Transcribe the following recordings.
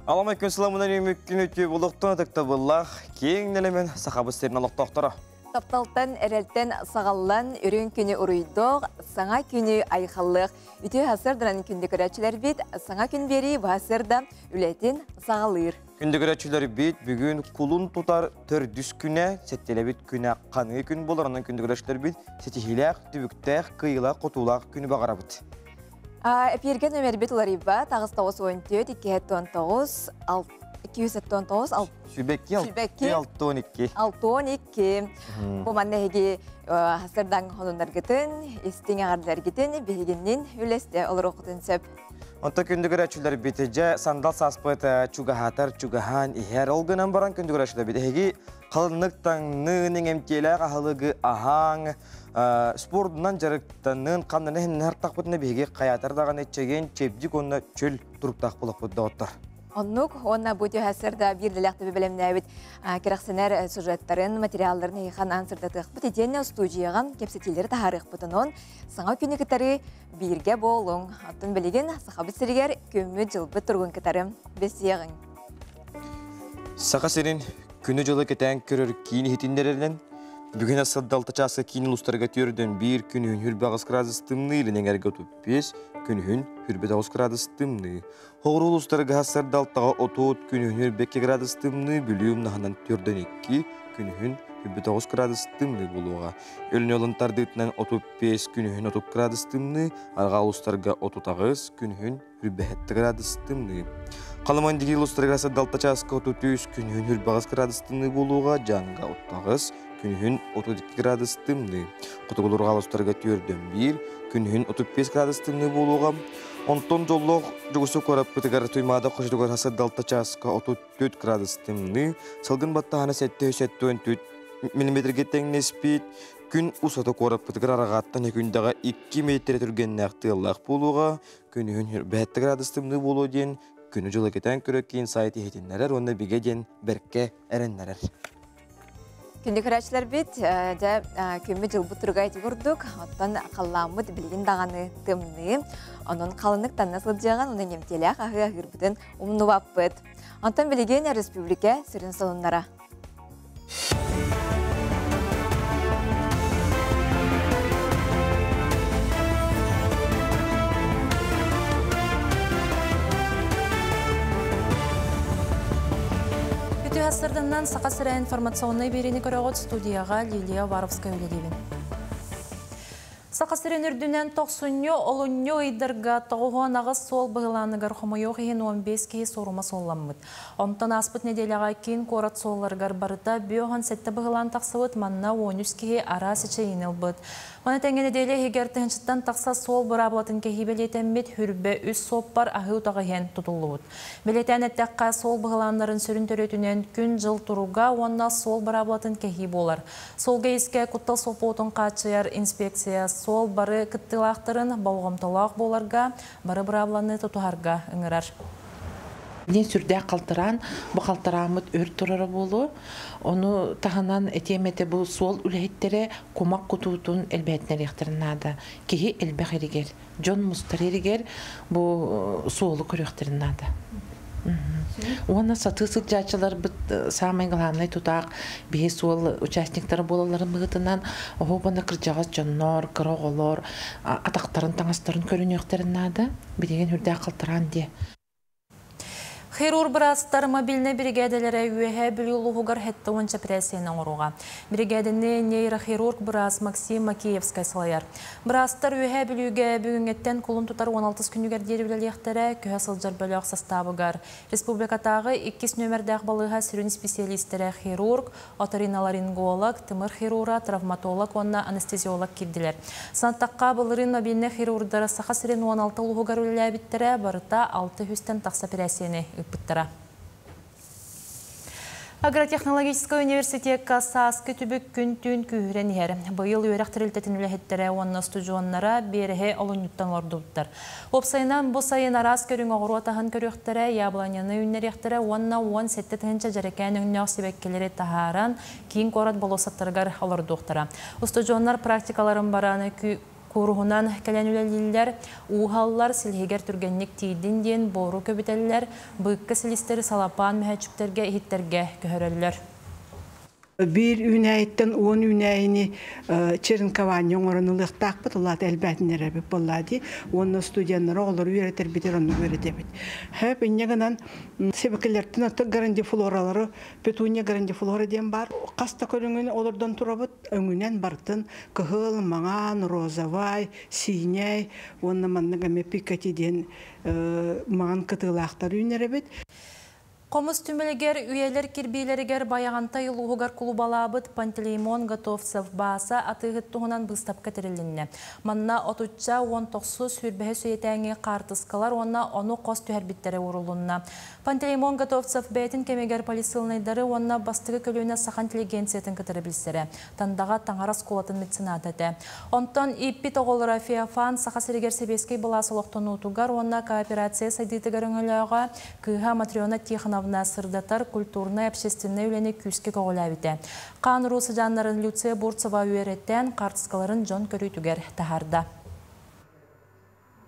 Аламай күн сыламынан үмүккүн үтүө булуктун ытыктабыллаах киэҥ нэлэмэн Сахабыт сирин олохтоохторо. Тапталтан, эрэлтэн саҕаллан үрүҥ күнү уруйдуох, саҥа күнү айхаллыах. Үтүө сарсыарданан күндү көрөөччүлэрбит, саҥа күн биэрии быһа сырда үлэтин саҕалыыр. Күндү көрөөччүлэрбит, бүгүн кулун тутар төрдүс күнэ, сэттэлэбит күнэ ханыы күн буолар, онон күндү көрөөччүлэрбит ситиһиилээх, түбүктээх, кыайыылаах-хотуулаах күнү баҕарабыт. Эпииргэ нөмербит уларыйбат, 894 279 279 Сүбэкки Сүбэкки 62. 62. Бу манна эһиги хасырдан хонуннаргытын, истиҥ эҕэрдэлэргитин биһигиннин үлэсте олоруоххутун сөп. Онто күндү көрөөччүлэрбит дьэ сандал сааспыт чугаһаатар чугаһаан иһэр. Ол гынан баран күндү көрөөччүлэрбит эһиги халыннык таҥнын, иҥэмтиэлээх аһылыгы аһааҥ, спордунан дьарыктанын, ханнаны иһиннэр биһиги хайаатар даҕаны чэгиэн, чэбдик уонна чөл туруктаах буолуохпут доҕоттор. Оннук уонна бу түһэсэр биир дэлэхтэби бэлэмнээбит кэрэхсэнэр сюжеттарын, материалларын эйихан аан сырдатыахпыт итиэннэ студияҕа кэпсэтиилэри таһаарыахпытын саҥа күнү кытары бииргэ буолуҥ. Оттон билигин Сахабыт сиригэр күммүт дьылбыт туругун кытары бэсиэҕиҥ. Саха сирин күнү-дьылы кэтээн көрөр киин иһитиннэрэринэн, бүгүн сылдалта чааска киин улуустарга түөрдөн биир күнүһүн хүрбэ аҕыс градус тымныы, илин эҥэргэ 35, күнүһүн хүрбэ тоҕус градус тымныы. Хоҕуруу улуустарга сырдалтаҕа 30, күнүһүн хүрбэ градус тымныы, Бүлүү умнаһынан түрдөн 2, күнүһүн хүрбэ тоҕус градус тымныы буолуоҕа. Өлүнэ олун тардыытынан 35, күнүһүн 30 градус тымныы, арҕаа улуустарга 38, күнүһүн хүрбэ градус тымныы. Халыман дигил улуустарга сырдалта чааска 33, күнүһүн хүрбэ аҕыс градус тымныы буолуоҕа, Дьааҥыга 38, күнүһүн 32 градус тымныы. Хотугулурҕа улуустарга түрдөн 1, күнүһүн 35 градус тымныы буолуоҕа. Онтон дьоллоох дьугусу куораппытыгар Туймаада хочотугар сырдалта чааска 34 градус тымныы, салгын баттаһана 774 миллиметрге тэҥнэспит, күн усата куораппытыгар арҕааттан күндэҕэ 2 метр түргэннээх тыаллаах буолуоҕа, күнүһүн 5 градус тымныы буолуо диэн күнү дьылы кэтээн көрөр киин сайт иһитиннэрэр уонна бигэ диэн бэркэ эрэннэрэр. Күндү көрөөччүлэрбит, дьэ күммүт дьылбыт туруга ити курдук, оттон халлааммыт билигин даҕаны тымныы, онон халыннык танна сылдьыаҕын, уонна ньэмтиэлээх аһыы аһыырбытын умнубаппыт. Онтон билигин республика сүрүн сонуннара. Үтүө Саха сирэ информационнай биэриини көрөҕүт, студияҕа Лилия Уваровская үлэлиибин. Саха сирин үрдүнэн тохсунньу, олунньу ыйдарга тоҕуһуон аҕыс суол быһылааныгар хомойуох иһин 15 киһи суорума суолламмыт. Онтон ааспыт нэдиэлэҕэ киин куорат суолларыгар барыта 57 быһылаан тахсыбыт, манна 13 киһи араас эчэйиини ылбыт. Маны тэҥэ нэдиэлэ иһигэр тыһыынчаттан тахса суол быраабылатын кэһии бэлиэтэммит, хүрбэ үс суоппар аһыы утаҕы иһэн тутуллубут. Бэлиэтээн эттэххэ, суол быһылааннарын сүрүн төрүөтүнэн күн-дьыл туруга уонна суол быраабылатын кэһии буолар. Суолга искэ куттал суоппутун хааччыйар инспекция суол бары кыттыылаахтарын болҕомтолоох буоларга, бары быраабыланы тутуһарга ыҥырар. Дин сүрдээх халтараан, бу халтарааммыт өр турара буолуо. Ону таһынан этиэмэтэ бу суол үлэһиттерэ кумак кутуутун элбээтинэриэхтэрин наада. Киһи элбэх эригер, дьон мустар эригер бу суолу көрүөхтэрин наада. Уонна сатыы сылдьааччыларбыт самый главный тутаах биһи суол участниктары буолалларын быһыытынан оһуобана кырдьаҕас дьоннор, кыра оҕолор атахтарын таҥастарын көрүнүөхтэрин наада. Билигин үрдээх халтараан диэ. Хирург быраастар мобильнай биригээдэлэрэ үөһээ Бүлүү улууһугар 70 операцияны оҥоруоҕа. Биригээдэни нейрохирург быраас Максим Макеевскай салайар. Быраастар үөһээ Бүлүүгэ бүгүҥҥэттэн кулун тутар 16 күнүгэр диэри үлэлиэхтэрэ, көһө сылдьар бөлөх састаабыгар. Республикатааҕы иккис нөмердээх балыыһа сүрүн специалистэрэ хирург, оториноларинголог, тымыр хирура, травматолог уонна анестезиолог киирдилэр. Санаттахха, былырыын мобильнай хирурдара Саха сирин 16 улууһугар үлэлээбиттэрэ, барыта 600-тэн тахса операцияны ыыппыттара. Агротехнологическай университекка сааскы түбүк күн-түүн күүһүрэн иһэр. Быйыл үөрэх тэрилтэтин үлэһиттерэ уонна устудьуоннара биэрэһи олунньуттан олордубуттар. Уопсайынан бу сайын араас көрүҥ оҕуруот аһын көрүөхтэрэ, яблоняны үүннэриэхтэрэ уонна 17 тыһыынча дьэрэкээн өҥнөөх сибэккилэри таһааран киин куорат болуоссаттарыгар олордуохтара. Устудьуоннар практикаларын бараны Куруһунан кэлэн үлэлииллэр, ууһаллар, силиһигэр түргэнник тиийдин диэн буору көбүтэллэр, быыкка силистэри салапаан мөһөөччүктэргэ иһиттэргэ көһөрөллөр. Биир үүнээйиттэн 10 үүнээйини черенкование оҥорон ылыахтаахпыт, ол аата элбээтиннэрэбит буоллаа дии. Уонна студеннары оҕолору үөрэтэрбитигэр оннук үөрэтэбит. Хөп инньэ гынан сибикилэртэн оттон грандифлоралары, петуния грандифлора диэн баар. Хас да көрүҥүн олордон турабыт, өҥүнэн барытын кыһыл, маҥан, розовай, сиинэй уонна маннык эмиэ пикати диэн маҥан кытыылаахтар үүнэрэбит. Хомус түмэлигэр үйэлэр кирбиилэригэр Байаҕантай улууһугар кулубалаабыт Пантелеймон Готовцев бааса атыыһыт туһунан быыстапка тэрилиннэ. Манна отучча 19 сүүрбэһи сүйэтээҥи хаартыскалар уонна ону хос түһэрбиттэрэ уурулунна. Пантелеймон Готовцев бэйэтин кэмигэр полисылынайдары уонна бастакы көлүөнэ саха интеллигенциятын кытары билсэрэ. Тандаҕа таҥара оскуолатын мецената этэ. Онтон ииппит оҕолоро Феофан Саха сиригэр сэбиэскэй былаас олохтонуутугар уонна кооперация сайдыытыгар өҥөлөөҕө, кыыһа Матрена Тихоновна сырдатар культурнай общественнай үлэни күүскэ көҕүлээбитэ. Хаан уруу сыдьааннарын Люция Бурцева үөрэттэн хаартыскаларын дьон көрүүтүгэр таһаарда.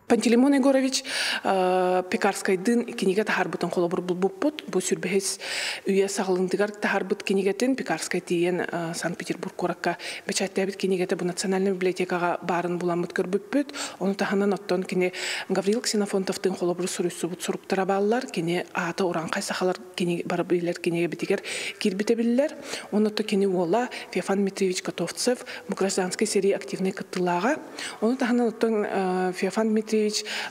Пантелеймон Егорович Пекарскайдыын кинигэ таһаарбытын холобур булбуппут. Бу сүрбэһис үйэ саҕалыытыгар таһаарбыт кинигэтин Пекарскай тиийэн Санкт-Петербург куоракка бэчээттээбит кинигэтэ бу национальнай библиотекаҕа баарын буламмыт көрбүппүт. Ону таһынан оттон кини Гаврил Ксенофонтовтыын холобуру суруйсубут суруктара бааллар. Кини аата урааҥхай сахалар кини бары билэр кинигэбитигэр киирбитэ биллэр. Онно кини уола Феофан Дмитриевич Готовцев бу гражданскай сэрии активнай кыттыылааҕа. Ону таһынан оттон Феофан Дмитриевич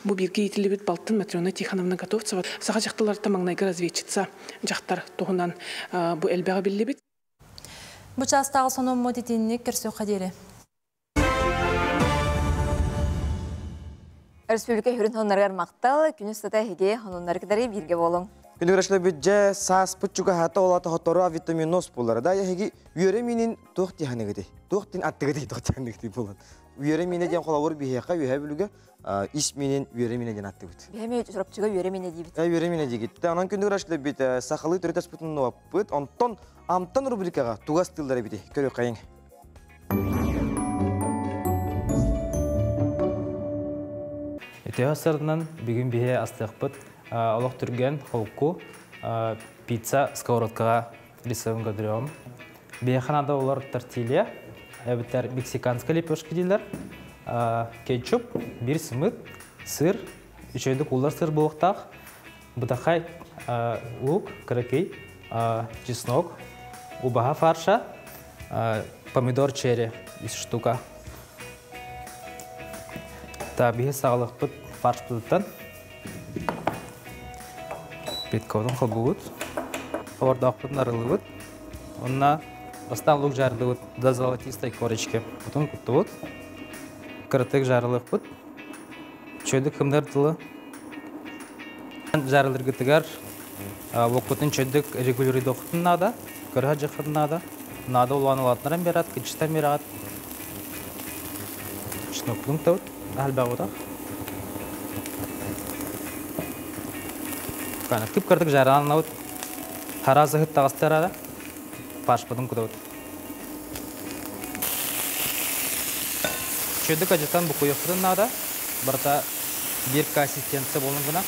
бу бииргэ иитиллибит балтын Матрена Тихоновна Готовцева саха дьахталларыттан маҥнайгы разведчица дьахтар туһунан бу элбэҕи биллибит. Бу чаастааҕы сонуммут итинник, көрсүөххэ диэри. Республика хүрүн хоннарыгар мактал, күнүс сата эһиги хонуннары кытары бииргэ буолуҥ. Күнүгүрәшле бүджә саас путчуга хата ола тохотору авитаминоз буллар. Да яһиги үөрэ минин туох тиһаныгыты. Туох тин аттыгыты туох тиһаныгыты булан. Үөрэ мине диэн холобур биһиэхэ үһэ бүлүгэ ис минин үөрэ мине диэн аттыбыт. Биһэми чурапчыга үөрэ мине диибит. Үөрэ мине дигит. Онон күнүгүрәшле бит сахалыы төрүт аспытын нуаппыт. Онтон амтан рубрикага тугас тыллары бити. Көрө кайын. Үтүө сарынан бүгүн биһи астыахпыт олох түргэн холку пицца сковородкаҕа рисовын көрдөрөм. Биһиэхэ олор тортилья, эбэтэр мексиканская лепешка дииллэр, кетчуп, биир сымыт, сыр, үчүгэйдик ууллар сыр буолуохтаах, бытахай лук, кыракый, чеснок, убаһа фарша, помидор черри үс штука. Та биһи саҕалыахпыт фаршпытыттан. Питковтан холбугут. Ховордоохпутун арыллыбыт. Онна бастаан лук жарылыбыт до золотистой корочки. Потом куттубут. Кыратык жарылыахпыт. Чөйдүк кымнар тылы. Жарылыргытыгар уоккутун чөйдүк регулируйдуохпутун наада. Кырыһа дьаххытын наада. Наада улаан улаатынаран берат, кычтан берат. Чеснокпутун кутабыт. Албагутах. Кып кырдык жараланабыт. Хара зыһыт таҕыстарара. Фаршпытын кутабыт. Чөйдүк ажытан букуйуохпутун наада. Барыта биир консистенция буолун гына.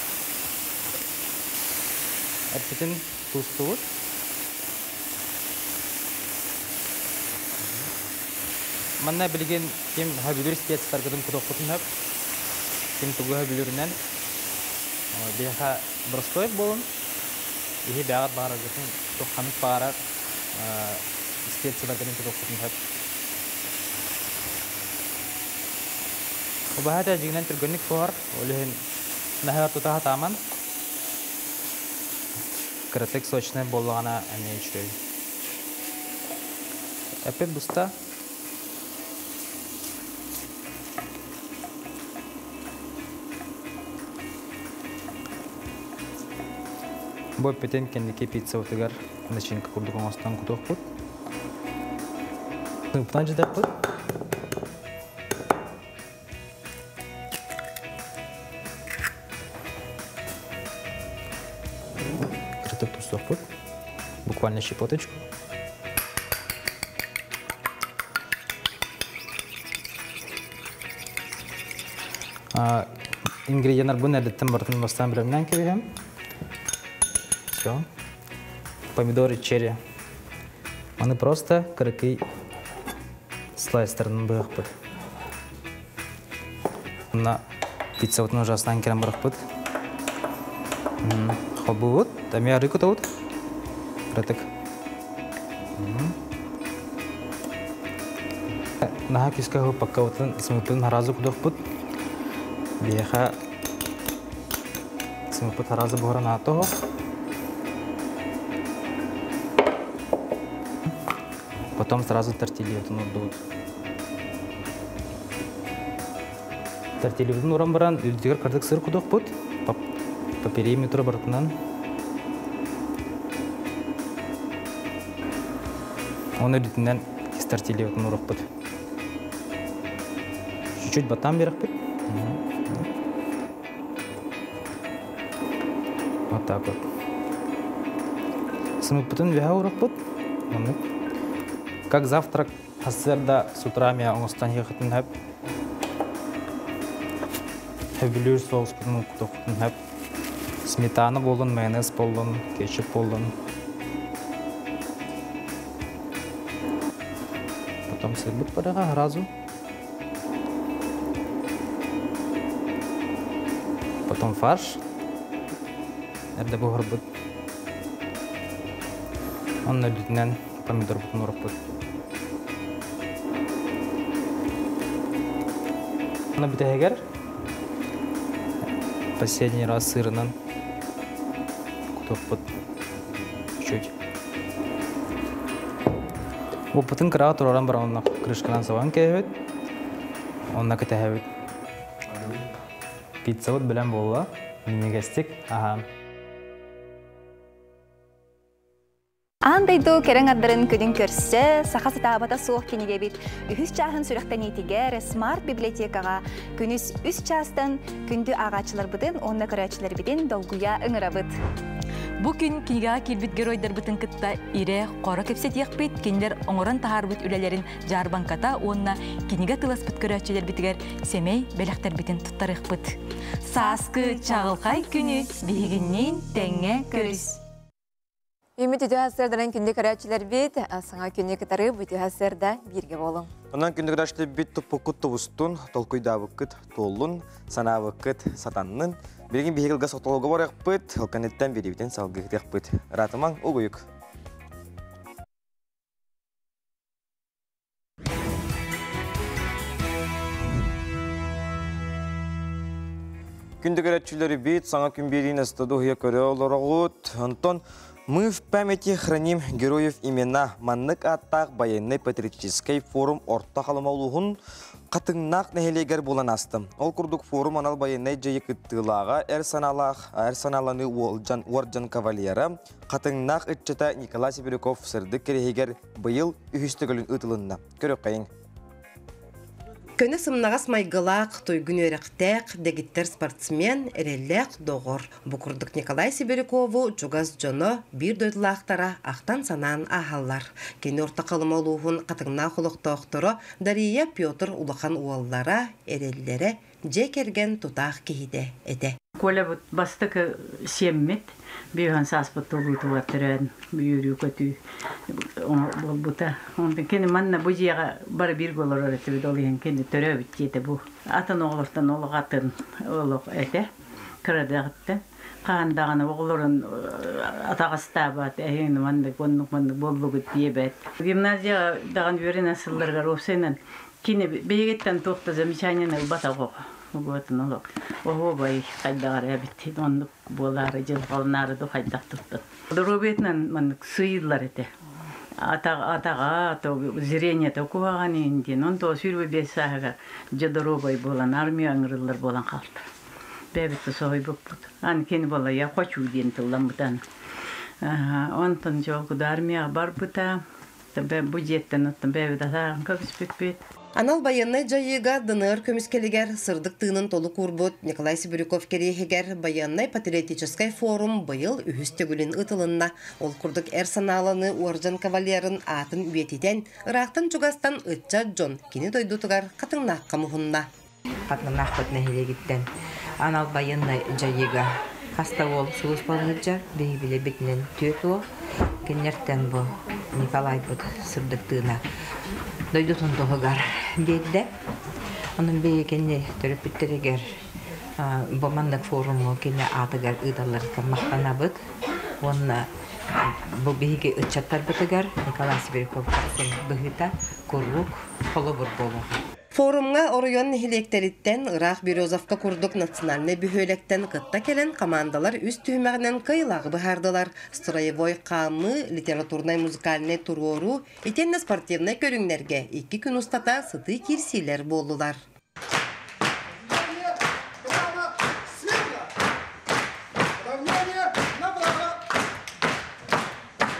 Эппитин туустубут. Манна билигин ким хөбүлүр спецтаргытын кутуохпутун хөп. Ким тугу хөбүлүрүнэн. Биһиэхэ простой буолун. Иһи бэҕэр баараргытын тухханык баарар специяларгытын кутуохпутун хөп. Убаһа дьигинэн түргэнник буһар, ол иһин наһаа тута хатааман. Кыратык сочный буоллаҕына эмиэ үчүгэй. Эппит буста. Бу эппитин кэнники пиццабытыгар начинка курдук оҥостон кутуохпут. Тыыппытан дьитэхпит. Кырытык тустуохпут. Буквально щепоточку. Ингредиенттар бун эрдэттэн бартын бастан билемнен кебиһем. Все. Помидоры черри. Аны просто кыракый слайстарын быахпыт. Мына пиццабытын ужасынан керен барахпыт. Хобуут, эми арыы кутабыт. Кыратык. Наха киска хуппаккабытын сымыппытын харазы кудохпут. Биэха сымыппыт харазы буһаран аатоһо. Потом сразу тортильябытын урдубут. Тортильябытын уран баран үрдүгэр кырдык сыр кудохпут. По периметру бартынан. Оны үрдүнэн тортильябытын урукпут. Чуть-чуть батан берекпит. Вот так вот. Сымыппытын веха урукпут. Как завтрак хасырда с утра я оңостан хехытын хөп. Хөбүлүр соус кутун хөп. Сметана болун, майонез болун, кетчуп болун. Потом сырбыт барыга сразу. Потом фарш. Эрде буһарбыт. Онно үрдүнэн помидор бутун урукпут. Онно бүтэһигэр последний раз сырынан кутуппут чуть. Опытын кыраға тураран бар онна крышканан сабан кээбит. Онна кэтэһэбит. Пиццабыт билэн буолла. Минигестик. Аха. Аан дойду кэрэҥ ардарын күнүн көрсө, саха сатаабата суох кинигэбит үһүс чааһын сүрэхтэниитигэр смарт библиотекаҕа күнүс үс чаастан күндү ааҕааччыларбытын уонна көрөөччүлэрбитин долгуйа ыҥырабыт. Бу күн кинигэҕэ киирбит геройдарбытын кытта ирэ хоро кэпсэтиэхпит, кинилэр оҥорон таһаарбыт үлэлэрин дьаарбаҥката уонна кинигэ тыласпыт көрөөччүлэрбитигэр сэмэй бэлэхтэрбитин туттарыахпыт. Сааскы чаҕылхай күнү биһигинниин тэҥҥэ көрүс! Үмүт үтүө сарсыарданан күндү көрөөччүлэрбит, саҥа күнү кытары бу үтүө сарсыарда бииргэ буолуҥ. Онон күндү көрөөччүлэрбит туппуккут тубустун, толкуйдаабыккыт туоллун, санаабыккыт сатаннын. Билигин биһиги ылга сотолого барыахпыт, ылканыттан бириибитин салгыытыахпыт. Ыраатымаҥ, угуйук. Күндү көрөөччүлэрбит, саҥа күн биэриини ыстадуһуйа көрө олороҕут. Онтон Мы в памяти храним героев имена маннык ааттаах военный патриотическай форум Орто Халыма улууһун Хатыҥнаах нэһилиэгэр буолан ааста. Ол курдук форум анал байыаннай дьайыы кыттыылааҕа эр санаалаах эр санааланыы уолдьан уордьан кавалера Хатыҥнаах ыччата Николай Сибиряков сырдык кэриэһигэр быйыл үһүс төгүлүн ыытылынна. Көрүөххэйиҥ. Көнө сымнаҕас майгылаах, туйгун үөрэхтээх, дэгиттэр спортсмен, эрэллээх доҕор. Бу курдук Николай Сибирякову чугас дьоно, биир дойдулаахтара ахтан-санаан ааһаллар. Кини Орто Халыма улууһун Хатыҥнаах олохтоохторо Дария Петр улахан уоллара, эрэллэрэ, дьиэ кэргэн тутаах киһитэ этэ. Коля бастакы сиэммит, биһан сааспыт толуутугар төрөөн үөрүү-көтүү буолбута. Онтон кини манна бу дьиэҕэ бары бииргэ олорор этибит, ол иһин кини төрөөбүт дьиэтэ бу. Атын оҕолортон олох атын олох этэ, кырадаҕыттан. Хаһан даҕаны оҕолорун атаҕастаабат, эһиҥ маннык, оннук маннык буоллугут диэбэт. Гимназияҕа даҕаны үөрэнэн сылларыгар уопсайынан кини биһигиттэн туох да замечаниены ылбатах оҕо. Угуотун олох оһуобай хайдаҕар эбит оннук буолаары дьылҕаланаары ду хайдах туттан. Доруобуйатынан маннык сыыйыллар этэ. Атаҕа зрениета куһаҕан иһин диэн он то 25 сааһыгар дьэ доруобай буолан армия ыҥырыллар буолан хаалта. Бэйэбит да соһуйбуппут. Аны кини буола я хочу диэн тылламмытан. Онтон дьолгуда армияҕа барбыта. Бу дьиэттэн оттон бэйэбит атааҕын көбүспүппүт. Анал байыаннай дьайыыга ДНР көмүскэлигэр сырдык тыынын толук уурбут Николай Сибиряков кэриэһигэр байыаннай-патриотическай форум быйыл үһүс төгүлүн ыытылынна. Ол курдук эр санааланыы уордьан кавалерын аатын үйэтитэн, ыраахтан-чугастан ыччат дьон кини дойдутугар Хатыҥнаахха муһунна. Хатылаахпыт нэһилиэгиттэн анал байыаннай дьайыыга хас да уол сулууспалыы сылдьар, биһиги билэрбитинэн түөрт уол. Кинилэртэн бу Николайбыт сырдык тыына дойдутун туһугар биэрдэ. Онон биһиги төрөппүттэригэр бу маннык форуму кини аатыгар ыыталларыгар махтанабыт уонна бу биһиги ыччаттарбытыгар Николай Сибиряков быһыыта куруук холобур буолуоҕа. Форумҥа оройуон нэһилиэктэриттэн ыраах Березовка курдук национальнай бөһүөлэктэн кытта кэлэн командалар үс түһүмэҕинэн кыайыылааҕы быһаардылар. Строевой хаамыы, литературнай-музыкальнай туруоруу итиэннэ спортивнай көрүҥнэргэ икки күн устата сытыы киирсиилэр буоллулар.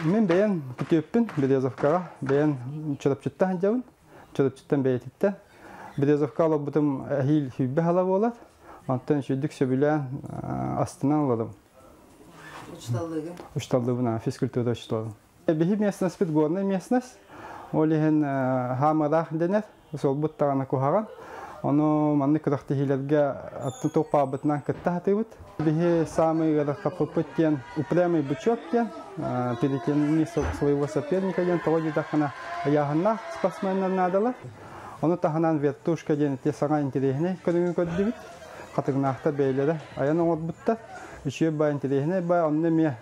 Мин бэйэм күтүөппүн Березовкаҕа бэйэм Чурапчыттан сылдьабын. Чурапчыттан бэйэтиттэн. Березовка олорбутум эһиил сүүрбэ сыла буолар. Онтон үчүгдүк сөбүлээн астынан олордум. Учуталлыгын? Учуталлыыбын, физкультура учуталлым. Биһи местностьпыт горная местность. Ол иһин хаамыраах дэнэр, суолбут даҕаны куһаҕан. Ону маннык күрэхтэһиилэргэ аттын туох баалбытынан кытта сатыыбыт. Биһи самый ыарахаппыппыт диэн упрямый бычок диэн перетяни своего соперника диэн тоҕо диэтэххинэ ыйааһыннаах спортсменнар наадалар. Ону таһынан вертушка диэн ити саҥа интэриэһинэй көрүҥү көрдүбүт. Хатыҥнаахтар бэйэлэрэ айан оҥорбуттар. Үчүгэй баа интэриэһинэй баа онно эмиэ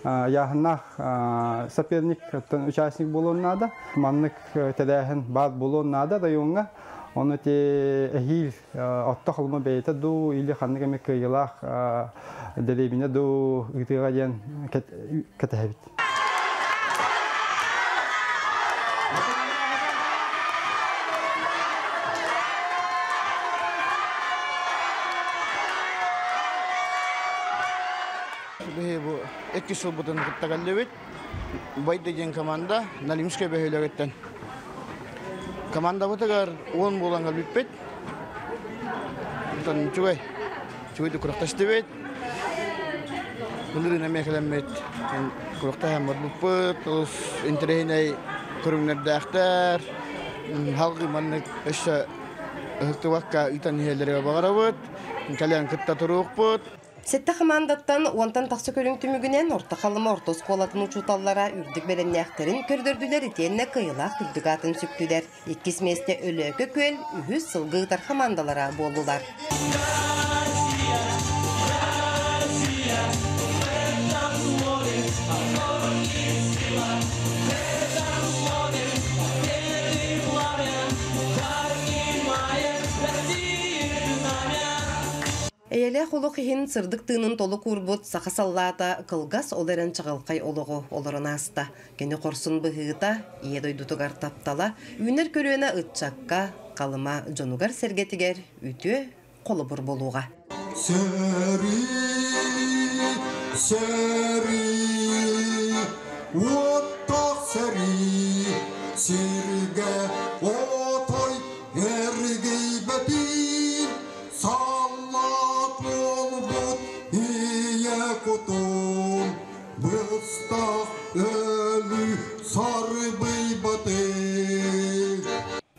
ыйааһыннаах соперник участник буолуон наада. Маннык тэрээһин баар буолуон наада райоҥҥа. Ону ити эһиил Отто холума бэйэтэ дуу или ханнык эмэ кыайыылаах дэриэбинэ дуу ыытыаҕа диэн кэтэһэбит. Биһи бу икки сылбытын кытта кэллибит. Байды диэн команда Налимскай бөһүөлэгиттэн. Командабытыгар уон буолан кэлбиппит. Онтон үчүгэй. Үчүгэй күрэхтэстибит. Былырыын эмиэ кэлэммит күрэхтэһэн барбыппыт. Олус интэриэһинэй көрүҥнэрдээхтэр. Халгыы маннык өссө ыһыктыбакка ыытан иһэллэригэр баҕарабыт. Кэлэн кытта туруохпут. Сэттэ хамаандаттан уонтан тахса көрүҥ түмүгүнэн Орто Халыма орто оскуолатын учууталлара үрдүк бэлэмнээхтэрин көрдөрдүлэр итиэннэ кыайыылаах үрдүк аатын сүктүлэр. Иккис миэстэ Өлөөкө Күөл, үһүс сылгы ыытар хамаандалара буоллулар. Эйэлээх олох иһин сырдык тыынын толук уурбут саха саллаата кылгас ол эрэн чаҕылхай олоҕу олорон ааста. Кини хорсун быһыыта, ийэ дойдутугар таптала, үүнэр көлүөнэ ыччакка, Халыма дьонугар-сэргэтигэр үтүө холобур буолуоҕа. Сэрии, сэрии, уоттаах сэрии, сиргэ отой эргийбэтин, Саллаат буолбут ийэ кутун быстах өлүү сарбыйбатый.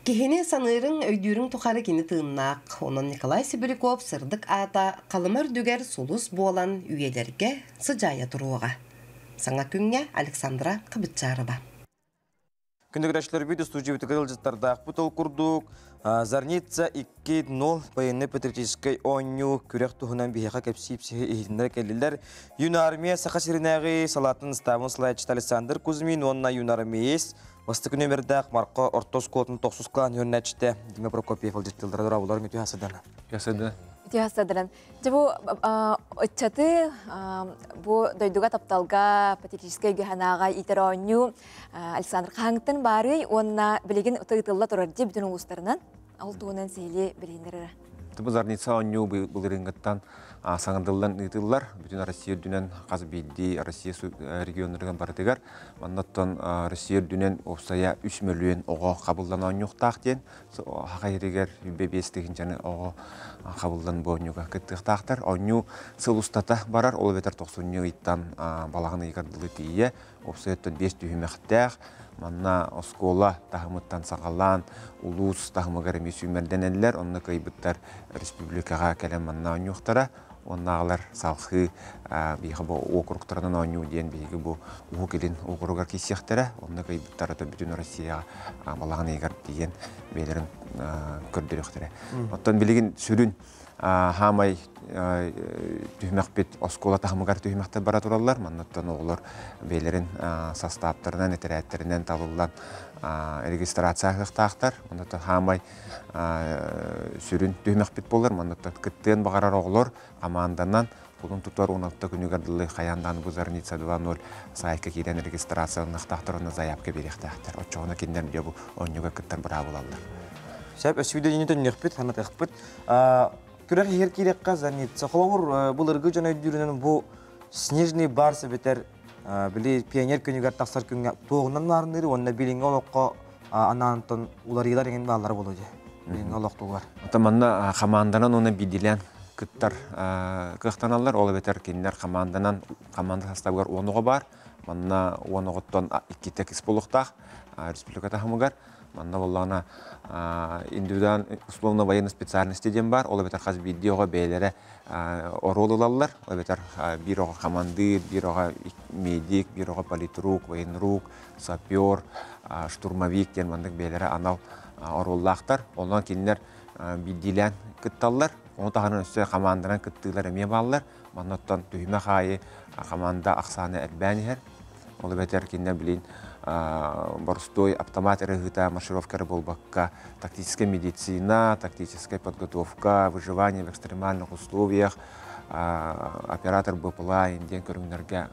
Киһини саныырыҥ, өйдүүрүҥ тухары кини тыыннаах. Онон Николай Сибиряков сырдык аата Халыма үрдүгэр сулус буолан үйэлэргэ сыдьаайа туруоҕа. Саҥа күҥҥэ Александра Хабытчарова. Күндүгүрәчләрбит устуудьуйабытыгар ыалдьыттардаахпыт ол курдук Зарница 2-0 военнай-патриотическай оонньуу күрэх туһунан биһиэхэ кэпсии-психи иһитиннэрэ кэллилэр. Юнармия Саха сиринээҕи салаатын ыстаабын салайааччыта Александр Кузьмин уонна юнармеец бастакы нүөмэрдээх Марко орто оскуолатын тохсус кылаан үөрэнээччитэ Дима Прокопьев ыалдьыттыыллара дорооболор үтүө садана. Садана. Үтүө саданан. Дьэ бу ыччаты бу дойдуга тапталга патриотическай өйгө-санааҕа иитэр оонньуу Александр хаһааҥҥыттан баарый уонна билигин ыытылла турар дии бүтүн улуустарынан ол туһунан сиһилии билиһиннэрэрэ. Бу Зарница оонньуу былырыыҥҥыттан Саҥардыллан ыытыллар. Бүтүн Россия үрдүнэн хас биирдии Россия регионнарыгар барытыгар. Маннаттан Россия үрдүнэн уопсайа 3 мөлүйүөн оҕо хабыллан оонньуохтаах диэн Саха сиригэр 25 тыһыынчаны оҕо хабыллан бу оонньууга кыттыахтаахтар. Оонньуу сыл устата барар, ол эбэтэр тохсунньу ыйтан балаҕан ыйыгар дылы тиийэ. Уопсайыттан биэс түһүмэхтээх. Манна оскуола таһымыттан саҕалаан улуус таһымыгар эмиэ сүүмэрдэнэллэр. Онно кыайбыттар республикаҕа кэлэн манна оонньуохтара. Уоннааҕылар салхыы биһиэхэ бу уокуруктарынан оонньуу диэн биһиги бу Уһук Илин уокуругар киирсиэхтэрэ. Онно кыайбыттара бүтүн Россияҕа балаҕан ыйыгар тиийэн бэйэлэрин көрдөрүөхтэрэ. Оттон билигин сүрүн хаамай түһүмэхпит оскуола таһымыгар түһүмэхтэр бара тураллар. Манныттан оҕолор бэйэлэрин састааптарынан, этэрээттэринэн талыллан регистрация аһыахтаахтар. Оннуттан хаамай сүрүн түһүмэхпит буолар. Манныттан кыттыан баҕарар оҕолор хамаанданан кулун тутар 16 күнүгэр дылы хайаан даҕаны бу Зарница 2.0 сайтка киирэн регистрацияланыахтаахтар уонна заявка биэриэхтээхтэр. Оччоҕуна кинилэр дьэ бу оонньууга кыттар быраабы ылаллар. Сөп, өссө төннүөхпүт, санатыахпыт. Күрэх иһэр киирэххэ Зарница. Холобур, былыргы дьон өйдүүрүнэн бу Снежный барс эбэтэр били пионер күнүгэр тахсар күҥҥэ туоҕунан маарынныыр уонна билиҥҥи олоххо анаантан уларыйыылар эҥин бааллара буолуо дии. Билиҥҥи олохтугар. Оттон манна хамаанданан уонна биирдиилээн кыттар кыахтаналлар. Ол эбэтэр кинилэр хамаанданан команда састаабыгар 10 оҕо баар. Манна 10 оҕоттон иккитэ кыс буолуохтаах республика таһымыгар. Манна буоллаҕына индивидуальный условно военной специальности диэн баар. Ол эбэтэр хас биирдии оҕо бэйэлэрэ оруол ылаллар. Ол эбэтэр биир оҕо хамандыыр, биир оҕо медик, биир оҕо политрук, военрук, сапер, штурмовик диэн маннык бэйэлэрэ анал оруоллаахтар. Онон кинилэр биирдиилээн кытталлар. Ону таһынан өссө хамаанданан кыттыылар эмиэ бааллар. Манна оттон түһүмэх аайы хамаанда ахсаана элбээн иһэр. Ол эбэтэр кинилэр билин боростуой автомат эрэ маршировка эрэ буолбакка, тактическая медицина, тактическая подготовка, выживание в экстремальных условиях, оператор БПЛА диэн көрүҥнэргэ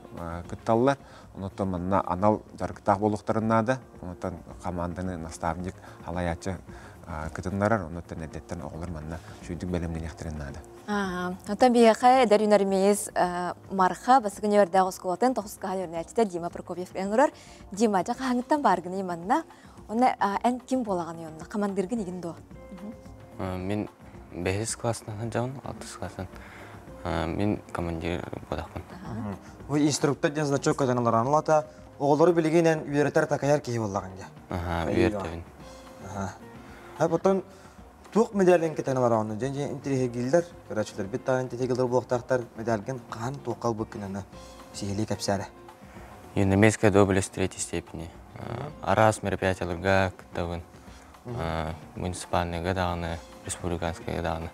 кытталлар. Онуттан манна анал дьарыктаах буолуохтарын наада. Онуттан команданы наставник, халайааччы кытыннарар. Онуттан эрдэттэн оҕолор манна сүүрдүк бэлэмнэниэхтэрин наада. Оттон биһиэхэ эдэр юнармеец Марха Басыгын үөрдээх оскуолатын тоҕус хаһан үөрэнээччитэ Дима Прокопьев кэлэн Дима, дьэ хаһаҥыттан бааргыный манна? Онно эн ким буолаҕыный онно? Командиргын игин дуо? Мин бэһис класстан сылдьабын, алтыс класстан. Мин командир буолахпын. Бу инструктор диэн значок көтөн олорон лата оҕолору билигинэн үөрэтэр такайар киһи буоллаҕын дьэ. Аха, үөртэбин. Аха. Потом туох медалин кетен олороҕун дьэн дьэ интириэһиргииллэр, көрөөччүлэрбит даҕаны интириэһиргииллэр буолуохтаахтар медальгын хаһан туохха ылбыккын сиһилии кэпсээрэ. Юнармейская доблесть третьей степени. Араас мероприятияларга кыттабын. Муниципальныйга даҕаны, республиканскайга даҕаны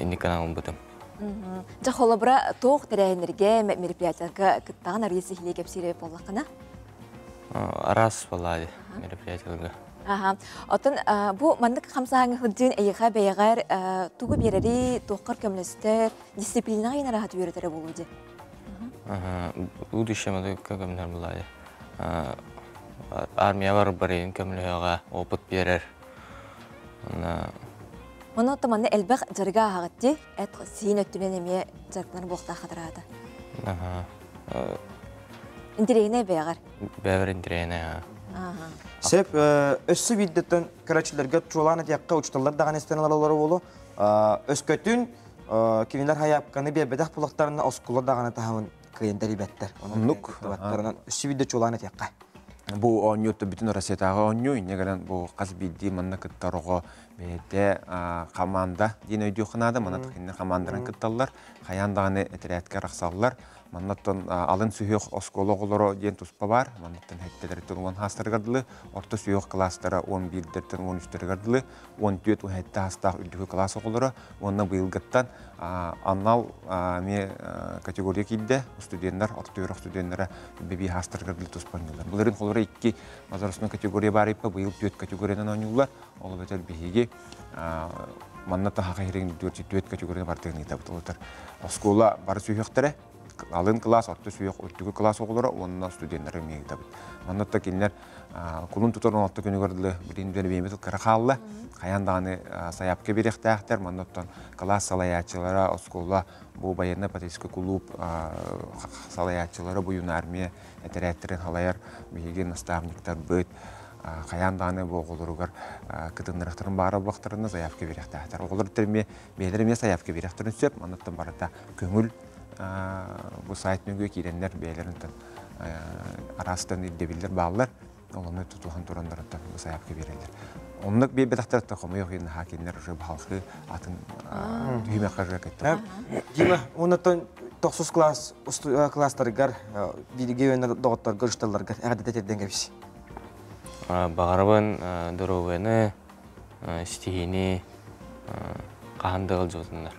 инниканан ылбытым. Дьэ холобура туох тэрээһиннэргэ мероприятияларга кыттаҕын арыйа сиһилии кэпсиирэ буоллаххына? Араас буоллаа мероприятияларга. Аха. Оттон бу маннык хамсааһыҥҥа сылдьыын эйиэхэ бэйэҕэр тугу биэрэри, туоххар көмөлөстөр, дисциплинаҕа иин араһат үөрэтэрэ буолуо дии. Будущем көмөлөр буоллаа Армия бар барыйын көмөлөһөҕө опыт биэрэр. Онно манна элбэх дьарыга ааһаҕыт дии, эт сиин өттүнэн эмиэ дьарыктанар буолуохтаах хатараата. Интэриэһинэй бэйэҕэр. Бэйэбэр интэриэһинэй. Сөп, өссө биирдэттэн көрөөччүлэргэ чуолаан этиэххэ учууталлар даҕаны истэн олороллоро буолуо. Өскөтүн кинилэр хайаапканы биэрбэтэх булахтарына оскуола даҕаны таһымын кыайан тэрийбэттэр. Оннук. Өссө биирдэ чуолаан этиэххэ. Бу оонньуу бүтүн Россиятааҕы оонньуу, инньэ гынан бу хас биирдии манна кыттар оҕо бэйэтэ команда диэн өйдүөххэ наада. Манна кинилэр команданан кытталлар. Хайаан даҕаны этэрээткэ арахсаллар. Маннаттан алын сүһүөх оскуола оҕолоро диэн туспа баар. Маннаттан хэттэлэриттэн 10 хаастарыгар дылы, орто сүһүөх кылаастара 11-дэртэн 13-тэригэр дылы, 14 17 хаастаах үрдүкү кылаас оҕолоро уонна быйылгыттан анал эмиэ категория киирдэ. Студенттар, орто үөрэх студенттара бэбии хаастарыгар дылы туспа оонньууллар. Былырыын холоро икки возрастной категория баар иппа, быйыл түөрт категориянан оонньууллар. Ол эбэтэр биһиги манна таһаха иһирин түөрт категорияны бартыгын ыытабыт. Ол оскуола бары сүһүөхтэрэ. Алын кылаас, орто сүһүөх, үрдүкү кылаас оҕолоро уонна студеннары эмиэ ыытабыт. Манна оттон кинилэр кулун тутар 16 күнүгэр дылы билин биэмэ кыра хаалла. Хайаан даҕаны сайаапка биэриэхтээхтэр. Манна оттон кылаас салайааччылара, оскуола, бу военно-патриотическай кулууп салайааччылара, бу юнармия этэрээттэрин халайар биһиги наставниктарбыт, хайаан даҕаны бу оҕолоругар кытыннарыахтарын баара буоллахтарына заявка биэриэхтээхтэр. Оҕолор эмиэ бэйэлэрэ эмиэ заявка биэриэхтэрин сөп. Манныттан барыта көҥүл бу сайт нөҥүө киирэннэр бэйэлэрин араастан ирдэбиллэр бааллар. Олону тутуһан тураннарыттан бу заявка биэрэллэр. Оннук биэрбэтэхтэр хомойуох иһин наһаа кинилэр уже баһалхы атын түһүмэххэ уже кеттэ. Дима, оннуттан тохсус класс класстарыгар бииргэ үөннэр доҕотторго ышталларгар эҕэрдэ тирдэн кэбис. Баҕарабын доруобуйаны, ситиһиини хаһан да ыалдьыбатыннар.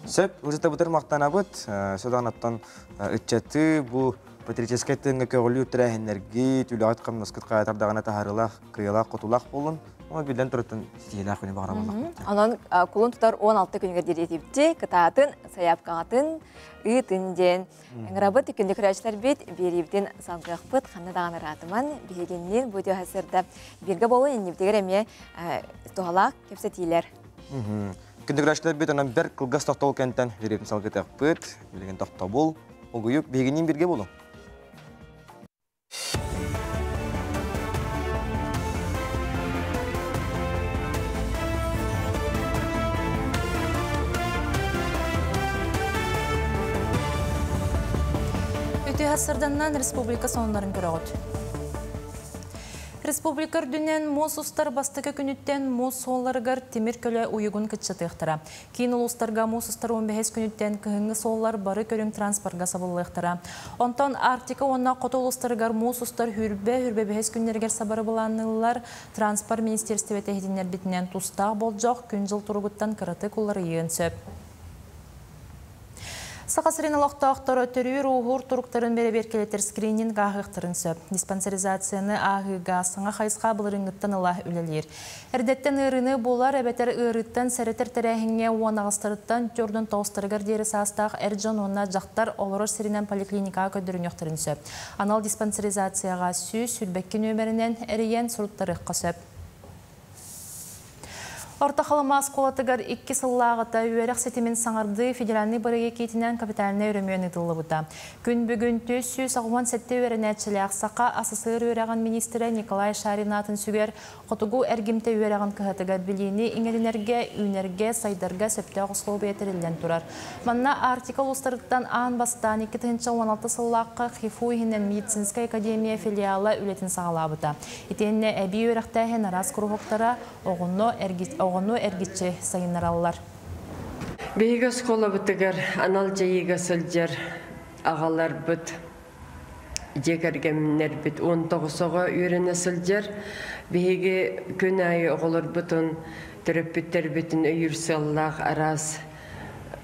Сөп, ылдьытабытыр махтанабыт. Соданаттан ыччаты бу патриотическай тыыҥҥа көҕүлүүр тэрээһиннэргит, үлэҕит хамнаскыт хаайтардаҕына таһаарыылаах, кыайыылаах, хотуулаах буолун. Ону биллэн турартан ситиһиилээх күнү баҕарабын. Онон кулун тутар 16 күнүгэр диэри кытаатын, сайаапкаҕатын ыытын диэн ыҥырабыт. Күндү көрөөччүлэрбит, биэриибитин салгыахпыт, ханна даҕаны ыраатыман, биһигинниин бу сырда бииргэ буолун иннибитигэр эмиэ туһалаах кэпсэтиилэр. Күндү көрөөччүлэрбит, онон бэр кылгас тохтол кэнтэн биэриибитин салгытыахпыт. Билигин тохтобул, угуйук биһигинниин бииргэ буолуҥ. Үтүө сырданнан республика сонуннарын көрөҕүт. Республика үрдүнэн муус устар бастакы күнүттэн муус суолларыгар тимир көлө уйугун кыччатыахтара. Киин улуустарга муус устар 15 күнүттэн кыһыҥҥы суоллар бары көрүҥ транспортка сабыллыахтара. Онтон Арктика уонна хоту улуустарыгар муус устар хүрбэ 25 күннэригэр сабары былаанныыллар. Транспорт министерствота иһитиннэрбитинэн тустаах болдьох күн жыл туругуттан кыратык уларыйыан сөп. Саха сирин олохтоохторо төрүүр ууһуур туруктарын бэрэбиэркэлэтэр скрининг ааһыахтарын сөп. Диспансеризацияны ааһыыга саҥа хайысха былырыыҥҥыттан ыла үлэлиир. Эрдэттэн ыарыыны булар эбэтэр ыарыыттан сэрэтэр тэрээһиҥҥэ уон аҕыстарыттан төрдүн тоҕустарыгар диэри саастаах эр дьон уонна дьахтар олорор сиринэн поликлиникаҕа көрдөрүнүөхтэрин сөп. Анал диспансеризацияҕа 122 нүөмэринэн эрийэн суруттарыахха сөп. Орто Халыма оскуолатыгар 2 сыллааҕыта үөрэх ситимин саҥардыы федеральнай бырайыак иитинэн капитальнай өрөмүөн ыытыллыбыта. Күн бүгүн 487 үөрэнээччилээх Саха АССР үөрэҕин министрэ Николай Шарин аатын сүгэр Хотугу эргимтэ үөрэҕин кыһатыгар билиини иҥэринэргэ, үүнэргэ, сайдарга сөптөөх условия тэриллэн турар. Манна Арктика улуустарыттан аан бастаан 2016 сыллаахха ХИФУ иһинэн медицинскэй академия филиала үлэтин саҕалаабыта. Итиэннэ эбии үөрэхтээһин араас куруһуоктара оҕону эргиччи сайыннараллар. Биһиги оскуолабытыгар анал дьайыыга сылдьар аҕаларбыт, дьиэ кэргэннэрбит 19 оҕо үөрэнэ сылдьар. Биһиги күн аайы оҕолорбутун, төрөппүттэрбитин өйүүр сыаллаах араас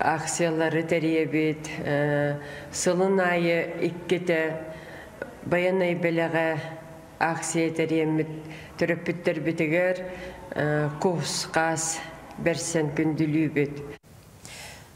акциялары тэрийэбит. Сылын аайы иккитэ байыаннай бэлэҕэ акция тэрийэммит төрөппүттэрбитигэр кус, хаас бэрсэн күндүлүүбүт.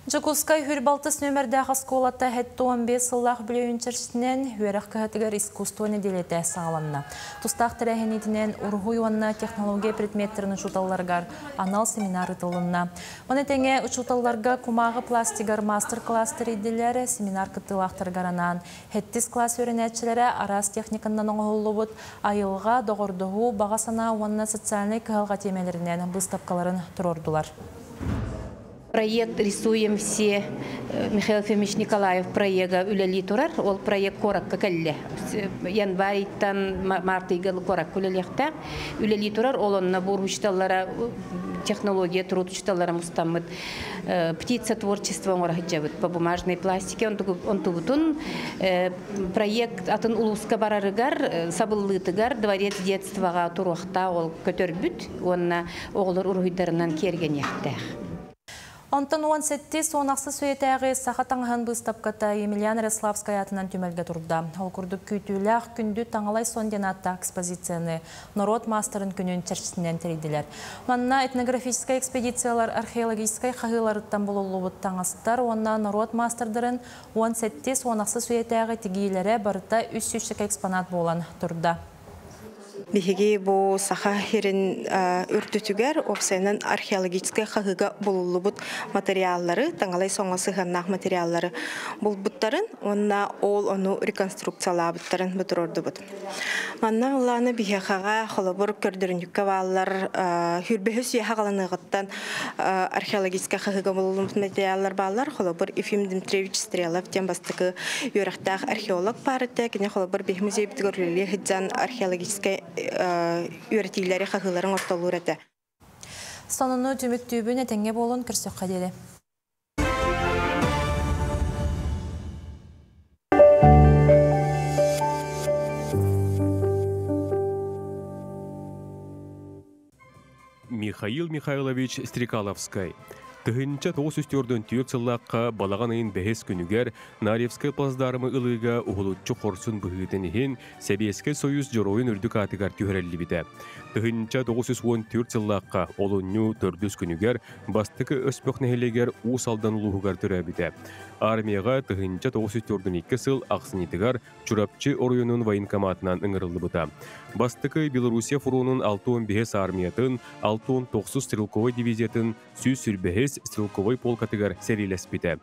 Дьокуускай хүрбалтыс нөмердээх оскуолата 75 сыллаах бүлөйүн чэрчитинэн үөрэх кыһатыгар искусство нэдиэлэтэ саҕаланна. Тустаах тэрээһинитинэн уруһуй уонна технология предметтерин учууталларыгар анал семинар ыытылынна. Оны тэҥэ учууталларга кумааҕы пластигар мастер-класс тэрийдилэр, семинар кыттыылаахтарыгар анаан 7 класс үөрэнээччилэрэ араас техниканнан оҥоһуллубут айылҕа, доҕордоһуу, баҕа санаа уонна социальнай кыһалҕа тиэмэлэринэн быыстапкаларын туруордулар. Проект «Рисуем все» Михаил Фомич Николаев проега үлэли турар. Ол проект коракка кэллэ. Январьтан мартыйга коракка үлэлиэхтээх. Үлэли турар. Ол онно бур учталлара, технология труд учталлара мустаммыт. Птица творчество оҥорохджабыт по бумажной пластике. Онтубутун проект атын улуска барарыгар, сабыллыытыгар, дворец детствоға туруохта ол көтөрбүт. Онна оҕолор уруһуйдарынан киэргэниэхтээх. Онтон 17 сонақсы сүйетәғі саха таңаһын быстапката Емельян Ярославскай атынан түмәлге турда. Ол курдук күйТүүләх күндү таңалай сон денатта экспозицияны народ мастарын күнүн чәрчісінен терейділер. Манна этнографическая экспедициялар археологическай хахыларыттан болулубут таңастар, онна народ мастардарын 17 сонақсы сүйетәғі тигийлері барыта 300 экспонат болан турда. Биһиги бу саха хирин үртүтүгер опсайнан археологический хахыга булуллубут материаллары, таңалай соңа сыһаннаах материаллары булбуттарын, онна ол ону реконструкциялаабыттарын бутурордубут. Манна улааны биһиэхаҕа холобур көрдөрүнүккэ бааллар хүрбэһи сүйэхэ қаланыгыттан археологический хахыга булуллубут материаллар бааллар, холобур Ефим Дмитриевич Стрелов тем бастыкы үөрэхтээх археолог баарыта, кини холобур биһи музей битигэр хыджан археологический үөрэтиилэри хахыларын ортолуур этэ. Сонуну түмүктүүбүн этеңге болун көрсөк кадели. Михаил Михайлович Стрекаловскай. Тыһынча 904 сыллааққа балаған ыйын бәхес күнүгер Наревскай плацдармы ылыга ухулуччу хорсун быһыытын иһин Сэбиэскэй Союз дьоруойун үрдүк аатыгар түһэрэллибитэ. Тыһынча 914 сыллааққа олунню төрдүс күнүгер бастыкы өспөх нэһилиэгэр Уус Алдан улууһугар төрөөбүтэ. Армияга тыһынча 942 сыл ахсынньытыгар Чурапчы оройуонун военкоматынан ыҥырыллыбыта. Бастыкы Белоруссия фронун 65 армиятын, 69 стрелковой дивизиятын 125 стрелковой полкатыгар сэриилэспитэ.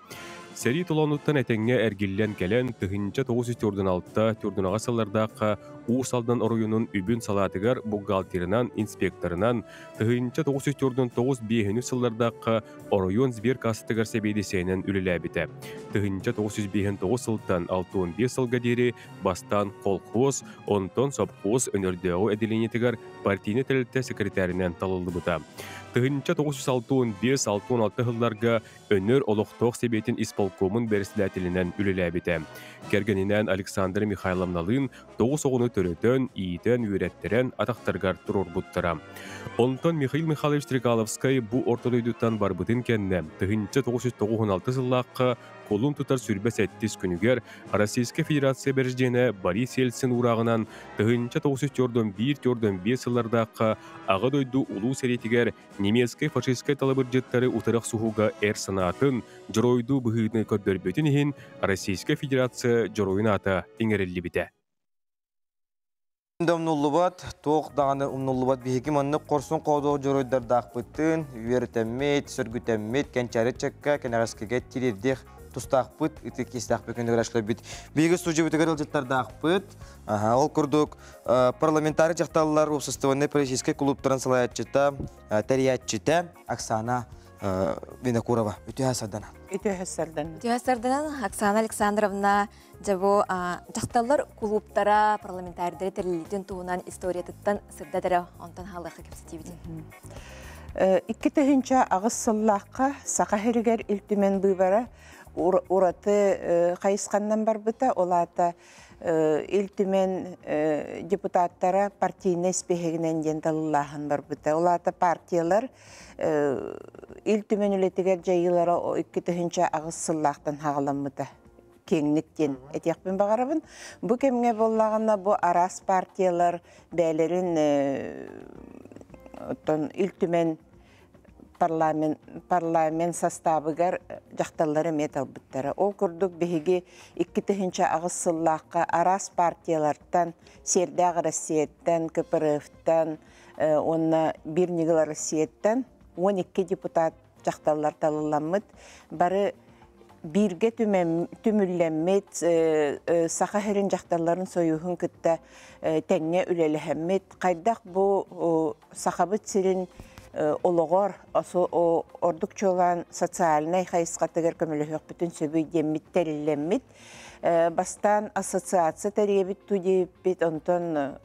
Сэрии толоонуттан этэҥҥэ эргиллэн кэлэн, тыһыынча 946 төрдүнаҕа сыллардаахха Уус Алдан оройуонун үбүн салаатыгар бухгалтерынан, инспекторынан, тыһыынча 949 биэһинү сыллардаахха оройуон сберкассатыгар сэбиэдиссэйинэн үлэлээбитэ. Тыһыынча 959 сылтан 65 сылга диэри бастаан колхоз, онтон совхоз өнөрдөөҕү отделениетыгар партийнай тэрилтэ секретаринэн талыллыбыта. Тыһыынча 965-66 сылларга Өнөр олохтоох сэбиэтин исполкомун бэрэссэдээтэлинэн үлэлээбитэ. Кэргэнинээн Александра Михайловналыын тоҕус оҕону төрөтөн, иитэн, үөрэттэрэн атахтарыгар туруорбуттара. Онтон Михаил Михайлович Стрекаловскай бу орто дойдуттан барбытын кэннэ, 1996 сыллаахха кулун тутар сүрбэ сэттис күнүгэр Российскай Федерация бэрэсидьиэнэ Борис Ельцин уурааҕынан 1941-45 сыллардаахха Аҕа дойду Улуу сэриитигэр немецкэй фашистскай талабырдьыттары утары охсуһууга эр санаатын, дьоруойдуу быһыыны көрдөрбүтүн иһин Российскай Федерация Дьоруойун аата иҥэриллибитэ. Да умнуллубат, туох даҕаны умнуллубат биһиги маннык хорсун хоодуох дьоруойдардаахпытын, үөрэтэммит, сөргүтэммит, кэнчээри ыччакка, кэнэҕэскигэ тириэрдиэх тустаахпыт, ытык киэстэхпит күнүгэр Биһиги студиябытыгар ыалдьыттардаахпыт. Ол курдук парламентарий дьахталлар уопсастыбаннай политическай клубтарын салайааччыта, тэрийээччитэ Оксана Винокурова. Үтүө сарданан. Үтүө сарданан. Үтүө сарданан Оксана Александровна дьабу дьахталлар клубтара парламентарийдары тэриллиитин туһунан историятыттан сырдатара онтон хаалыахха кэпсэтиибитин. 2008 сыллаахха Саха сиригэр Ил Түмэн быыбара ураты хайысханнан барбыта. Ол аата Ил Түмэн депутаттара партийнай испииһэгинэн диэн талыллааһын барбыта. Ол аата партиялар Ил Түмэн үлэтигэр дьайыылара 2008 сыллаахтан хаҕаламмыта киэҥник диэн этиэхпин баҕарабын. Бу кэмҥэ буоллаҕына бу араас партиялар бэйэлэрин оттон Ил Түмэн парламент, парламент састаабыгар дьахталлары эмиэ талбыттара. Ол курдук биһиги 2008 сыллаахха араас партиялартан, Сиэрдээх Россияттан, КПРФтан уонна Биир ньыгыл Россияттан 12 депутат дьахталлар талылламмыт. Бары бииргэ түмүллэммит Саха сирин дьахталларын союһун кытта тэҥҥэ үлэлэһэммит. Хайдах бу Сахабыт сирин олоҕор ордук чуолаан социальнай хайысхатыгар көмөлөһүөхпүтүн сөбүй диэммит тэриллэммит. Бастаан ассоциация тэрийэбит туу диэбиппит, онтон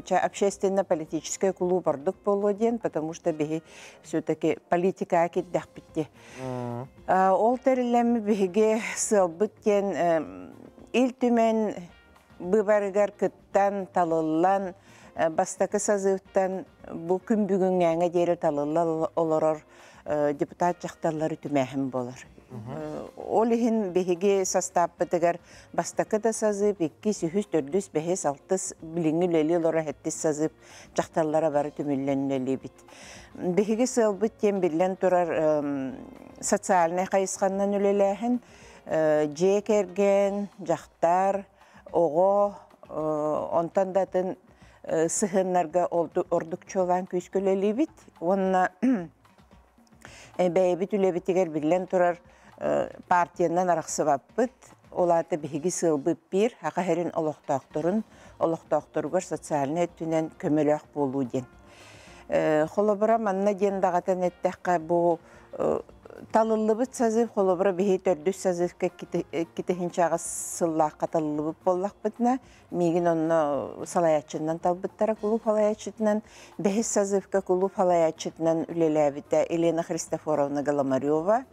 общественно-политическай кулууп ордук буолуо диэн, потому что биһи все-таки политикаҕа киирдэхпит дии. Ол тэриллэммит биһиги сыалбыт диэн Ил Түмэн быыбарыгар кыттан, талыллан, бастакы созывтан бу күн бүгүҥҥээҥҥэ диэри талылла олорор депутат дьахталлары түмээһин буолар. Ол иһин биһиги састааппытыгар бастакы да созыв, иккис, үһүс, төрдүс, бэһис, алтыс, билиҥҥи үлэлии олорор сэттис созыв дьахталлара бары түмүллэн үлэлиибит. Биһиги сыалбыт диэн биллэн турар социальнай хайысханнан үлэлээһин, дьиэ кэргэн, дьахтар, оҕо, онтон да атын сыһыаннарга ордук чуолаан күүскэ үлэлиибит уонна бэйэбит үлэбитигэр биллэн турар партиянан арахсыбаппыт. Ол аата биһиги сыалбыт биир, Саха сирин олохтоохторун, олохтоохторугар социальнай өттүнэн көмөлөөх буолуу диэн. Холобура, манна диэн даҕатан эттэххэ, бу талыллыбыт созыв, холобура, биһи төрдүс созывка 2008 сыллаахха талыллыбыт буоллахпытына, миигин онно салайааччынан талбыттара кулууп салайааччытынан, бэһис созывка кулууп салайааччытынан үлэлээбитэ Елена Христофоровна Голомарева,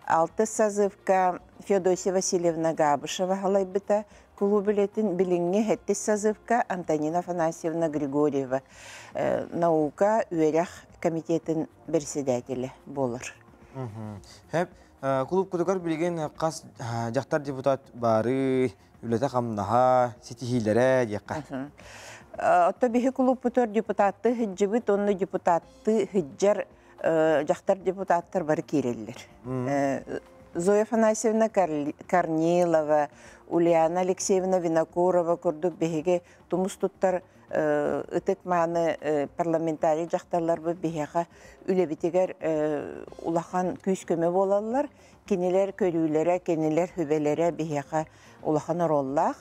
алтыс созывка Феодосия Васильевна Габышева салайбыта, кулууп үлэтин билиҥҥи сэттис созывка Антонина Афанасьевна Григорьева наука үөрэх комитетын председателэ буолар. Хэп кулуупкутугар билигин хас дьахтар депутат баары, үлэтэ-хамнаһа, ситиһиилэрэ диэххэ. Отто биһи кулууппутугар депутатты сылдьыбыт уонна депутатты сылдьар дьахтар депутаттар бары киирэллэр. Зоя Афанасьевна Корнилова, Ульяна Алексеевна Винокурова курдук биһиги тумус туттар ытык мааны парламентарий дьахталларбыт биһиэхэ үлэбитигэр улахан күүс-көмө буолаллар. Кинилэр көрүүлэрэ, кинилэр сүбэлэрэ биһиэхэ улахан оруоллаах.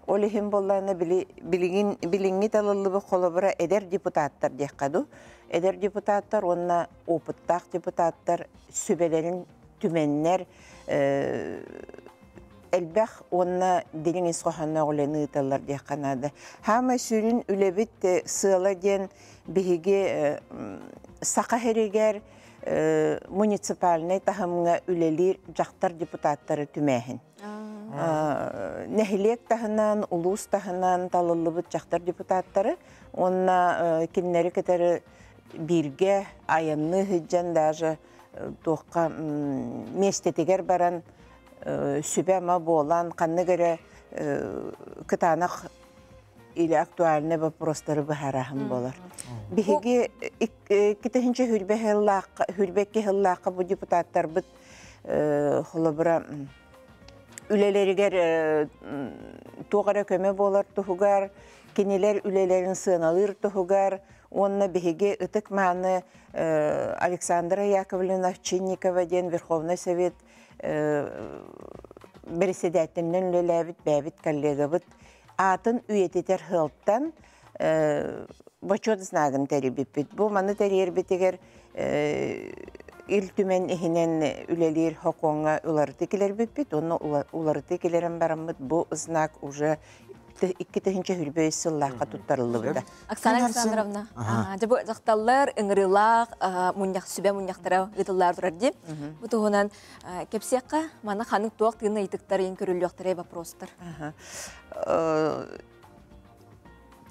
Ол иһин буоллаҕына билигин билиҥҥи талыллыбыт холобура эдэр депутаттар диэххэ дуу. Эдэр депутаттар уонна опыттаах депутаттар сүбэлэрин түмэннэр элбэх уонна дириҥ ис хоһоонноох үлэни ыыталлар диэххэ наада. Хаамай сүрүн үлэбит сыала диэн биһиги Саха сиригэр муниципальнай таһымҥа үлэлиир дьахтар депутаттары түмээһин. Нэһилиэк таһынан, улуус таһынан талыллыбыт дьахтар депутаттары уонна кинилэри кытары бииргэ айанныы сылдьан даже туохха миэстэтигэр баран сүбэ-ама буолан ханнык эрэ кытаанах или актуальный вопростары быһаараһын буолар. Биһиги 2000 хүрбэкки сыллаахха бу депутаттарбыт холобура үлэлэригэр туох эрэ көмө буолар туһугар, кинилэр үлэлэрин сыаналыыр туһугар уонна биһиги ытык мааны Александра Яковлевна Овчинникова диэн Верховный Совет бэрэссэдээтэлинэн үлэлээбит бэйэбит коллегабыт аатын үйэтитэр сыалтан бочуот знагын тэрийбиппит. Бу маны тэрийэрбитигэр Ил Түмэн иһинэн үлэлиир сокуоҥҥа уларытыы киллэрбиппит. Онно уларытыы киллэрэн бараммыт бу знак уже 2023 сыллаахха туттарыллыбыта. Оксана Александровна, дьэ бу дьахталлар ыҥырыылаах мунньах сүбэ мунньахтара ыытыллаар турар дии. Бу туһунан кэпсиэххэ, манна ханнык туох тыын ыйытыктар иһин көрүллүөхтэрэй вопростар.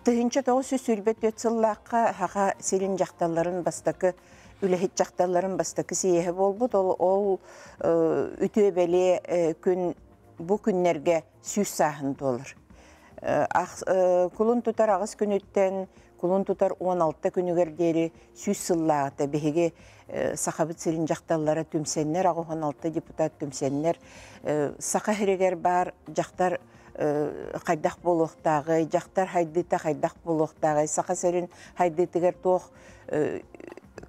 1924 сыллаахха Саха сирин дьахталларын бастакы үлэһит дьахталларын бастакы сийиэһэ буолбут. Ол ол үтүө бэлиэ күн бу күннэргэ 100 сааһын туолар. Кулун тутар аҕыс күнүттэн кулун тутар 16 күнүгэр диэри 100 сыллааҕыта биһиги Сахабыт сирин дьахталлара түмсэннэр, 86 депутат түмсэннэр Саха сиригэр баар дьахтар хайдах буолуохтааҕый, дьахтар хайдыыта хайдах буолуохтааҕый, Саха сирин хайдыытыгар туох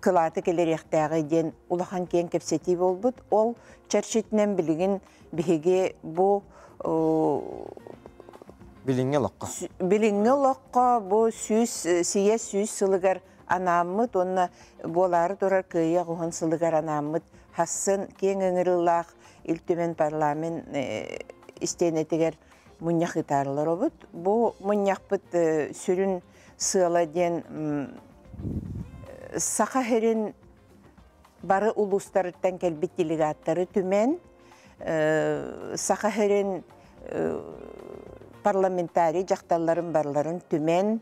кылааты кэлэриэхтээҕий диэн улахан киэҥ кэпсэтии буолбут. Ол чэрчитинэн билигин биһиги бу Билиҥҥи олоххо. Билиҥҥи олоххо бу 100 сийэ 100 сылыгар анааммыт уонна буолаары турар кыайыы аҕыһын сылыгар анааммыт хассын киэҥ ыҥырыылаах Ил Түмэн парламент истиэнэтигэр мунньах ыытаарылар обут. Бу мунньахпыт сүрүн сыала диэн Саха сирин бары улуустарыттан кэлбит делегаттары түмэн, Саха сирин парламентарий дьахталларын барыларын түмэн,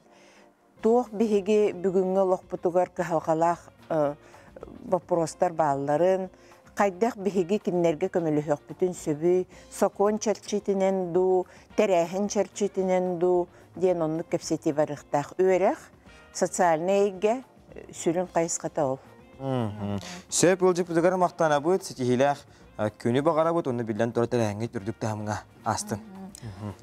туох биһиги бүгүҥҥү олохпутугар кыһалҕалаах Вопростар баалларын, хайдах биһиги кинилэргэ көмөлөһүөхпүтүн сөбүй, сокуон чэрчитинэн дуу, тэрээһин чэрчитинэн дуу диэн оннук кэпсэтии барыахтаах. Үөрэх, социальнай эйгэ сүрүн хайысхата ол. Сөп ыалдьыппытыгар махтанабыт, ситиһиилээх күнү баҕарабыт, онно биллэн турар тэрээһиҥҥит үрдүк таһымҥа астын.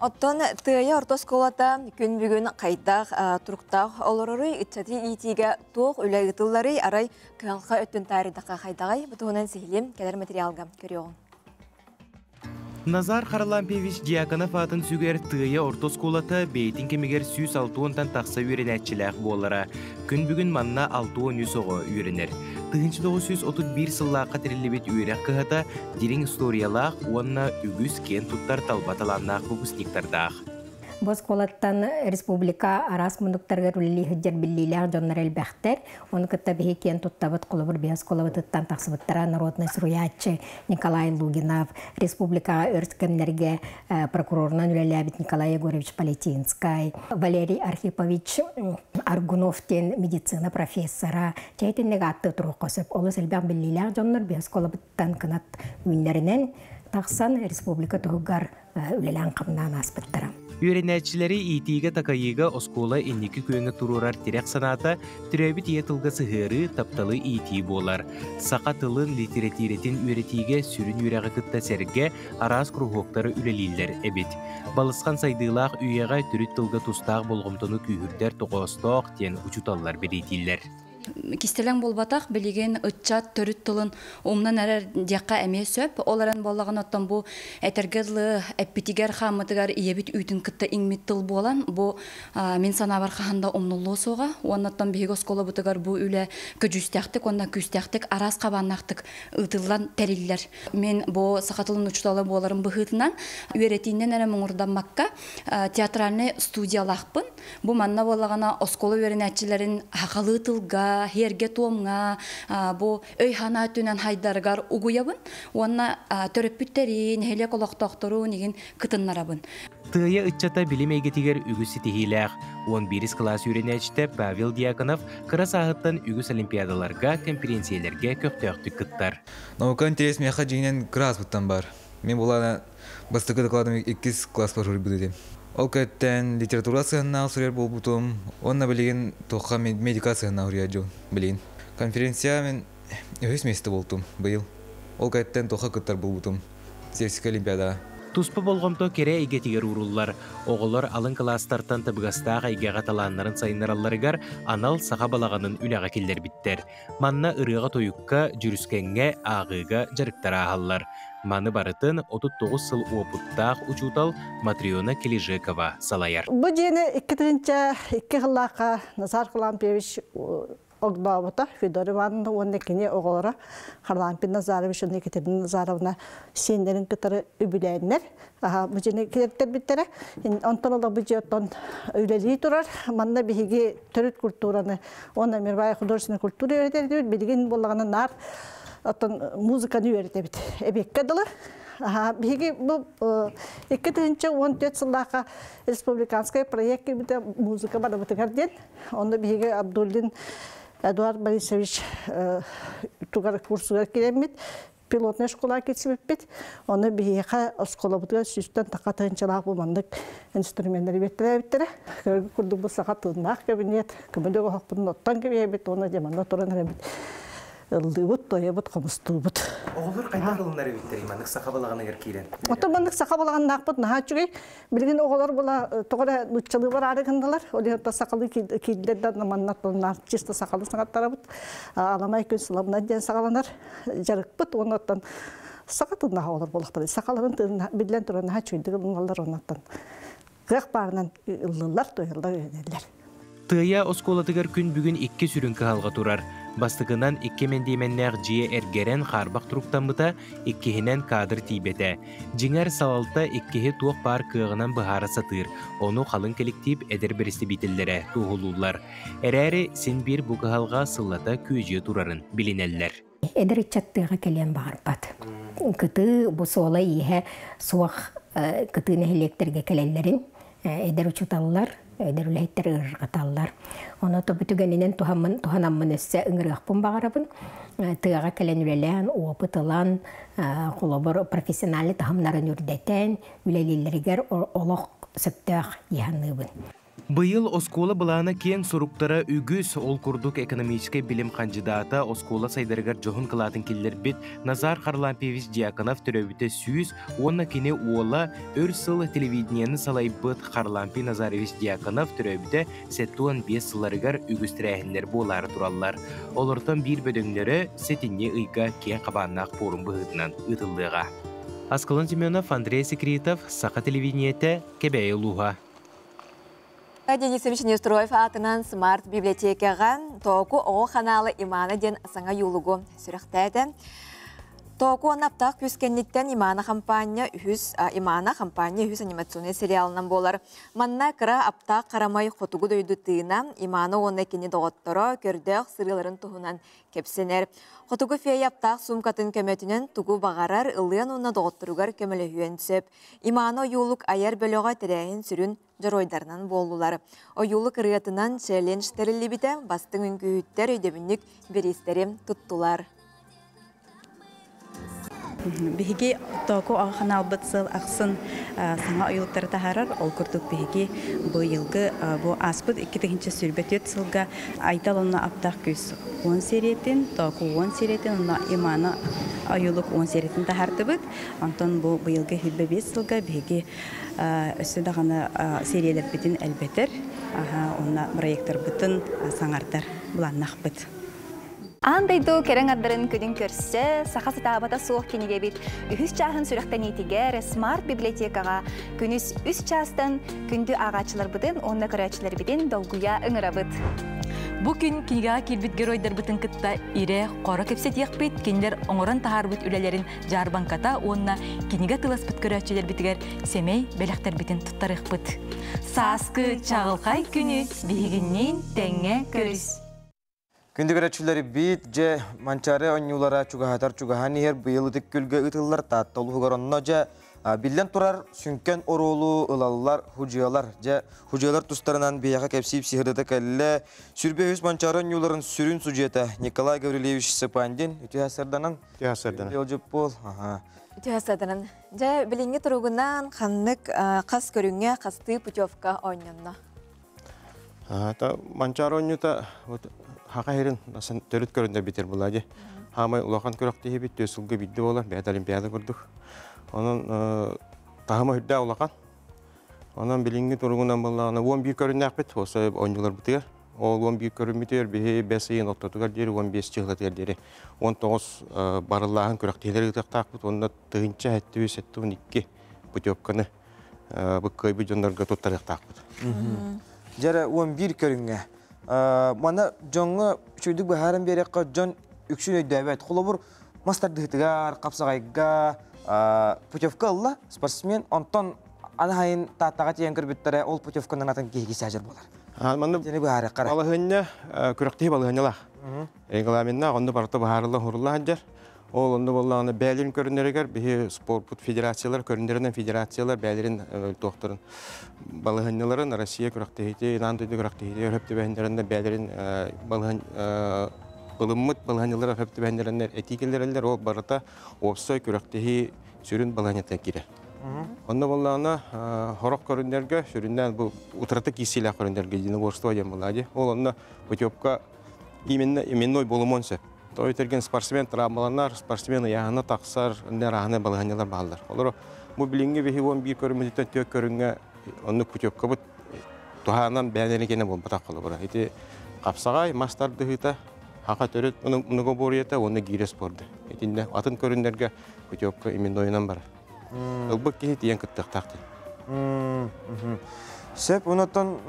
Оттон Тыайа орто оскуолата күн бүгүн хайдах туруктаах олороруй, ыччаты иитиигэ туох үлэ ыытылларый, арай кыһалҕа өттүн таарыйдахха хайдаҕай? Бу туһунан сиһилиим кэлэр материалга көрүөҕүҥ. Назар Харлампьевич Дьяконов аатын сүгэр Тыайа орто оскуолата бэйэтин кэмигэр 160-тан тахса үөрэнээччилээх буолара. Күн бүгүн манна 63 оҕо үөрэнэр. 1931 сыллаахха тэриллибит үөрэх кыһата дириҥ историялаах уонна үгүс киэн туттар талба талааннаах выпускниктардаах. Бу оскуолаттан республика араас муннуктарыгар үлэлии сылдьар биллиилээх дьоннор элбэхтэр. Ону кытта биһи киэн туттабыт холобур биһи оскуолабытыттан тахсыбыттара народнай суруйааччы Николай Лугинов, республикаҕа өр кэмнэргэ прокурорунан үлэлээбит Николай Егорович Полетинскай, Валерий Архипович Аргунов диэн медицина профессора, чэйтинник ааттыы туруохха сөп. Олус элбэх биллиилээх дьоннор биһи оскуолабыттан кынат үүннэринэн тахсан республика туһугар үлэлээн-хамнаан ааспыттара. Үөрэнээччилэри иитиигэ-такайыыга оскуола инники күөҥҥэ туруорар тирэх санаата төрөөбүт ийэ тылга сыһыарыы, тапталы иитии буолар. Саха тылын, литэрэтиирэтин үөрэтиигэ сүрүн үөрэҕи кытта сэргэ араас куруһуоктары үлэлииллэр эбит. Балысхан сайдыылаах үйэҕэ төрүт тылга тустаах болҕомтону күүһүрдэр тоҕоостоох диэн учууталлар бэлиэтииллэр. Кистэлэҥ буолбатах, билигин ыччат төрүт тылын умнан эрэр диэххэ эмиэ сөп. Ол эрэн буоллаҕына, оттон бу этэргэ дылы эппитигэр-хааммытыгар ийэбит үүтүн кытта иҥмит тыл буолан, бу мин санаабар хаһан да умнуллуо суоҕа. Уонна оттон биһиги оскуолабытыгар бу үлэ көдьүүстээхтик уонна күүстээхтик араас хабааннаахтык ыытыллан тэриллэр. Мин бу саха тылын учуутала буоларым быһыытынан үөрэтиинэн эрэ муҥурдаммакка театральнай студиялаахпын. Бу манна буоллаҕына оскуола үөрэнээччилэрин сахалыы тылга, сиэргэ-туомҥа бу өй-санаа өттүнэн хайдарыгар угуйабын уонна төрөппүттэри, нэһилиэк олохтоохторун игин кытыннарабын. Тыайа ыччата билим эйгэтигэр үгүс ситиһиилээх. 11 кылаас үөрэнээччитэ Павел Дьяконов кыра сааһыттан үгүс олимпиадаларга, кэмпириэнсийэлэргэ көхтөөхтүк кыттар. Наука интерес миэхэ дьиҥинэн кыра ааспыттан баар. Мин булаана бастакы докладым иккис класспар суруйбут этим. Ол кэттэн литература сыһыннаах суруйар буолбутум. Уонна билигин туохха медика сыһыннаах суруйар дьон билигин. Конференция мен үһүс миэстэ буолтум быйыл. Ол кэттэн туохха кыттар буолбутум. Сельская олимпиадаҕа. Туспа болҕомто кэрэ эйгэтигэр ууруллар. Оҕолор алын кылаастартан табыгастаах эйгэҕэ талааннарын сайыннаралларыгар анал саха балаҕанын үлэҕэ киллэрбиттэр. Манна ырыаҕа-тойукка, дьүрүскэҥҥэ, ааҕыыга дьарыктар ааһаллар. Маны барытын 39 сыл уопуттаах учуутал Матрена Килижекова салайар. Бу дьиэни 2002 сыллаахха Назар Харлампьевич огдообута Федор Ивановна уонна кини оҕолоро Харлампий Назарович уонна Екатерина Назаровна сиэннэрин кытары үбүлээннэр бу дьиэни килэртэрбиттэрэ. Онтон ыла бу дьиэ оттон үлэлии турар. Манна биһиги төрүт культураны уонна мировая художественная культура үөрэтэрбит. Билигин буоллаҕына наар оттон музыканы үөрэтэбит. Эбиэккэ дылы. Биһиги бу 2014 сыллаахха республиканскай проект кирбитэ музыка барыбытыгар диэн. Онно биһиги Абдуллин Эдуард Борисович тугар курсугар киирэммит пилотная школа кирсибиппит. Оны биһиэхэ оскуолабытыгар сүүстэн таха тыһынчалаах бу маннык инструменнары биэртэрээбиттэрэ. Көргө курдук бу саха тыыннаах кабинет, көмөлөк оһохпутун оттон кэбиһэбит уонна дьэ манна туран эрэбит. Ыллыыбыт, тойобут, хомустуубут. Оҕолор хайдах ылынар эбиттэрий маннык саха балаҕаныгар киирэн? Оттон маннык саха балаҕаннаахпыт наһаа үчүгэй. Билигин оҕолор була тоҕо эрэ нууччалыы бараары гыннылар. Ол иһин сахалыы киирдэр да манна чисто сахалыы саҥаттарабыт. Аламай күн сыламынан диэн саҕаланар дьарыкпыт. Уонна оттон саха тылнаах оҕолор буоллахтара. Сахаларын тылын биллэн туран наһаа үчүгэйдик ылыналлар оннуттан кыах баарынан ыллылар, туйаллар, үөрэнэллэр. Тыайа оскуолатыгар күн бүгүн икки сүрүн кыһалҕа турар. Бастакынан икки мэндиэмэннээх дьиэ эргэрэн хаарбах туруктаммыта, иккиһинэн кадр тиийбэтэ. Дьиҥэр, салалта иккиһи туох баар кыаҕынан быһаара сатыыр, ону халыҥ кэлэктиип эдэр бэрэстэбиитэллэрэ туоһулууллар. Эрээри син биир бу кыһалҕа сыллата күөдьүйэ турарын билинэллэр. Эдэр ыччат тыаҕа кэлиэн баҕарбат. Кытыы бу суола-ииһэ суох кытыы нэһилиэктэргэ кэлэллэрин эдэр учууталлар Эдэр үлэһиттэр ыарырҕаталлар. Ону тобу түгэнинэн туһаммын туһанаммын өссө ыҥырыахпын баҕарабын. Тыаҕа кэлэн үлэлээн, опыт ылан, холобур профессиональный таһымнарын үрдэтэн, үлэлииллэригэр олох сөптөөх дии саныыбын. Быйыл оскуола былаана киэҥ суруктара үгүс, ол курдук экономическай билим хандьыдаата оскуола сайдарыгар дьоһун кылаатын киллэрбит Назар Харлампьевич Дьяконов төрөөбүтэ 100 уонна кини уола өр сыл телевидениены салайбыт Харлампий Назарович Дьяконов төрөөбүтэ 75 сылларыгар үгүс тэрээһиннэр буолаары тураллар. Олортон биир бөдөҥнөрө сэтинньи ыйга киэҥ хабааннаах пуорум быһыытынан ыытыллыаҕа. Аскалон Семенов, Андрей Секретов, Саха телевидениетэ, Кэбээйи улууһа. Денисович Неустроев аатынан Смарт библиотекаҕа Тооку оҕо ханаала Имана диэн саҥа юлугу сүрэхтээтэ. Тооку уонна аптаах күүс кэнниттэн Имана хампаанньа үһүс Имана хампаанньа үһүс анимационнай сериалынан буолар. Манна кыра аптаах харамай хотугу дойду тыына Имана уонна кини доҕотторо көрдөөх сырыыларын туһунан кэпсэнэр. Хотугу фея аптаах суумкатын көмөтүнэн тугу баҕарар ылыан уонна доҕотторугар көмөлөһүөн сөп. Имана ойуулук айар бөлөҕө тэрээһин сүрүн дьоруойдарынан буоллулар. Ойуулук ырыатынан челлендж тэриллибитэ, бастыҥ үҥкүүһүттэр өйдөбүнньүк бириистэри туттулар. Биһиги Току ханаалбыт сыл ахсын саҥа ойуулуктары таһаарар. Ол курдук биһиги быйылгы бу ааспыт 2024 сылга Айтал онно аптаах күүс 10 сериятин, Току 10 сериятин, онно Имана ойуулук 10 сериятин таһаардыбыт. Онтон бу быйылгы 25 сылга биһиги өссө даҕаны сериялэрбитин элбэтэр, уонна проекторбытын саҥардар былааннаахпыт. Аан дойду кэрэҥ ардарын күнүн көрсө, саха сатаабата суох кинигэбит үһүс чааһын сүрэхтэниитигэр смарт библиотекаҕа күнүс үс чаастан күндү ааҕааччыларбытын уонна көрөөччүлэрбитин долгуйа ыҥырабыт. Бу күн кинигэҕэ киирбит геройдарбытын кытта ирэ-хоро кэпсэтиэхпит, кинилэр оҥорон таһаарбыт үлэлэрин дьаарбаҥката уонна кинигэ тыласпыт көрөөччүлэрбитигэр сэмэй бэлэхтэрбитин туттарыахпыт. Сааскы чаҕылхай күнү биһигинниин тэҥҥэ көрүс! Күндү көрөөччүлэрбит, дьэ, Манчаары оонньуулара чугаһатар чугаһаан иһэр быйыл ытык күлгэ ыытыллар Таатта улууһугар онно дьэ биллэн турар сүҥкэн оруолу ылаллар худьуйалар. Дьэ, худьуйалар тустарынан биһиэхэ кэпсиип сыһыарыта кэллэ. Сүрбэ үһүс Манчаары оонньууларын сүрүн судьуйата Николай Гаврильевич Сыпандин үтүө сарданан. Үтүө сарданан. Ыалдьыт буол. Аха. Үтүө сарданан. Дьэ, билиҥҥи туругунан ханнык хас көрүҥҥэ хастыы путевка оонньонно? Та Манчаары оонньуута вот хака хирин төрүт көрүндө битер була ди. Хаамай улахан күрэхтэһии төс сылга бидди буолар, бэйэт олимпиада курдук. Онон таһыма үрдэ улахан. Онон билиҥҥи туругунан буоллаҕына 11 көрүннээхпит, осы оонньууларбытыгар. Ол 11 көрүммүтүгэр биһи бэс ыйын ортотугар диэри 15 чыһылатыгар диэри 19 барыллааһын күрэхтэһиилэр ыытыахтаахпыт уонна 1772 путевканы бу кыайбыт дьоннорго туттарыахтаахпыт. Дьэрэ 11 көрүҥҥэ. Мана дьоҥҥо үчүгдүк быһааран биэриэххэ дьон үксүн өйдөөбөт. Холобур, мас тардыһытыгар, хапсаҕайга путевка ылла спортсмен, онтон аны хайын Тааттаҕа тиийэн көрбүттэрэ, ол путевканан атын киһиги саажар буолар. Манна балаһыанньа күрэхтэһии балаһыанньалаах. Регламеннаах, онно барыта быһаарыллан хурулла сылдьар. Ол онно буоллаҕына бэйэлэрин көрүнэригэр биһи спорпут федерациялар көрүннэринэн федерациялар бэйэлэрин туохтарын балаһыанньаларын Россия күрэхтэһиитэ, аан дойду күрэхтэһиитэ өрөп түбэһиннэринэн бэйэлэрин балаһын ылыммыт балаһыанньалара өрөп түбэһиннэринэн этии киллэрэллэр. Ол барыта уопсай күрэхтэһии сүрүн балаһыанньата киирэр. Онно буоллаҕына хорох көрүннэргэ сүрүннээн бу утрата киирсиилээх көрүннэргэ единоборство диэн буолла дии. Ол онно путевка именно именной буолумуон сөп. Той тэрген спортсмен травмаланар, спортсмен ыйааһына тахсар, инне арааһынай балаһыанньалар бааллар. Олору бу билиҥҥи биһи 11 көрүммүтүттэн түөрт көрүҥҥэ оннук путевкабыт туһаанан бэйэлэрин кэнэ буолбатах холобура. Ити хапсаҕай, мас тардыһыыта, хаха төрүт многоборьета уонна гиирэ спорда. Итиннэ атын көрүннэргэ путевка именнойунан барар. Ылбыт киһи тиийэн кыттыахтаах диэн. Сөп, онтон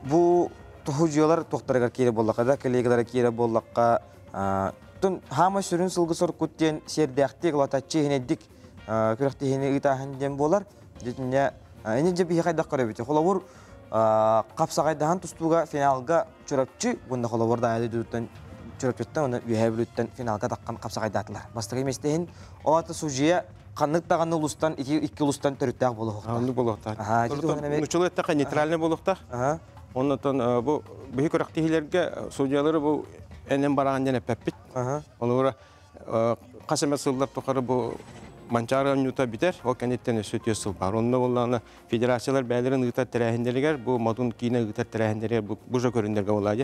бу туһудьуйалар туохтарыгар киирэ буоллахха да, коллегалара киирэ буоллахха, тун хаама сүрүн сылгы соркут диэн сиэрдээхтик, латаччы иһинэйдик күрэхтэһиини ыытааһын диэн буолар. Дьитинне ини дьэ биһи хайдах көрөбүт. Холобур, хапсаҕайдаһан тустууга финалга Чурапчы уонна холобур Даайа дойдутуттан Чурапчыттан уонна Үөһээ Бүлүүттэн финалга таххан хапсаҕайдаатылар. Бастакы миэстэһин ол аты судьуйа Ханнык даҕаны улуустан ити икки улуустан төрүттээх буолуохтаах. Оннук буолуохтаах. Нуччалыы эттэххэ нейтральный буолуохтаах. Оннотон бу биһи күрэхтэһиилэргэ судьялары бу энэн бараан диэн эппэппит. Олура хас эмэ сыллар тухары бу Манчаары оонньуута бүтэр, ол кэнниттэн өссө 4 сыл бар. Онно буоллаҕына федерациялар бэйэлэрин ыытар тэрээһиннэригэр, бу Модун киинэ ыытар тэрээһиннэригэр бу же көрүннэргэ буолаа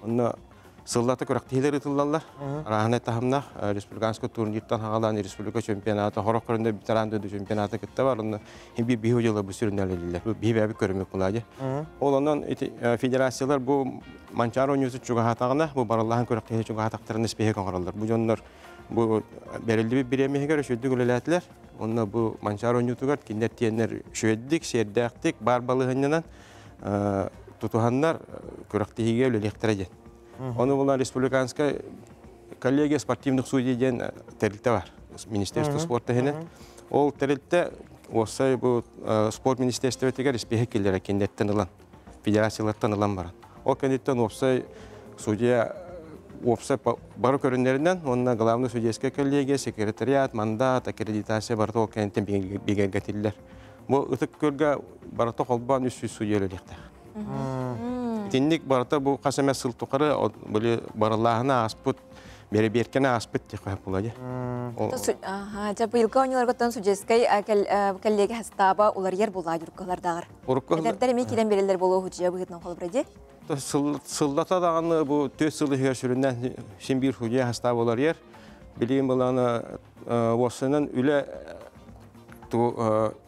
Онно сыллата күрэхтэһиилэр ыытыллаллар. Арааһынай таһымнаах республиканскай турниртан хагалаан республика чемпионата, хорох көрүндэ ветеран дойду чемпионата кытта бар. Онно би биһи дьыла бу сүрүннэлилилер. Биһи бэби көрүмүк буолаа Ол онон ити федерациялар бу Манчаары оонньууту чугаһаатаҕына, бу барыллаһан күрэхтэһии чугаһаатахтарына испииһэк оҥороллор. Бу дьоннор бу бэриллибит бириэмэһигэр үчүгэйдик үлэлээтилэр. Онно бу Манчаары оонньуутугар кинилэр тиэннэр үчүгэйдик, сиэрдээхтик, баар балаһыанньанан тутуһаннар күрэхтэһиигэ үлэлиэхтэрэ диэн. Ону була республиканскай коллегия спортивных судей диэн тэрилтэ бар. Министерство спорта иһинэн. Ол тэрилтэ уопсай бу спорт министерствотыгар испииһэк киллэрэ кинилэртэн ылан федерациялартан ылан баран. Ол кэнниттэн уопсай судья уопсай бары көрүннэринэн уонна главный судейская коллегия, секретариат, мандат, аккредитация барыта ол кэнниттэн бигэргэтиллэр. Бу ытык көргө барыта холбоон 300 судья үлэлиэхтээх. Итинник барыта бу хас эмэ сыл тухары били барыллааһына ааспыт бэрэбиэркэни ааспыт диэххэ була дии. Дьэ быйылгы оонньууларгыттан судейскай коллеги хастааба уларыйар буолаа дьуркалардааҕар. Эдэрдэр эмиэ киирэн биэрэллэр буолуо худьуйа быһыытынан холобура дии. Сыллата даҕаны бу 4 сыл иһигэр сүрүннээн син биир судьуйа хастааба уларыйар. Билигин былаана уопсайынан үлэ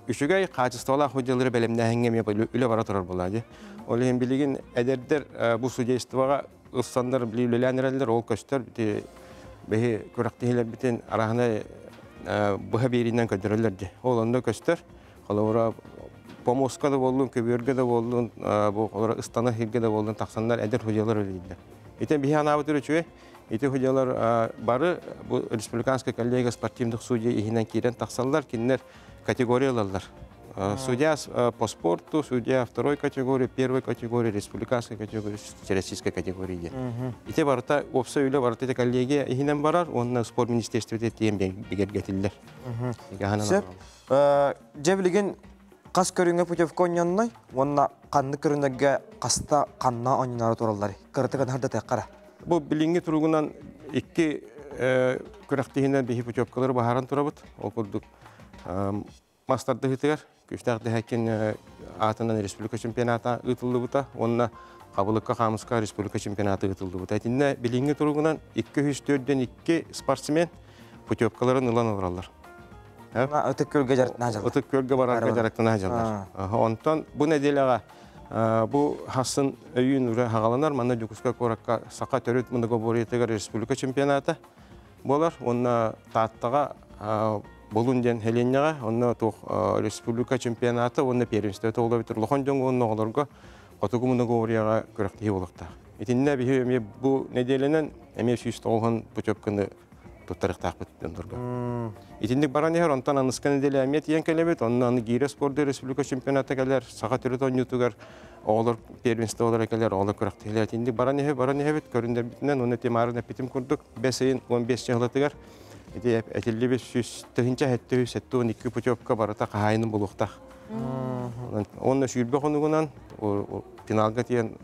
үчүгэй хаачыстыбалаах судьялары бэлэмнээһиҥҥэ эмиэ үлэ бара турар буолаа дии. Ол иһин билигин эдэрдэр бу судействоҕа ылсаннар били үлэлээн эрэллэр, ол көстөр ити биһи күрэхтэһиилэрбитин арааһынай быһа биэриинэн көрдөрөллөр дии. Ол онно көстөр. Холобура, помоска да буоллун, көбүөргэ да буоллун, бу холобура ыстана сиргэ да буоллун тахсаннар эдэр судьялар үлэлииллэр. Ити биһи анаабыт үчүгэй. Ити судьялар бары бу республиканская коллегия спортивных судей иһинэн киирэн тахсаллар, кинилэр категория ылаллар. Судья по спорту, судья второй категории, первой категории, республиканской категории, российской категории диэн. Ити барыта уопсай үлэ барыта ити коллегия иһинэн барар, уонна спорт министерствота тиийэн бигэргэтиллэр. Сөп. Дьэ билигин хас көрүҥҥэ путевка оонньонной уонна ханнык көрүҥнэргэ хаста ханна оонньоноро тураллар? Кыратык хара. Бу билиҥҥи туругунан икки күрэхтэһиинэн биһи путевкалары баһаран турабыт. Ол курдук мас тардыһыытыгар күүстээх дэһэкин аатынан республика чемпионата ыытыллыбыта уонна Хабылыкка Хаамыска республика чемпионата ыытыллыбыта. Итиннэ билиҥҥи туругунан 242 спортсмен путевкаларын ылан олороллор. Ытык Көлгө дьарыктана дьаллар. Ытык Көлгө барарга дьарыктана дьаллар. Онтон бу нэдиэлэҕэ бу хасын өйүүн ура хагаланар манна Дьокуускай куоракка саха төрүт многоборьетыгар республика чемпионата буолар. Уонна Тааттаҕа Болун диэн сэлиэнньэҕэ онно туох республика чемпионата уонна первенствота буолар улахан дьоҥҥо уонна оҕолорго хотугу многоборьеҕа күрэхтэһии буолуохтаах. Итиннэ биһи эмиэ бу нэдиэлэнэн эмиэ 190 путевканы туттарыахтаахпыт дьоннорго. Итинник баран иһэр, онтон аныска нэдиэлэ эмиэ тиийэн кэлэбит, онно аны гиирэ спорду республика чемпионата кэлэр, саха төрүт оонньуутугар оҕолор первенстволара кэлэр, оҕолор күрэхтэһиилэр. Итинник баран иһэ, баран иһэбит, көрүннэрбитинэн, уонна тимаарын эппитим курдук, 5 ыйын 15 чыһылатыгар ити этиллибит 100 772 путевка барыта хаһаайынын булуохтаах. Уонна 20 хонугунан финалга тиийэн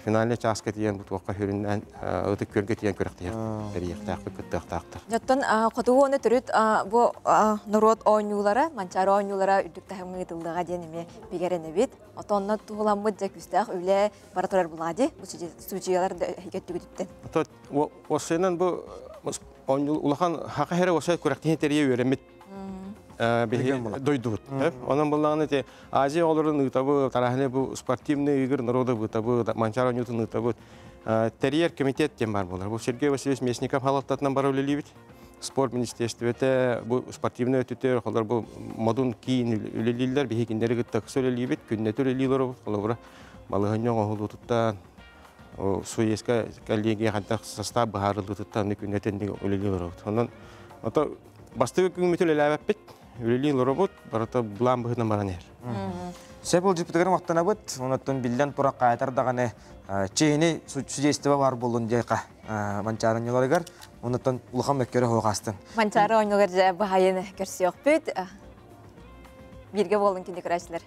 финальный чааска тиийэн бу туохха хүрүннээн ытык күөлгэ тиийэн күрэхтэһиэхтээхпит, кыттыахтаахтар. Оттон хотугу уонна төрүт бу норуот оонньуулара, Манчаары оонньуулара үрдүк таһымҥа ыытыллыаҕа диэн эмиэ бигэрэнэбит. Отонно туһуламмыт дьэ күүстээх үлэ бара турар булади бу судьуйалар да эһигэ Ото осынан бу улахан хака хере осай күрэхтэһии тэрийэ үөрэммит биһи дойдубут. Онон буллаҕына те Азия оҕолорун ыытабы, тараханы бу спортивный игр народа бытабы, Манчаары оонньуутун ыытабыт. Тэрийэр комитет диэн бар буолар. Бу Сергей Васильевич Местников халалтатынан бара үлэлиибит. Спорт министерствота бу спортивный өттүтөр, холор бу модун киин үлэлииллэр, биһи кинилэри кытта үлэлиибит, күннэтэ үлэлиилэр холобура балыһынньоҥ оһулутуттан судейская коллегия хантах состав быһаарыллытыттан күннэтэн үлэлиилэр. Онон ото бастакы күҥмүт үлэлээбэппит, үлэлиин робот барыта былаан быһыытынан баран иһэр. Сөп ылдьыппытыгар махтанабыт. Онуттан биллэн турар каайтар даҕаны чиэһини судейство бар буоллун диэхэ Манчаары оонньууларыгар. Онуттан улахан мөккөрө хоҕастын. Манчаары оонньуулар дьэ баһайын көрсүөхпүт. Бииргэ буолун күндү көрөөччүлэр.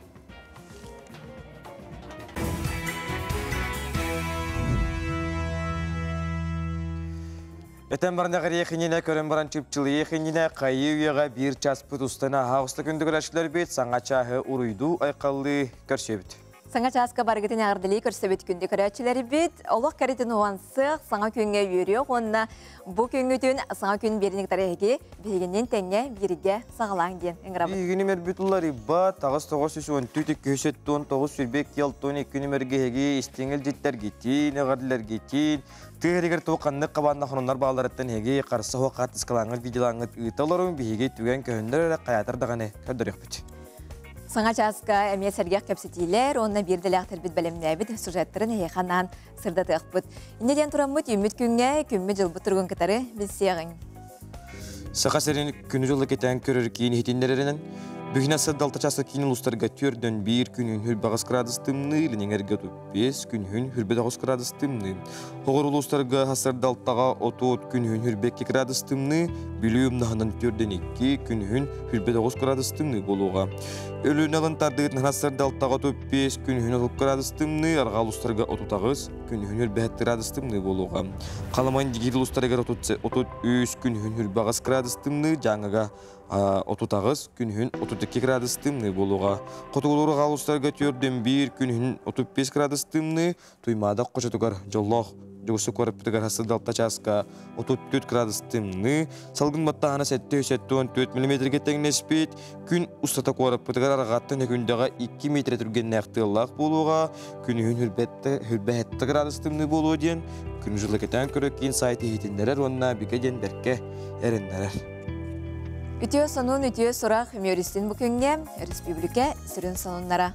Этэн баран эҕириэхининэ, көрөн баран чыпчылыйыахининэ, хайыы үйэҕэ биир часпыт устана аһаа уста күндү көрөөччүлэрбит саҥа чааһы уруйдуу айхаллыы көрсүөбүт. Саҥа чааска барыгытын эҕэрдэлии көрсөбүт күндү көрөөччүлэрбит. Олох кэритин уһансыах, саҥа күҥҥэ үөрүөх уонна бу күҥҥүтүн саҥа күн биэрин кытары эһиги биһигиннин тэҥҥэ бииргэ саҕалааҥ диэн ыҥырабыт. Биһигини мөрбүт уларыйбат, таҕыс 914 279 22 62 нүмергэ эһиги истиҥ илдьиттэргитин, эҕэрдэлэргитин, Тыа иһигэр туох ханнык хабаанна хонуннар бааларыттан эһиги харса суох хаартыскалааҥҥыт, видеолааҥҥыт ыыта олоруҥ, биһиги түгэн көһүннэр эрэ хайаатар даҕаны көрдөрүөхпүт. Саҥа чааска эмиэ сэргэх кэпсэтиилэр уонна биир дэлээхтэрбит бэлэмнээбит сюжеттарын эһиэхэ анаан сырдатыахпыт. Инньэ диэн тураммыт үүммүт күҥҥэ күммүт-дьылбыт туругун кытары билсиэҕиҥ. Саха сирин күнү-дьылы кэтээн көрөр киин иһитиннэрэринэн, бүгүн сырдалта чааса киин улуустарга түөрдөн биир күнүн хүрбэҕис градус тымныы, илин эҥэргэ 35, күнүһүн хүрбэ градус тымныы. Хоҕор улуустарга сырдалтаҕа 30, күнүһүн хүрбэ 2 градус тымныы, Бүлүү умнаһынан түрдэн 2, күнүһүн хүрбэ 9 градус тымныы буолуоҕа. Өлүөнэ алын тардыытынан сырдалтаҕа 35, күнүһүн 30 градус тымныы, арҕаа улуустарга 38, күнүһүн хүрбэ 7 градус тымныы буолуоҕа. Халаман Дигир улуустарыгар 33, күнүһүн хүрбэ 8 градус тымныы, Дьааҥыга 38, күнүһүн 32 градус тымныы буолуоҕа. Хотугулуур улуустарга түрдэн 1, күнүһүн 35 градус тымныы, Туймаада хочотугар дьоллоох Дьугусу куораппытыгар сылдалта чааска 34 градус тымныы, салгын баттааһына 774 миллиметрге тэҥнэспит, күн устата куораппытыгар арҕааттан өкүндэҕэ 2 метр түргэннээх тыаллаах буолуоҕа, күнүһүн хүрбэһэтте градус тымныы буолуо диэн күн жылы кэтээн көрө киин сайт иһитиннэрэр уонна бигэ диэн бэркэ эрэннэрэр. Үтүө сонун, үтүө сурах үмүөрүстүн бу күҥҥэ республика сүрүн сонуннара.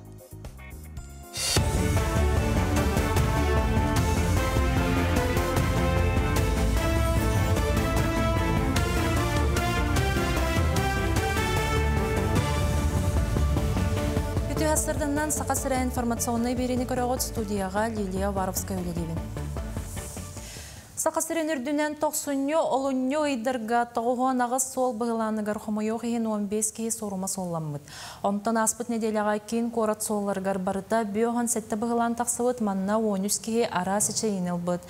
Үтүө сырдыннан Саха сирэ информационнай биэриини көрөҕүт, студияҕа Лилия Уваровская үлэлиибин. Саха сирин үрдүнэн тохсунньу, олунньу ыйдарга 98 суол быһылааныгар хомойуох иһин 15 киһи суорума суолламмыт. Онтон ааспыт нэдиэлэҕэ киин куорат суолларыгар барыта 57 быһылаан тахсыбыт, манна 13 киһи араас эчэйиини ылбыт.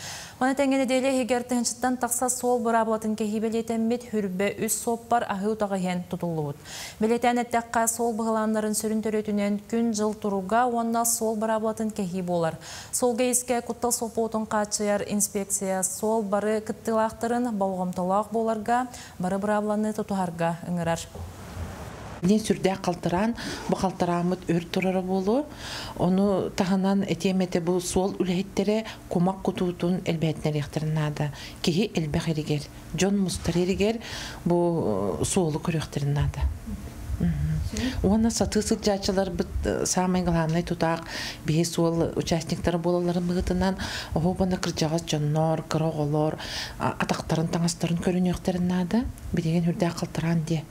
Маны тэҥэ нэдиэлэ иһигэр тыһыынчаттан тахса суол быраабылатын кэһии бэлиэтэммит, хүрбэ үс суоппар аһыы утаҕы иһэн тутуллубут. Бэлиэтээн эттэххэ, суол быһылааннарын сүрүн төрүөтүнэн күн-дьыл туруга уонна суол быраабылатын кэһии буолар. Суолга-иискэ куттал суоппутун хааччыйар инспекция суол бары кыттыылаахтарын болҕомтолоох буоларга, бары быраабыланы тутуһарга ыҥырар. Диэн сүрдээх халтараан, бу халтарааммыт өр турара буолуо. Ону таһынан этиэм этэ бу суол үлэһиттэрэ кумах кутуутун элбээтинэриэхтэрин наада. Киһи элбэх эригэр, дьон мустар эригэр бу суолу көрүөхтэрин наада. Уонна сатыы сылдьааччыларбыт самый главный тутаах биһи суол участниктара буолалларын быһыытынан оһуобана кырдьаҕас дьоннор, кыра оҕолор атахтарын таҥастарын көрүнүөхтэрин наада. Билигин үрдээх халтараан диэ.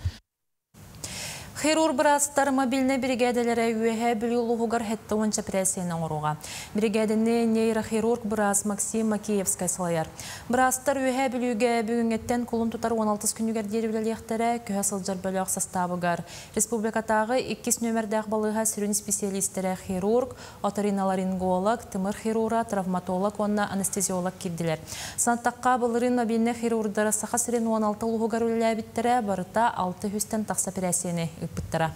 Хирург быраастар мобильнай биригээдэлэрэ Үөһээ Бүлүү улууһугар 70 эпэрээссийэни оҥоруоҕа. Биригээдэни нейрохирург быраас Максим Макеевскай салайар. Быраастар Үөһээ Бүлүүгэ бүгүҥҥэттэн кулун тутар 16 күнүгэр диэри үлэлиэхтэрэ, көһө сылдьар бөлөх састаабыгар республикатааҕы иккис нүөмэрдээх балыыһа сүрүн специалистэрэ хирург, оториноларинголог, тымыр хирура, травматолог уонна анестезиолог киирдилэр. Санаттахха, былырыын мобильнай хирурдара Саха сирин 16 улууһугар үлэлээбиттэрэ, барыта 600-тэн тахса эпэрээссийэни ыыппыттара.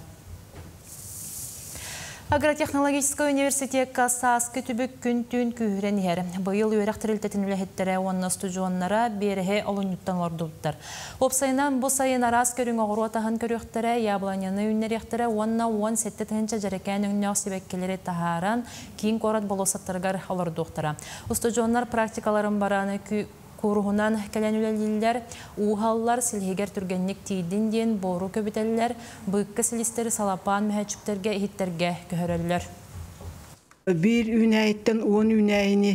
Агротехнологическай университекка сааскы түбүк күн-түүн күүһүрэн иһэр. Быйыл үөрэх тэрилтэтин үлэһиттэрэ уонна устудьуоннара биэрэһи олунньуттан олордубуттар. Уопсайынан бу сайын араас көрүҥ оҕуруот аһын көрүөхтэрэ, яблоняны үүннэриэхтэрэ уонна 17 тыһыынча дьэрэкээн өҥнөөх сибэккилэри таһааран киин куорат болуоссаттарыгар олордуохтара. Устудьуоннар практикаларын баран кууруһунан кэлэн үлэлииллэр, ууһаллар, силиһигэр түргэнник тиийдин диэн буору көбүтэллэр, быыкка силистэри салапаан мөһөөччүктэргэ, иһиттэргэ көһөрөллөр. Биир үүнээйиттэн 10 үүнээйини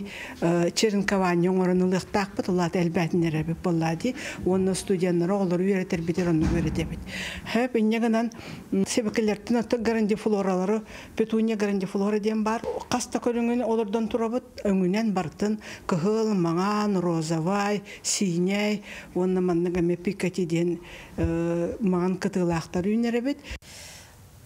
черенкование оҥорон ылыахтаахпыт, ол аата элбээтиннэрэбит буоллаа дии. Уонна студеннары оҕолору үөрэтэрбитигэр оннук үөрэтэбит. Хөп инньэ гынан сибикилэртэн оттон грандифлоралары, петуния грандифлора диэн баар. Хас да көрүҥүн олордон турабыт. Өҥүнэн барытын кыһыл, маҥан, розовай, сиинэй уонна маннык эмиэ пикати диэн маҥан кытыылаахтар үүнэрэбит.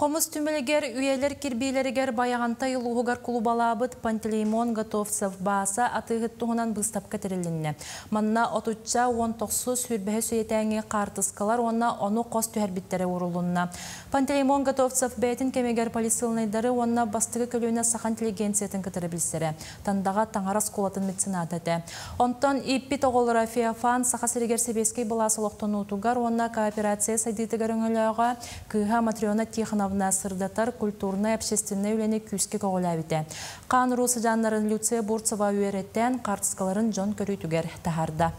Хомус түмэлигэр үйэлэр кирбиилэригэр Байаҕантай улууһугар кулубалаабыт Пантелеймон Готовцев Бааса атыыһыт туһунан быыстапка тэрилиннэ. Манна отучча 19 сүүрбэһис үйэтээҥи хаартыскалар уонна ону хос түһэрбиттэрэ уурулунна. Пантелеймон Готовцев бэйэтин кэмигэр полисылынайдары уонна бастакы көлүөнэ саха интеллигенциятын кытары билсэрэ. Тандаҕа таҥара оскуолатын мецената этэ. Онтон ииппит оҕолоро Феофан Саха сиригэр сэбиэскэй былаас олохтонуутугар уонна кооперация сайдыытыгар өҥөлөөҕө, кыыһа Матрена Тихоновна сырдатар культурнай общественнай үлэни күүскэ көҕүлээбитэ. Хаан уруу сыдьааннарын Люция Бурцева үөрэтэн, хаартыскаларын дьон көрүүтүгэр таһаарда.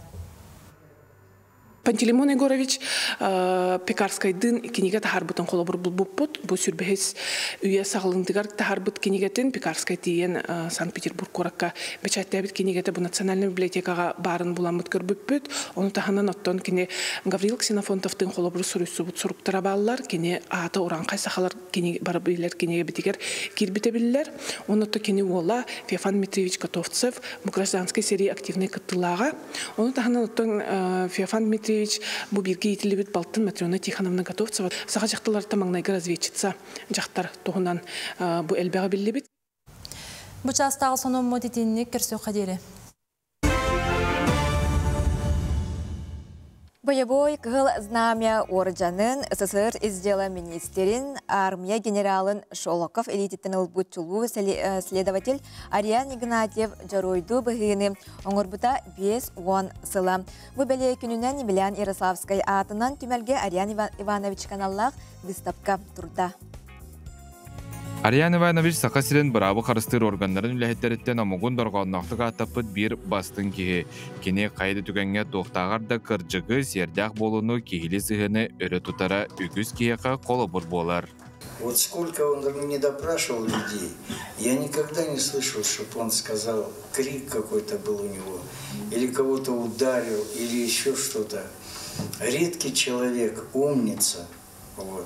Пантелеймон Егорович Пекарскайдыын кинигэ таһаарбытын холобур булбуппут. Бу сүрбэһис үйэ саҕалыытыгар таһаарбыт кинигэтин Пекарскай тиийэн Санкт-Петербург куоракка бэчээттээбит кинигэтэ бу Национальнай библиотекаҕа баарын буламмыт көрбүппүт. Ону таһынан оттон кини Гаврил Ксенофонтовтыын холобур суруйсубут суруктара бааллар. Кини аата урааҥхай сахалар кини бары билэр кинигэбитигэр киирбитэ биллэр. Онно кини уола Феофан Дмитриевич Готовцев бу гражданскай сэрии активнай кыттыылааҕа. Ону таһынан оттон Феофан Дмитриевич бу бииргэ иитиллибит балтын Матрена Тихоновна Готовцева саха дьахталларыттан маҥнайгы разведчица дьахтар туһунан бу элбэҕи биллибит. Бу чаастааҕы сонуммут итинник көрсүөххэ диэри. Боевой Кыһыл Знамя уордьанын СССР ис дьыала министрин, армия генералын Шолохов илиититтэн ылбыт чулуу следователь Ариан Игнатьев дьоруойдуу быһыыны оҥорбута 50 сыла. Бу бэлиэ күнүнэн Емельян Ярославскай аатынан түмэлгэ Ариан Иванович каналлаах выставка турда. Ариан Иванович Саха сирин быраабы харыстыыр органнарын үлэһиттэриттэн омугун дорҕоонноохтук ааттаппыт биир бастыҥ киһи. Кини хайа да түгэҥҥэ туохтааҕар да кырдьыгы, сиэрдээх буолууну, киһилии сыһыаны өрө тутара үгүс киһиэхэ холобур буолар. Вот сколько он не допрашивал людей, я никогда не слышал, чтобы он сказал, крик какой-то был у него, или кого-то ударил, или еще что-то. Редкий человек, умница. Вот.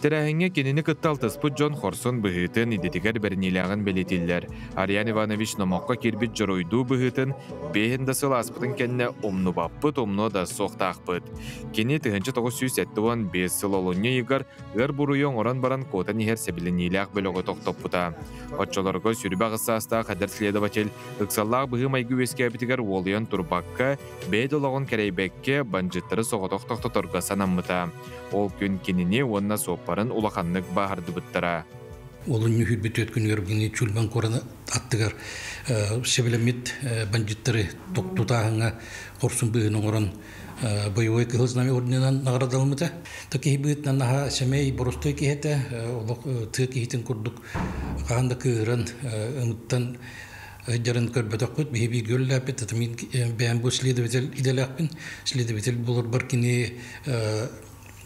Тэрээһиҥҥэ кинини кытта алтыспыт дьон хорсун быһыытын, идэтигэр бэриниилээҕин бэлиэтииллэр. Ариан Иванович номоххо киирбит дьоруойдуу быһыытын бэйэтин да сыл ааспытын кэннэ умнубаппыт, умнуо да суохтаахпыт. Кини 1975 сыл олунньу ыйыгар ыар буруйу оҥорон баран куотан иһэр сэбилэниилээх бөлөҕү тохтоппута. Оччолорго 28 саастаах эдэр следователь ыксаллаах быһыы-майгы үөскээбитигэр уолуйан турбакка, бэйэ да олоҕун кэрэйбэккэ, бандьыыттары соҕотох тохтоторго санаммыта. Ол күн кинини уонна суоппарын улаханнык бааһырдыбыттара. Олунньу хүрбүт күнүгэр бүгүн Чульман куораны аттыгар сэбилэммит бандьыттары тутааһыҥҥа хорсун быһыыны оҥорон боевой Кыһыл Знамя орденынан наградалыммыта. То киһи быһыытынан наһаа сэмэй, боростуой киһи этэ, олох тыа киһитин курдук хаһан да кыыһыран ымыттан дьарын көрбөтөхпүт, биһи бииргэ үлэлээппит, мин бэйэм бу следователь идэлээхпин, следователь буоларбар кини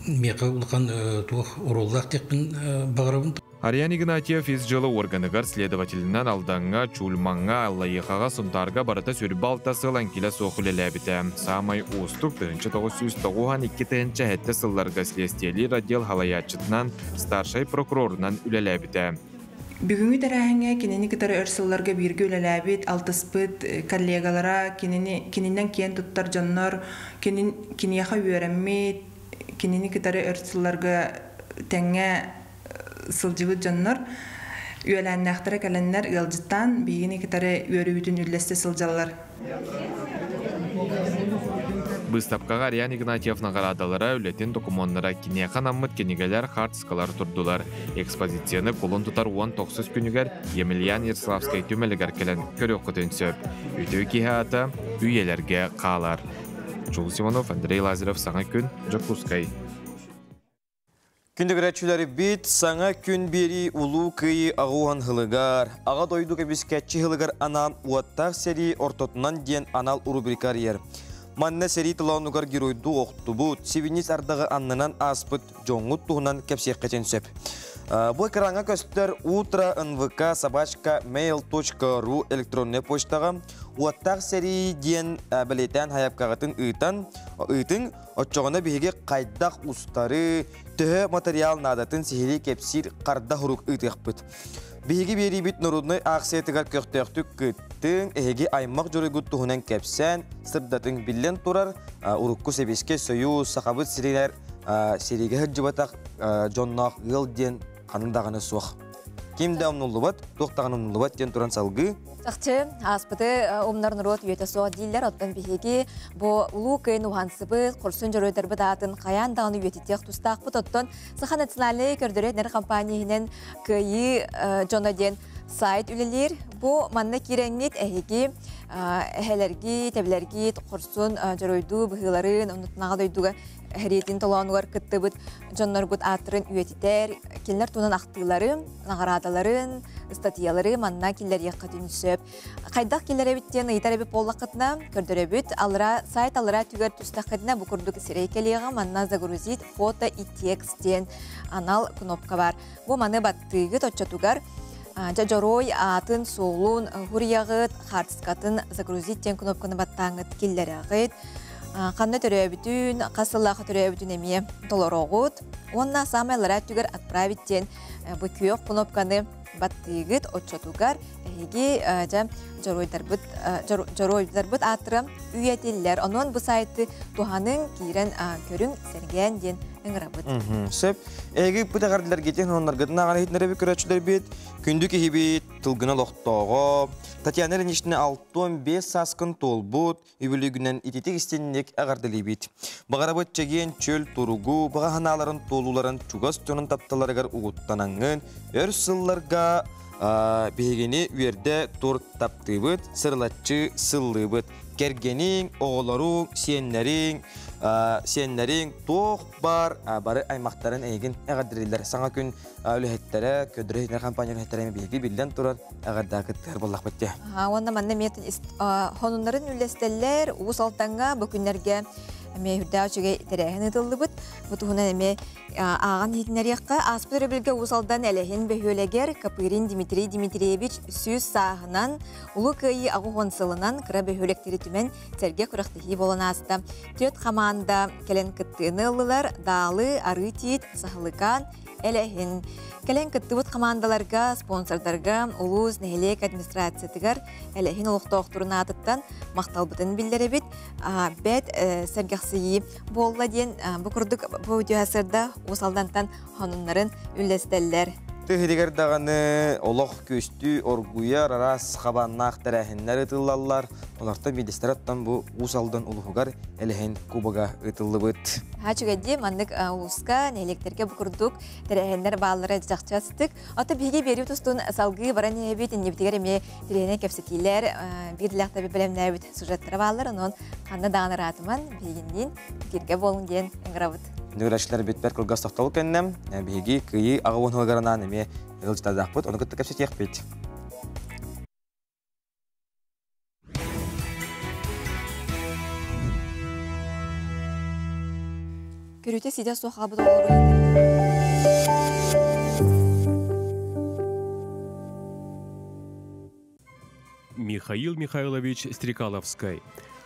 миэхэ улахан туох оруоллаах диэхпин баҕарабын. Ариан Игнатьев ис дьыала органыгар следователинэн Алдаҥҥа, Чульмаҥҥа, Аллайыахаҕа, Сунтаарга барыта 26 сыл эҥкилэ суох үлэлээбитэ. Саамай уустук 1992-2007 сылларга следствиелиир отдел халайааччытынан, старшай прокурорунан үлэлээбитэ. Бүгүҥҥү тэрээһиҥҥэ кинини кытары өр сылларга бииргэ үлэлээбит, алтыспыт коллегалара, кинини кининэн киэн туттар дьоннор, кинин киниэхэ үөрэммит, кинини кытары өр сылларга тэҥҥэ сылдьыбыт дьоннор үөлээннээхтэрэ кэлэннэр ыалдьыттаан биһигини кытары үөрүүбүтүн үллэстэ сылдьаллар. Быыстапкаҕа Ариан Игнатьев наҕараадалара, үлэтин докумуоннара, киниэхэ анаммыт кинигэлэр, хаартыскалар турдулар. Экспозицияны кулун тутар 19 күнүгэр Емельян Ярославскай түмэлигэр кэлэн көрүөххүтүн сөп. Үтүө киһи аата үйэлэргэ хаалар. Чулус Иванов, Андрей Лазарев, Саҥа күн, Дьокуускай. Күндү көрөөччүлэрбит, саҥа күн биэрии Улуу Кыайыы аҕуһан һылыгар, Аҕа дойду көмүскээччи һылыгар анаан уоттаах сэрии ортотунан диэн анал рубрика арыйар. Манна сэрии толоонугар геройдуу охтубут, сибинис ардаҕы аннынан ааспыт дьоҥҥут туһунан кэпсиэххитин сөп. Бу экраҥҥа көстөр утро нвк собачка mail.ru электроннай почтаҕа уоттаах сэрии диэн бэлиэтээн хайапкаҕытын ыытан ыытыҥ оччоҕуна биһиги хайдах устары, төһө материал наадатын сиһилии кэпсиир харда хурук ыытыахпыт. Биһиги биэриибит норуодунай аахсыйатыгар көхтөөхтүк кыттыҥ, эһиги аймах дьоруйгут туһунан кэпсээн, сырдатыҥ биллэн турар, урукку Сэбиэскэй Сойуус, Сахабыт сиригэр сэриигэ сылдьыбатах дьонноох ыал диэн ханан даҕаны суох. Ким да умнуллубат, туох даҕаны умнуллубат диэн туран салгыы. Чахчы, ааспыты умнар норуот үйэтэ суох дииллэр, оттон биһиги бу улуу кыайын уһансыбыт, хорсун дьоруойдарбыт аатын хайаан даҕаны үйэтитиэх тустаахпыт, оттон Саха национальнай көрдөрөр компания иһинэн Кыайыы дьоно диэн сайт үлэлиир. Бу манна киирэҥҥит эһиги эһэлэргит, эбэлэргит хорсун дьоруойдуу быһыыларын, оннутунааҕы дойдуга эһэриэтин толоонугар кыттыбыт дьонноргут ааттарын үйэтитэр, кинилэр туһунан ахтыыларын, наҕараадаларын, ыстатыйалары манна киллэриэххитин сөп. Хайдах киллэрэбит диэн ыйытар эбит буоллаххытына, көрдөрөбүт. Аллара сайт аллара түгэр түстэххитинэ бу курдук сирэй кэлиэҕэ манна загрузить фото и текст диэн анал кнопка бар. Бу маны баттыыгыт оччотугар дьэ дьоруой аатын, суолун хуруйаҕыт, хаартыскатын загрузить диэн кнопканы баттааҥҥыт киллэрэҕит. Ханна төрөөбүтүн, хас сыллаахха төрөөбүтүн эмиэ толороҕут. Уонна саамай аллараа өттүгэр отправить диэн бу күөх кнопканы баттыыгыт оччотугар эһиги дьэ дьоруойдарбыт дьоруойдарбыт ааттара үйэтиллэр. Онон бу сайты туһаныҥ, киирэн көрүҥ, сэргээн диэн ыҥырабыт. Сөп. Эһиги ыппыт эҕэрдэлэргитин, оннаргытын ааҕан иһитиннэрэбит көрөөччүлэрбит. Күндү киһибит, тылгына олохтооҕо, Татьяна Ильинична 65 сааскын туолбут, үбүлүгүнэн ититик истинник эҕэрдэлиибит. Баҕарабыт чэгиэн чөл туругу, баҕа санааларын туолууларын чугас дьонун тапталарыгар угуттанаҥҥын, өр сылларга биһигини үөрдэ тур таптыыбыт, сырылаччы сыллыыбыт. Кэргэниҥ, оҕолоруҥ, сиэннэриҥ, сиэннэриҥ туох баар бары аймахтарын эйигин эҕэрдэлииллэр. Саҥа күн үлэһиттэрэ, көрдөрөр компания үлэһиттэрэ биһиги биллэн турар эҕэрдэ кыттыһар буоллахпыт дии. Уонна манна эмиэ хонуннарын үллэстэллэр. Уус Алтаҥҥа бу күннэргэ эмиэ үрдээх үчүгэй тэрээһин ыытыллыбыт. Бу туһунан эмиэ ааҕан иһитиннэриэххэ. Ааспыт өрөбүлгэ Уус Алдан Элэһин бөһүөлэгэр Копырин Дмитрий Дмитриевич 100 сааһынан Улуу Кыайыы 80 сылынан кыра бөһүөлэктэри түмэн сэргэ күрэхтэһии буолан ааста. Түөрт хамаанда кэлэн кыттыыны ыллылар. Даалы, Арыы Тиит, Саһылыкаан, Элэһин. Кэлэн кыттыбыт хамаандаларга, спонсордарга, улуус, нэһилиэк администрациятыгар Элэһин олохтоохторун аатыттан махталбытын биллэрэбит. Бэт сэргэхсийии буолла диэн бу курдук бу үтүө Уус Алдантан хонуннарын үллэстэллэр. Тыһыригэр даҕаны олох күстүү оргуйар араас хабааннаах тэрээһиннэр ыытыллаллар. Олортон биирдэстэрэ оттон бу Уус Алдан улууһугар Элэһин кубога ыытыллыбыт. Үчүгэйдии маннык улууска, нэһилиэктэргэ бу курдук тэрээһиннэр бааллара чахчастык. Ото биһиги биэрии тустун салгыы баран иһэбит, иннибитигэр эмиэ тириэнэ кэпсэтиилэр, биир лэхтэби бэлэмнээбит сюжеттара бааллар. Онон ханна даҕаны ыраатыман биһигинниин бииргэ буолуҥ диэн ыҥырабыт. Нүрәчләр битпер кылгас тохтол кэннэ биһиги кыйыы аҕа уон эмиэ ыалдьытардаахпыт, ону кытта кэпсэтиэхпит. Көрүүтэ сидэ суох хаалбыт оҕолору Михаил Михайлович Стрекаловскай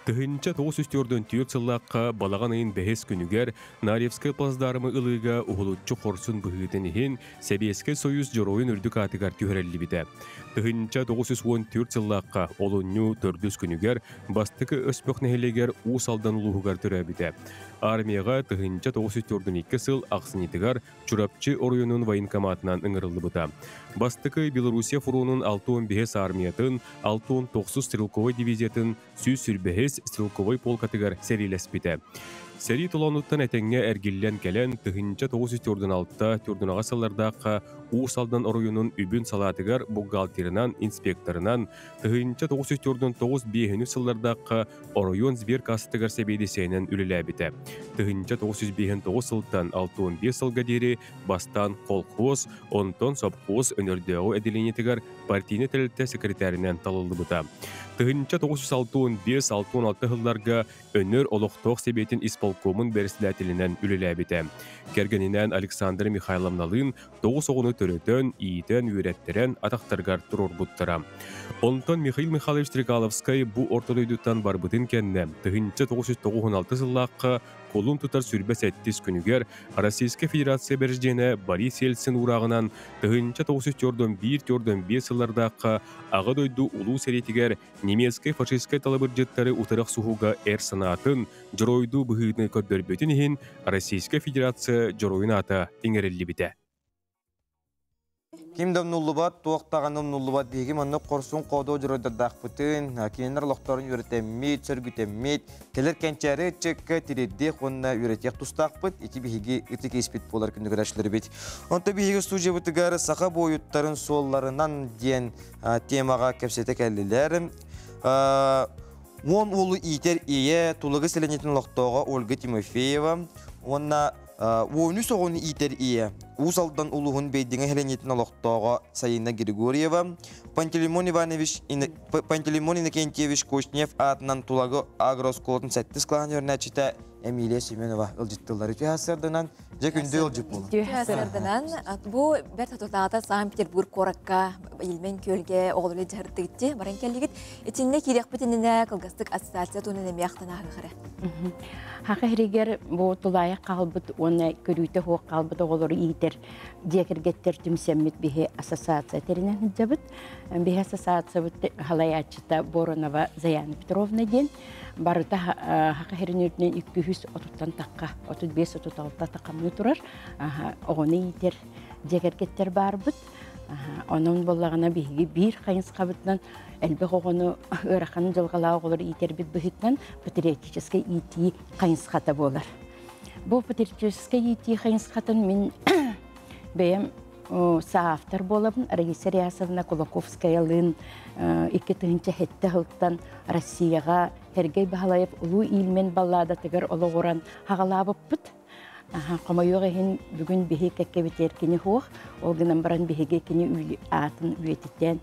1904 сыллаахха балаҕан ыйын бэһис күнүгэр Наревскай плацдармы ылыыга уһулуччу хорсун быһыытын иһин Сэбиэскэй Союз Дьоруойун үрдүк аатыгар түһэриллибитэ. 1914 сыллаахха олунньу төрдүс күнүгэр Бастакы Өспөх нэһилиэгэр Уус Алдан улууһугар төрөөбүтэ. Армияҕа 1942 сыл ахсынньытыгар Чурапчы оройуонун военкоматынан ыҥырыллыбыта. Бастакы Белоруссия фронун 65 армиятын, 69 стрелковай дивизиятын 125 стрелковай полкатыгар сэриилэспитэ. Сэрии толоонуттан этэҥҥэ эргиллэн кэлэн, 1946 сыллардаахха Уус Алдан оройуонун үбүн салаатыгар бухгалтерынан, инспекторынан, 1949 сыллардаахха оройуон сберкассатыгар сэбиэдиссэйинэн үлэлээбитэ. 1959 сылтан 65 сылга диэри бастаан колхоз, онтон сопхуос Өнөрдөөҕү отделениетыгар партийнай тэрилтэ секретарынан талыллыбыта. 1965-66 сылларга Өнөр олохтоох сэбиэтин исполкомун бэрэссэдээтэлинэн үлэлээбитэ. Кэргэнинээн Александра Михайловналыын тоҕус оҕону төрөтөн, иитэн, үөрэттэрэн атахтарыгар туруорбуттара. Онтон Михаил Михайлович Стрекаловскай бу орто дойдуттан барбытын кэннэ 1996 сыллаахха кулун тутар сүрбэ сэттис күнүгэр Российскай Федерация бэрэсидьиэнэ Борис Ельцин уурааҕынан 1941-45 сыллардаахха Аҕа дойду Улуу сэриитигэр немецкэй фашистскай талабырдьыттары утары охсуһууга эр санаатын, дьоруойдуу быһыыны көрдөрбүтүн иһин Российскай Федерация Дьоруойун аата иҥэриллибитэ. Ким да умнуллубат, туох даҕаны умнуллубат биһиги маннык хорсун хоодуо дьоруойдардаахпытын, кинилэр олохторун үөрэтэммит, сөргүтэммит, кэлэр кэнчээри ыччакка тириэрдиэх уонна үөрэтиэх тустаахпыт. Ити биһиги ытык иэспит буолар күндү көрөөччүлэрбит. Онто биһиги студиябытыгар саха буойуттарын суолларынан диэн темаҕа кэпсэтэ кэллилэр. Уон уолу иитэр ийэ Тулагы сэлиэнньэтин олохтооҕо Ольга Тимофеева уонна уонүс оҕону иитэр ийэ Уус Алдан улууһун Бэйдиҥэ сэлиэнньэтин олохтооҕо Сайына Григорьева, Пантелеймон Иванович Пантелеймон Иннокентьевич Кочнев аатынан Тулагы агрооскуолатын сэттис кылааһын үөрэнээччитэ Эмилия Семенова ыалдьыттыллар. Үтүө сарсыарданан, дьэ күндү ыалдьыт буолун. Үтүө сарсыарданан, бу бэрт хотутааҕыта Санкт-Петербург куоракка Ильмень күөлгэ оҕолору дьаһыртыгытти баран кэллигит. Итиннэ киириэхпит иннинэ кылгастык ассоциация туһунан эмиэ ахтан ааһыах эрэ. Хаха иһигэр бу тулаайах хаалбыт уонна көрүүтэ суох хаалбыт оҕолору иитэр дьиэ кэргэттэр түмсэммит биһи ассоциация тэринэн сылдьабыт. Биһи ассоциациябыт халайааччыта Боронова Заяна Петровна диэн барыта хаха иһирин үрдүнэн 230-тан тахха 35-36 тахамыы турар оҕону иитэр дьиэ кэргэттэр баарбыт. Онон буоллаҕына биһиги биир хайысхабытынан элбэх оҕону ыарахан дьылҕалаах оҕолору иитэрбит быһыытынан патриотическай иитии хайысхата буолар. Бу патриотическай иитии хайысхатын мин бэйэм саавтор буолабын. Раиса Рясовна Кулаковскаялыын 2007 сылтан Россияҕа Сергей Баһылаев Улуу Иилмен балладатыгар олоҕуран хаҕалаабыппыт. Хомойуох иһин бүгүн биһи кэккэбитигэр кини суох. Ол гынан баран биһиги кини аатын үйэтитэн,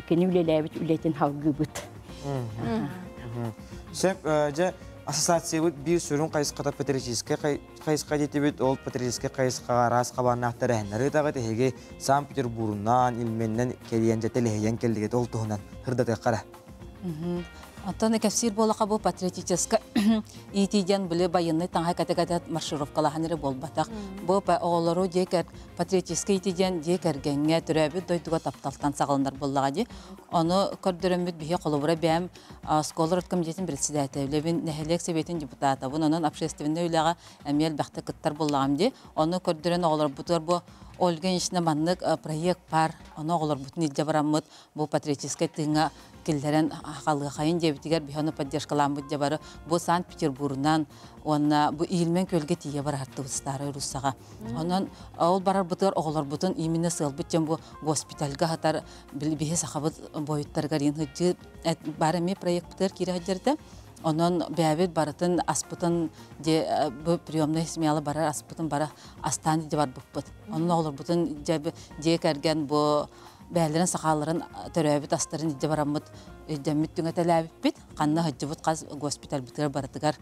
кини үлэлээбит үлэтин халгыыбыт. Сөп, дьэ, ассоциациябыт биир сүрүн хайысхата патриотическай хайысха диэтибит. Ол патриотическай хайысхаҕа араас хабааннаах тэрээһиннэри ыытаҕыт. Эһиги Санкт-Петербургунан, Ильменнэн кэлиэн дьэ тэлэһийэн кэллигит. Ол туһунан сырдатыахха эрэ. Оттон кэпсиир буоллахха бу патриотическай иитии диэн били байыаннай таҥаһа кэтэ-кэтэ маршировкалаһан эрэ буолбатах. Бу оҕолору дьиэ кэр патриотическай иитии диэн дьиэ кэргэҥҥэ төрөөбүт дойдуга тапталтан саҕаланар буоллаҕа дии. Ону көрдөрөммүт биһи холобура бэйэм оскуола родкомитетин председателэбин, нэһилиэк сэбиэтин депутатабын, онон общественнай үлэҕэ эмиэ элбэхтик кыттар буоллаҕым дии. Ону көрдөрөн оҕолорбутугар бу Ольга Ильинична маннык проект баар, ону оҕолорбутун илдьэ бараммыт бу патриотическай тыыҥҥа киллэрэн халыахайын диэбитигэр биһи ону поддержкалааммыт дьэ бары бу Санкт-Петербургунан уонна бу Ильмень күөлгэ тиийэ бараһартыбыт Старай Руссаҕа. Онон ол барарбытыгар оҕолорбутун именно сыалбыт дьон бу госпитальга хатар биһи сахабыт бойуттарыгар иин сылдьыы баар эмиэ проектпытыгар киирэ сылдьар Онон бэйэбит барытын аспытын дьэ бу приемная смела барар аспытын бара астаан дьэ барбыппыт. Онон оҕолорбутун дьэ дьиэ кэргэн бу бэйэлэрин сахаларын төрөөбүт астарын илдьэ бараммыт өйдөммүт түҥэтэлээбиппит. Ханна сылдьыбыт хас госпитальбытыгар барытыгар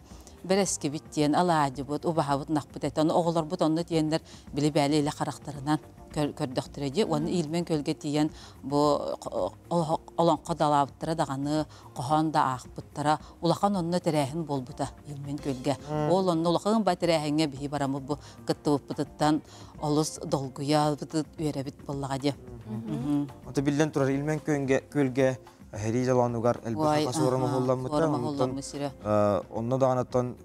бэрэскибит диэн алаадьыбыт, убаһабыт, ынахпыт этэ. Ону оҕолорбут онно тиийэннэр били бэйэлэ илэ харахтарынан көрдөхтөрө дии. Уонна Ильмень күөлгэ тиийэн бу олоҥхо далаабыттара даҕаны, хоһоон да аахпыттара. Улахан онно тэрээһин буолбута Ильмень күөлгэ. Ол онно улахан ба тэрээһиҥҥэ биһи бараммыт бу кыттыбыппытыттан олус долгуйабыт, үөрэбит буоллаҕа дии. Ото биллэн турар Ильмень күөлгэ Хэрии дьолоонугар элбэх суора моһулламмыта. Онтон онно даҕанаттан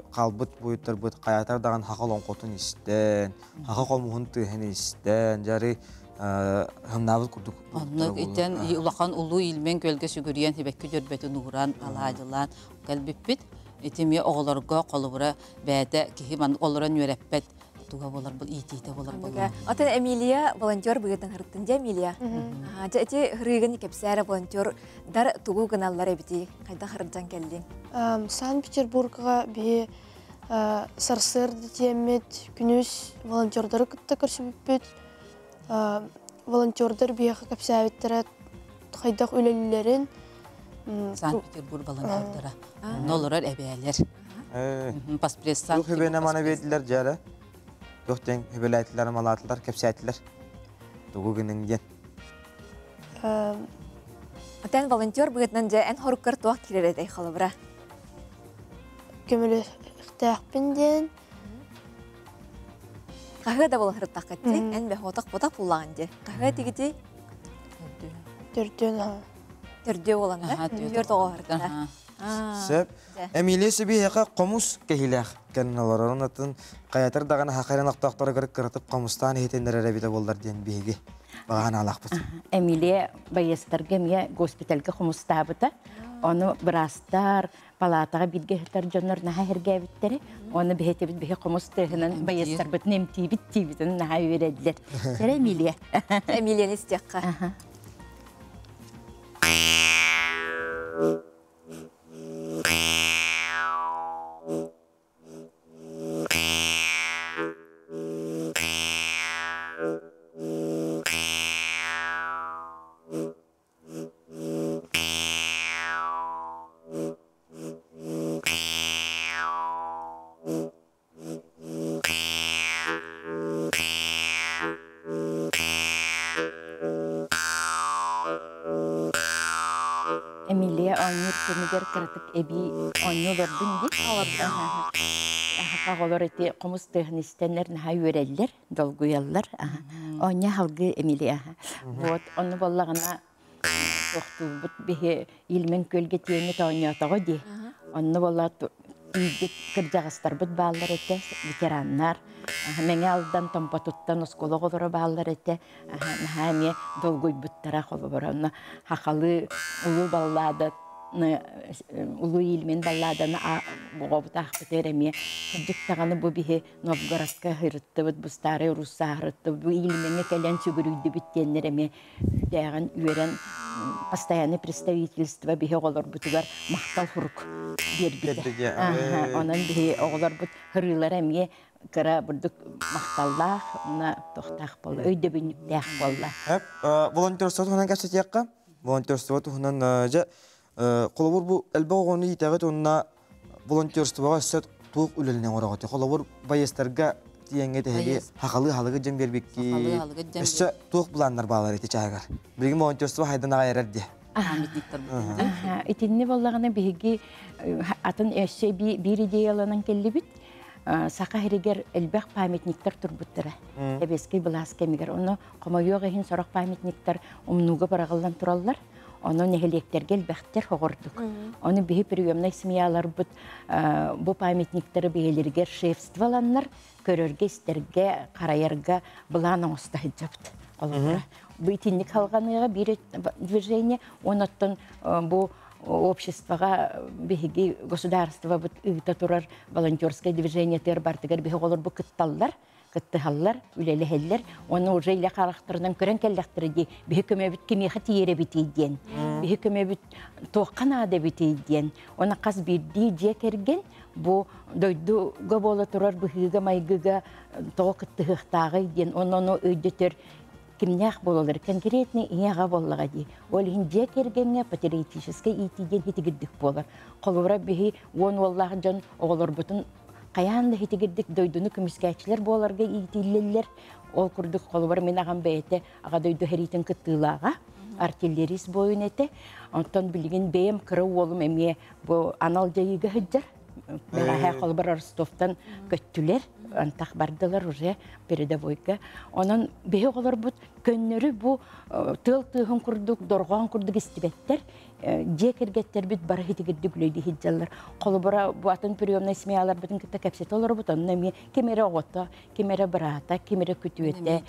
хаалбыт буйуттарбыт хайатар даҕан хаха олоҥхотун истэн, хаха хомуһун тыаһын истэн, дьары хымнаабыт курдук. Оннук итен улахан улуу Ильмень күөлгэ сүгүрүйэн сибэкки дьөрбөтүн ууран, алаадьылаан кэлбиппит. Ити оҕолорго холобура бэйэтэ киһи ман олорон үөрэппэт туга болар бұл иитиитэ болар бұл. Отон Эмилия волонтер быгытын хырыттын дии Эмилия. Дьэ ити хырыыгын кэпсээрэ волонтер дар тугу гыналлар эбити хайда хырыджан кэллиң? Санкт-Петербургга биһи сарсыарда тиэммит күнүс волонтердары кытта көрсүбүппүт. Волонтердар биһиэхэ кэпсээбиттэрэ хайдах үлэлииллэрин, Санкт-Петербург волонтердара. Нолорор эбээлер. Паспресс Тух хүбэне мана бердилер жара. Тух тен хүбеләтилер, малатылар, кепсәтилер. Тугу гының ден. Отен волонтер быгытнан же эн хоруккар туақ кирер этэй халыбыра. Көмөлөхтәхпин ден. Кахы да болын хырыттаққатти, эн бе хотақ потақ пуллаған де. Кахы тигити? Төрдөн. Төрдө болан да? Төрт оға хырытта. Сөп. Эмилия сөби хәкә комус кәһиләх кәнналар атын каятыр даганы хакайран актактары кырык кырытып комустан хетеннәр бите болдар дигән биһиги. Баган алакпыз. Эмилия байыстарга мия госпитальга хомустаабыта. Оны бырастар, палатага бирге хытар дьоннор наха хергээбиттери. Оны биһетибит биһи хомус тыһынан байыстарбыт немтиибит тиибитин наха үөрэллэр. Сэрэ Эмилия. Эмилияны истиэххэ. Эмилия оонньуур кэмигэр кыратык эбии оонньуу олордун дии. Аха эти хомус тыһын истэннэр наһаа үөрэллэр, долгуйаллар. Оонньуу халгы Эмилия. Вот, онну боллаҕына тохтуубут биһи илмен көлгө тиэмит оонньоотоҕо дии. Онну болла тиийбит кырдьаҕастарбыт бааллар этэ, ветераннар. Мэҥэ алдан томпотуттан оскуола оҕолоро бааллар этэ. Наһаа эмиэ долгуйбуттара холобура. Онно хахалы улуу баллада улуу илмен балладаны оҕобутаахпытыгар эмиэ кырдьык даҕаны бу биһи Новгородка ыһырыттыбыт, бу Старый Руссаа ыһырыттыбыт, бу илмеҥҥэ кэлэн сүгүрүйдүбүт диэннэр эмиэ үтээҕин үөрэн постоянное представительство биһи оҕолорбутугар махтал хурук биэрбитэ. Онон биһи оҕолорбут һырыылара эмиэ кыра бурдук махталлаах, уна тохтаах буолла, өйдөбүнньүктээх буолла. Волонтерство туһунан кэпсэтиэххэ. Волонтерство туһунан дьэ холобур бу элбэх оҕону иитэҕит уонна волонтерствоҕа өссө туох үлэлэнэн оҥороҕут? Холобур байыастарга тиийэҥҥэ тэһиги хахалыы халыгы дьэн биэрбикки өссө туох планнар баалар ити чааһыгар? Билигин волонтерство хайдан аҕай эрэр диэ. Итинни боллаҕына биһиги атын өссө биир идеяланан кэллибит. Саха сиригэр элбэх памятниктар турбуттара. Эбиэскэй былаас кэмигэр. Онно хомойуох иһин сорох памятниктар умнууга бараҕыллан тураллар. Ону нэһилиэктэргэ элбэхтэр хоҕордук. Ону биһи приемнай семьяларбыт бу памятниктары бэйэлэригэр шефстволаннар көрөргө, истэргэ, харайарга былаан оҥосто сылдьабыт. Холобура, бу итинник халҕаныыга биир движение, онуттан бу обществоҕа биһиги государствобыт ыыта турар волонтерскай движениетыгар бартыгар биһи оҕолорбут кытталлар, кыттыһаллар, үлэлэһэллэр. Оны уже илэ харахтарынан көрөн кэллэхтэрэ дии, биһи көмөбүт кимиэхэ тиийэр эбитий диэн. Биһи көмөбүт туохха наада эбитий диэн. Оны хас биирдии дьиэ кэргэн бу дойдуга буола турар быһыыга-майгыга тоҕо кыттыһыахтааҕый диэн, ону өйдөтөр кимнээх буолалар конкретный ийэҕэ буоллаҕа дии. Ол иһин дьиэ кэргэҥҥэ патриотическай иитии диэн хитигирдик буолар. Холобура биһи уон уоллаах дьон оҕолорбутун хайаан да хитигирдик дойдуну көмүскээччилэр буоларга иитиллэллэр. Ол курдук холобура мин аҕам бэйэтэ аҕа дойду сэриитин кыттыылааҕа, артиллерист буойун этэ. Онтон билигин бэйэм кыра уолум эмиэ бу анал дьайыыга сылдьар. Бэҕэһээ холобура Ростовтан көттүлэр, антах бардылар уже передовойга. Онон биһи оҕолорбут көннөрү бу тыал тыаһын курдук, дорҕоон курдук истибэттэр. Дьиэ кэргэттэрбит бары хитигирдик үлэлии сылдьаллар. Холобура бу атын приемнай семьяларбытын кытта кэпсэтэ олоробут, онно эмиэ ким эрэ оҕото, ким эрэ быраата, ким эрэ күтүөтэ.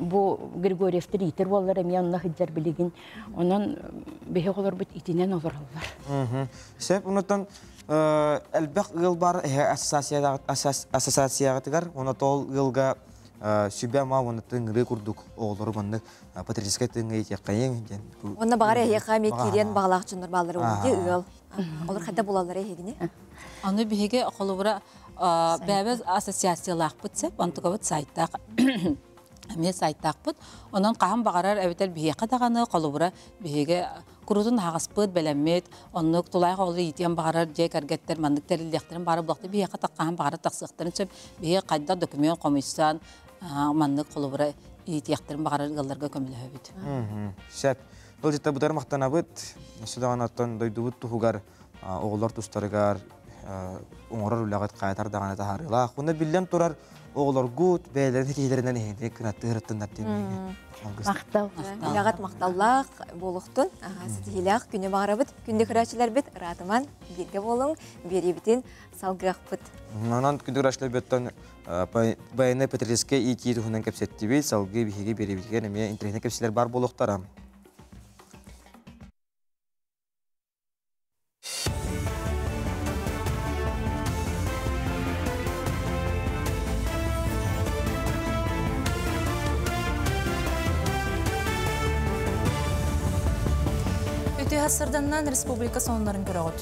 Бу Григорьевтар иитэр уоллар эмиэ онно сылдьар билигин. Онон биһи оҕолорбут итинэн олороллор. Сөп, онуттан элбэх ыал бар ассоциацияҕытыгар, уонна тоол ыалга сүбэ-ама уонна тыҥырыы курдук оҕолору маннык патриотическай тыҥҥа иитиэххэйиҥ диэн. Уонна баҕар эһиэхэ эмиэ киириэн баҕалаах дьоннор бааллар уонна ыал. Олор хайда булаллар эһигини? Аны биһиги холобура бэбэ ассоциациялаахпыт сеп, онтукабыт сайтаах эмиэ сайтаахпыт. Онон хаһан баҕарар эбэтэр биһиэхэ даҕаны холобура биһиги Курутун хаҕаспыт, бэлэммит, оннук тулаайах оҕолору иитиэн баҕарар дьиэ кэргэттэр маннык тэриллиэхтэрин баҕарар буоллахтар биһиэхэ таххаһан баҕарар тахсыахтарын сөп. Биһиги хайдах документ хомуйсан маннык холобура иитиэхтэрин баҕарар ыалларга көмөлөһөбүт. Сөп. Бұл житта бұтар мақтанабыт, судаҕан оттон дойдубут туһугар оҕолор тустарыгар оҥорор үлэҕит хаайтар даҕаны таһаарыылаах. Уонна биллэн турар оҕолоргут бэйэлэрин киһилэринэн иһини кынаттыырыттыннар диэн. Махтал. Үлэҕит махталлаах буолуохтун, ситиһиилээх күнү баҕарабыт. Күндү көрөөччүлэрбит, ыраатыман бииргэ буолуҥ, биэриибитин салгыахпыт. Онон күндү көрөөччүлэрбиттэн военный патриотическай иитии туһунан кэпсэттибит, салгыы биһиги биэриибитигэр эмиэ интэриэһинэй кэпсэлэр баар буолуохтара. Үтүө сарсыарданнан республика сонуннарын көрөҕүт.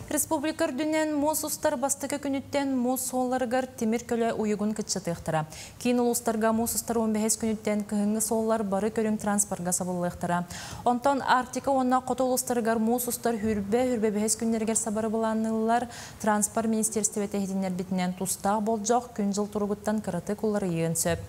Республика үрдүнэн муус устар бастакы күнүттэн муус суолларыгар тимир көлө уйугун кыччатыахтара. Киин улуустарга муус устар 15 күнүттэн кыһыҥҥы суоллар бары көрүҥ транспорга сабыллыахтара. Онтон Арктика уонна хоту улуустарыгар муус устар хүрбэ хүрбэ бэһис күннэригэр сабары былаанныыллар. Транспорт министиэристибэтэ иһитиннэрбитинэн тустаах болдьох күн-дьыл туругуттан кыратык уларыйыан сөп.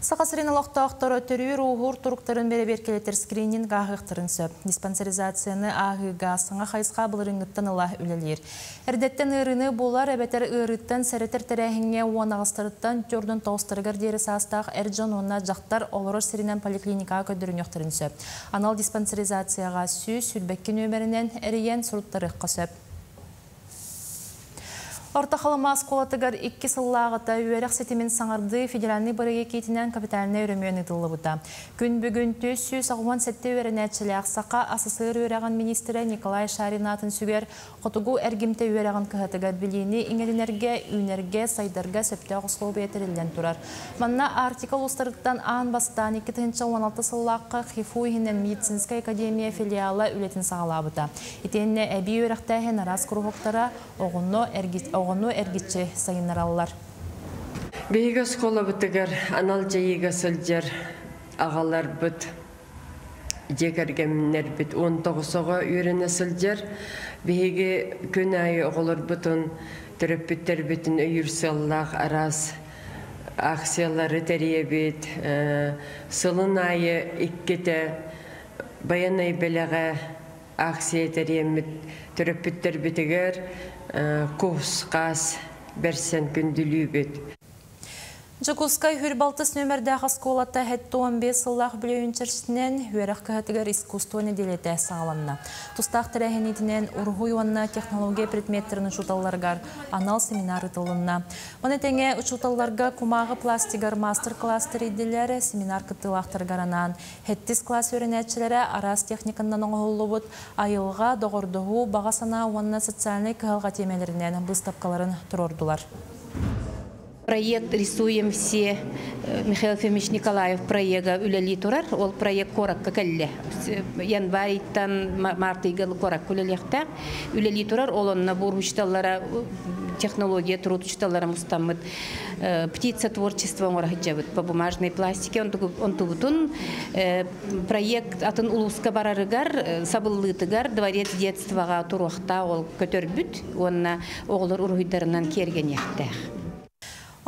Саха сирин олохтоохторо төрүүр-ууһуур туруктарын бэрэбиэркэлэтэр скрининг ааһыахтарын сөп. Диспансеризацияны ааһыыга саҥа хайысха былырыыҥҥыттан ыла үлэлиир. Эрдэттэн ыарыыны булар эбэтэр ыарыыттан сэрэтэр тэрээһиҥҥэ уон аҕыстарыттан төрдүн тоҕустарыгар диэри саастаах эр дьон уонна дьахтар олорор сиринэн поликлиникаҕа көрдөрүнүөхтэрин сөп. Анал диспансеризацияҕа 122 нүөмэринэн эрийэн суруттарыахха сөп. Орто Халыма оскуолатыгар икки сыллааҕыта үөрэх ситимин саҥардыы федеральнай бырайыак иитинэн капитальнай өрөмүөн ыытыллыбыта. Күн бүгүн 487 үөрэнээччилээх Саха АССР үөрэҕин министрэ Николай Шарин аатын сүгэр Хотугу эргимтэ үөрэҕин кыһатыгар билиини иҥэринэргэ, үүнэргэ, сайдарга сөптөөх условия тэриллэн турар. Манна Арктика улуустарыттан аан бастаан 2016 сыллаахха ХИФУ иһинэн медицинскэй академия филиала үлэтин саҕалаабыта. Итиэннэ эбии үөрэхтээһин араас куруһуоктара оҕону оҕону эргиччи сайыннараллар. Биһиги оскуолабытыгар анал дьайыыга сылдьар аҕаларбыт, дьиэ кэргэннэрбит 19 оҕо үөрэнэ сылдьар. Биһиги күн аайы оҕолорбутун, төрөппүттэрбитин өйүүр сыаллаах араас акциялары тэрийэбит. Сылын аайы иккитэ байанай бэлэҕэ акция тэрийэммит төрөппүттэрбитигэр кус-хаас бэрсэн күндүлүүбүт. Дьокуускай Хүрбалтыс нүөмэрдээх оскуолата 75 сыллаах бүлөйүн чэрчитинэн үөрэх кыһатыгар искусство нэдиэлэтэ саҕаланна. Тустаах тэрээһинитинэн уруһуй уонна технология предметтэрин учууталларыгар анал семинар ыытылынна. Маны тэҥэ учууталларга кумааҕы пластигар мастер-класс тэрийдилэр, семинар кыттыылаахтарыгар анаан Хэттис класс үөрэнээччилэрэ араас техниканнан оҥоһуллубут айылҕа, доҕордоһуу, баҕа санаа уонна социальнай кыһалҕа тиэмэлэринэн быыстапкаларын туруордулар. Проект «Рисуем все» Михаил Фомич Николаев проега үлэлии турар. Ол проект куоракка кэллэ. Январьтан март ыйга куоракка үлэлиэхтээх. Үлэлии турар. Ол онно бу учууталлара технология труд учууталлара мустаммыт птица творчество оҥоро сылдьабыт по бумажной пластике онтубутун проект атын улууска барарыгар сабыллыытыгар дворец детствоҕа туруохтаах ол көтөрбүт уонна оҕолор уруһуйдарынан киэргэниэхтээх.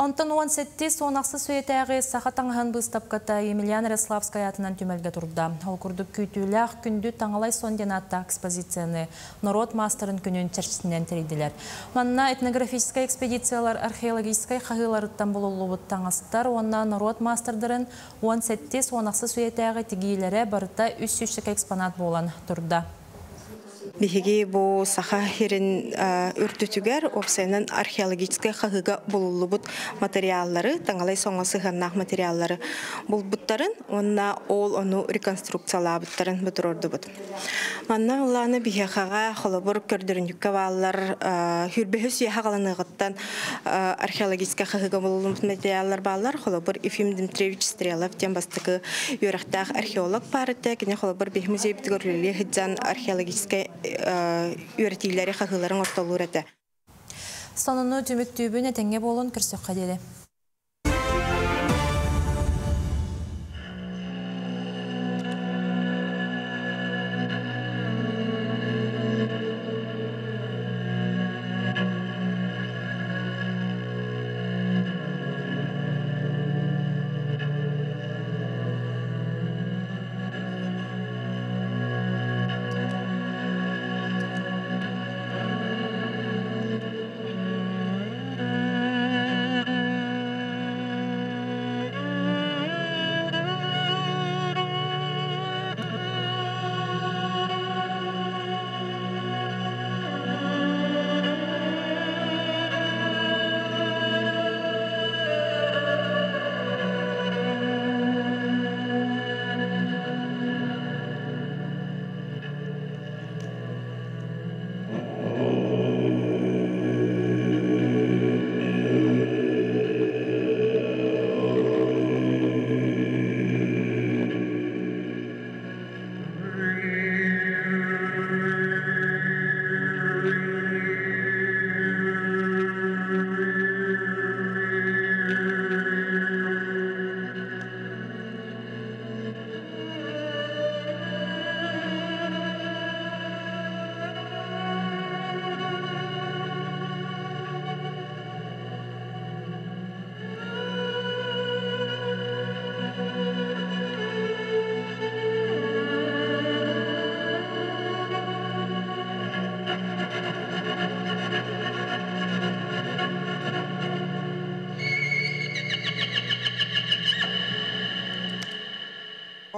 Онтон 17-ис үйэтээҕи саха таҥаһын быыстапката Емельян Ярославскай аатынан түмэлгэ турда. Ол курдук күүтүүлээх күндү таҥалай сон диэн ааттаах экспозицияны норуот маастарын күнүн чэрчитинэн тэрийдилэр. Манна этнографическай экспедициялар археологическай хаһыыларыттан булуллубут таҥастар уонна норуот маастардарын 17-ис үйэтээҕи тигиилэрэ барыта 300 экспонат буолан турда. Биһиги бу Саха сирин үрдүтүгэр уопсайынан археологическай хаһыыга булуллубут материаллары, таҥалай соҥо сыһыаннаах материаллары булбуттарын уонна ол ону реконструкциялаабыттарын бутурордубут. Манна улааны биһиэхэҕэ холобур көрдөрүнньүккэ бааллар хүрбэһүс үйэһэ хааланыаҕыттан археологическай хаһыыга булуллубут материаллар бааллар. Холобур Ефим Дмитриевич Стрелов диэн бастакы үөрэхтээх археолог баар этэ. Кини холобур биһи музейбытыгар үлэлии сылдьан археологическай үөрэтиилэри хаһыыларын ортолуур этэ. Сонуну түмүктүүбүн этэҥҥэ буолун көрсөххө диэри.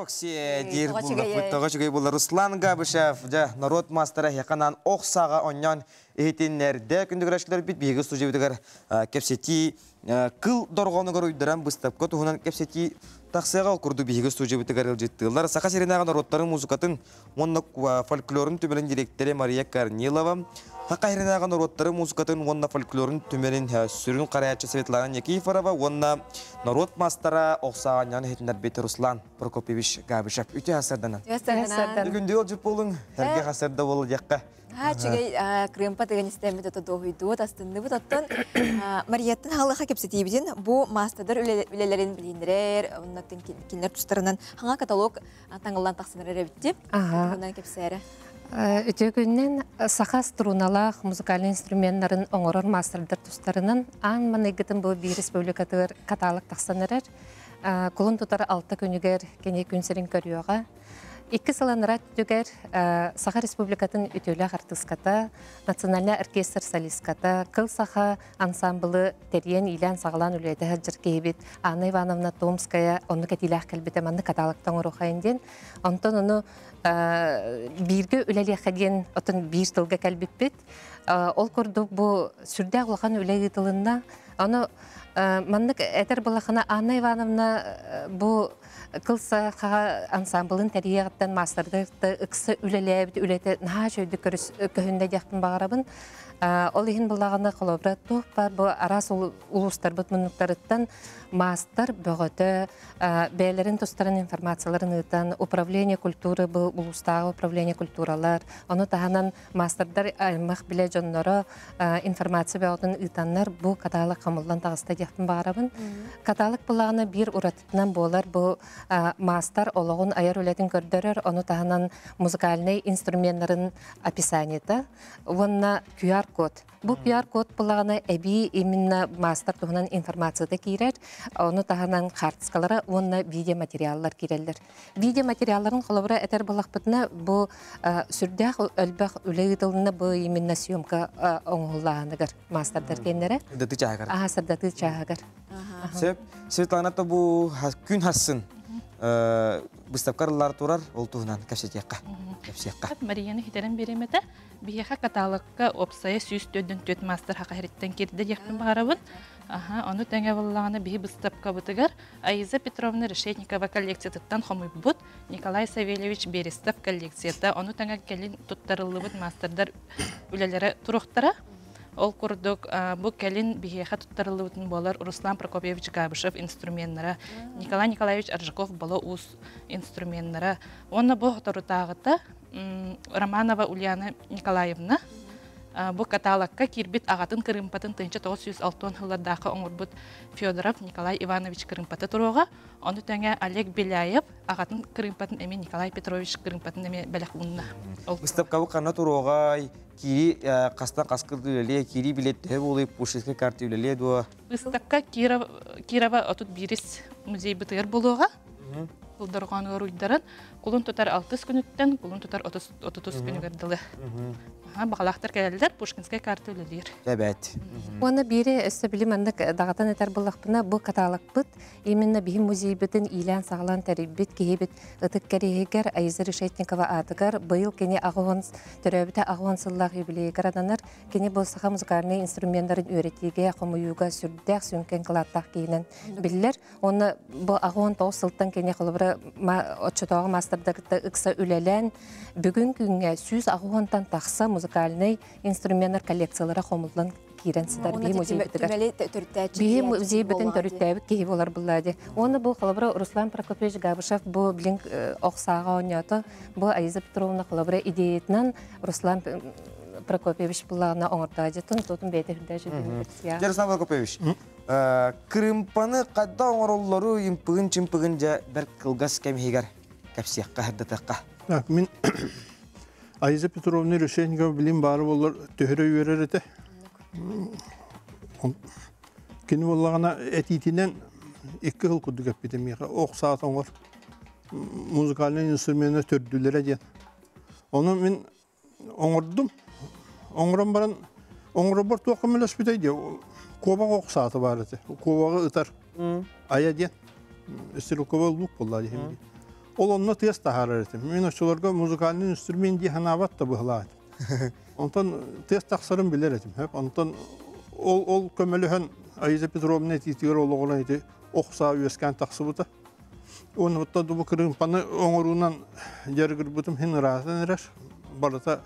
Оксия диир буллахпыт тоҕо үчүгэй буолар Руслан Габышев дьэ норуот маастара эһиэхэ ох сааҕа онньоон иһитиннэрдэ күндүгүрээччилэрбит биһиги студиябытыгар кэпсэтии кыл дорҕоонугар уйдаран быыстапка туһунан кэпсэтии тахсыаҕа ол курдук биһиги студиябытыгар ыалдьыттыыллар Саха сиринээҕи норуоттарын музыкатын уонна фольклорун түмэлин дириэктэрэ Мария Корнилова, Саха сиринээҕи норуоттарын музыкатын уонна фольклорун түмэлин сүрүн харайааччы Светлана Никифорова уонна норуот маастара охсааҕанньаҕын иһитиннэрбит Руслан Прокопьевич Габышев. Үтүө хасырданан. Бүгүн дьыл болуҥ, эргэ хасырда болу диэххэ. Үчүгэй крымпа тыгын истэммит ото дуоһуйдуут, астынныбыт оттон Марияттан халыха кэпсэтиибитин бу маастардар үлэлэрин билииннэрэр, оннаттан кинилэр тустарынан хаҥа каталог таҥыллан тахсынар эрэбитти. Онон кэпсээрэ. Үтүө күннэн саха струналаах музыкальный инструменнарын оҥорор маастардар тустарынан аан маныйгытын бу биир республикатыгар каталог тахсан эрэр. Кулун тутар алта күнүгэр кини күн сирин көрүөҕэ. Икки сыл анараа өттүгэр Саха Республикатын үтүөлээх артыыската, национальнай оркестр солистката, Кыл Саха ансамблы тэрийэн иилээн-саҕалаан үлэлэтэ сылдьар киһибит Анна Ивановна Томская оннук этиилээх кэлбитэ маннык каталогтан оҥоруохайын диэн. Онтон ону бииргэ үлэлиэххэ диэн отон биир тылга кэлбиппит. Ол курдук бу сүрдээх улахан үлэ ыытылынна. Ону маннык этэр былахына Анна Ивановна бу Кыл Саха ансамблын тэрийиэҕиттэн маастардар ыкса үлэлээбит үлэтэ наһаа үчүгэйдик көһүннэ диэхпин баҕарабын. Ол иһин буллаҕына холобура туох баар бу араас улуустарбыт муннуктарыттан маастар бөҕөтө бэйэлэрин тустарын информацияларын ыытан управление культуры бу улуустааҕы управление культуралар ону таһынан маастардар аймах билэ дьонноро информация бөҕөтүн ыытаннар бу каталог хомуллан таҕыста диэхпин баҕарабын. Каталог буллаҕына биир уратытынан буолар бу маастар олоҕун айар үлэтин көрдөрөр, ону таһынан музыкальнай инструменнарын описаниета уонна QR-код. Бу QR-код буллаҕына эбии именно маастар туһунан информацията киирэр, ону таһынан хаартыскалара уонна видеоматериаллар киирэллэр. Видеоматериалларын холобура этэр буоллахпытына, бу сүрдээх элбэх үлэ ыытылынна бу именно съемка оҥоһуллааһыныгар маастардар киэннэрэ. Сырдатыы чааһыгар. Аха, сырдатыы чааһыгар. Сөп. Светлана бу күн хассын выставкалар турар, ол туһунан кэпсэтиэххэ. Кэпсиэххэ. Марияны хитерен биэремэтэ. Биһиэхэ каталогка опсайа 104 мастер хаха хириттен кирде диэхпин баҕарабын. Аха, ону тэҥэ буллаҕына биһи быыстапкабытыгар Аиза Петровна Решетникова коллекциятыттан хомуйбут Николай Савельевич Берестов коллекцията, ону тэҥэ кэлин туттарыллыбыт маастардар үлэлэрэ туруохтара. Ол курдук бу кэлин биһиэхэ туттарыллыбытын буолар Руслан Прокопьевич Габышев инструменнара, Николай Николаевич Аржаков Боло Уус инструменнара. Уонна бу соторутааҕыта Романова Ульяна Николаевна бу каталогка киирбит аҕатын кырыымпатын 1960 сыллардаахха оҥорбут Федоров Николай Иванович кырыымпата туруоҕа. Ону тэҥэ Олег Беляев аҕатын кырыымпатын эмиэ Николай Петрович кырыымпатын эмиэ бэлэх уунна. Выставкабы ханна туруоҕай, киири хастан хаскыл үлэлиэ, киири билет төһө буолуй, Пушкинскай карта үлэлиэ дуо? Выставка Кирова 31 музей бытыгар буолуоҕа. Дорҕоонугар уйдаран, кулун тутар алтыс күнүттэн, кулун тутар отутус күнүгэр дылы. Баҕалаахтар кэлэллэр, Пушкинскай карта үлэлиир. Эбэт. Уонна биири өссө били маннык даҕатан этэр буллахпына, бу каталогпыт именно биһим музейбытын иилээн-саҕалаан тэрийбит киһибит ытык кэриэһигэр Аиза Решетникова аатыгар быйыл кини аҕыһын төрөөбүтэ аҕыһын сыллаах юбилейыгар ананар. Кини бу саха музыкальнай инструменнарын үөрэтиигэ, хомуйууга сүрдээх сүҥкэн кылааттаах киһинэн биллэр. Уонна бу 69 сылтан кини холобура оччотооҕу маастардар кытта ыкса үлэлээн, бүгүн күҥҥэ 160-тан тахса музыкальнай инструменнар коллекциялара хомуллан киирэн сытар биһи музейбытыгар. Биһи музейбытын төрүттээбит киһи болар булла ди. Уонна бу холобура Руслан Прокопьевич Габышев бу билин охсааҕа оонньоото. Бу Аиза Петровна холобура идеятынан Руслан Прокопьевич буллаҕына оҥордоожутун, тутун бэйэтэ хүрдээжүтүн. Руслан Прокопьевич, кырыымпаны хайда оҥороллору импыгын-чымпыгын дьэ бэрт кылгас кэм иһигэр кэпсиэххэ, сырдатыахха. Мин Аиза Петровна Решетникова билим баары боллар төһөрө үөрэр этэ. Кини боллаҕына этиитинэн икки сыл курдук эппитим миэхэ ох саат оҥор музыкальнай инструменна төрдүлэрэ диэн. Ону мин оҥордум. Оҥорон баран оҥоробор туох көмөлөспүтэй диэ куобах ох саата баар этэ. Куобаҕы ытар айа диэн стрелковый лук буолла диэхим. Ол онно тыас таһаарар этим. Мин оччолорго музыкальный инструмент дии санаабат да быһылаах этим. Онтон тыас тахсарын билэр этим. Онтон ол ол көмөлөһөн Аиза Петровна этиитигэр олоҕуран ити ох саа үөскээн тахсыбыта. Уонна оттон бу кырыымпаны оҥоруунан дьарыгырбытым иһин ыраатан эрэр. Барыта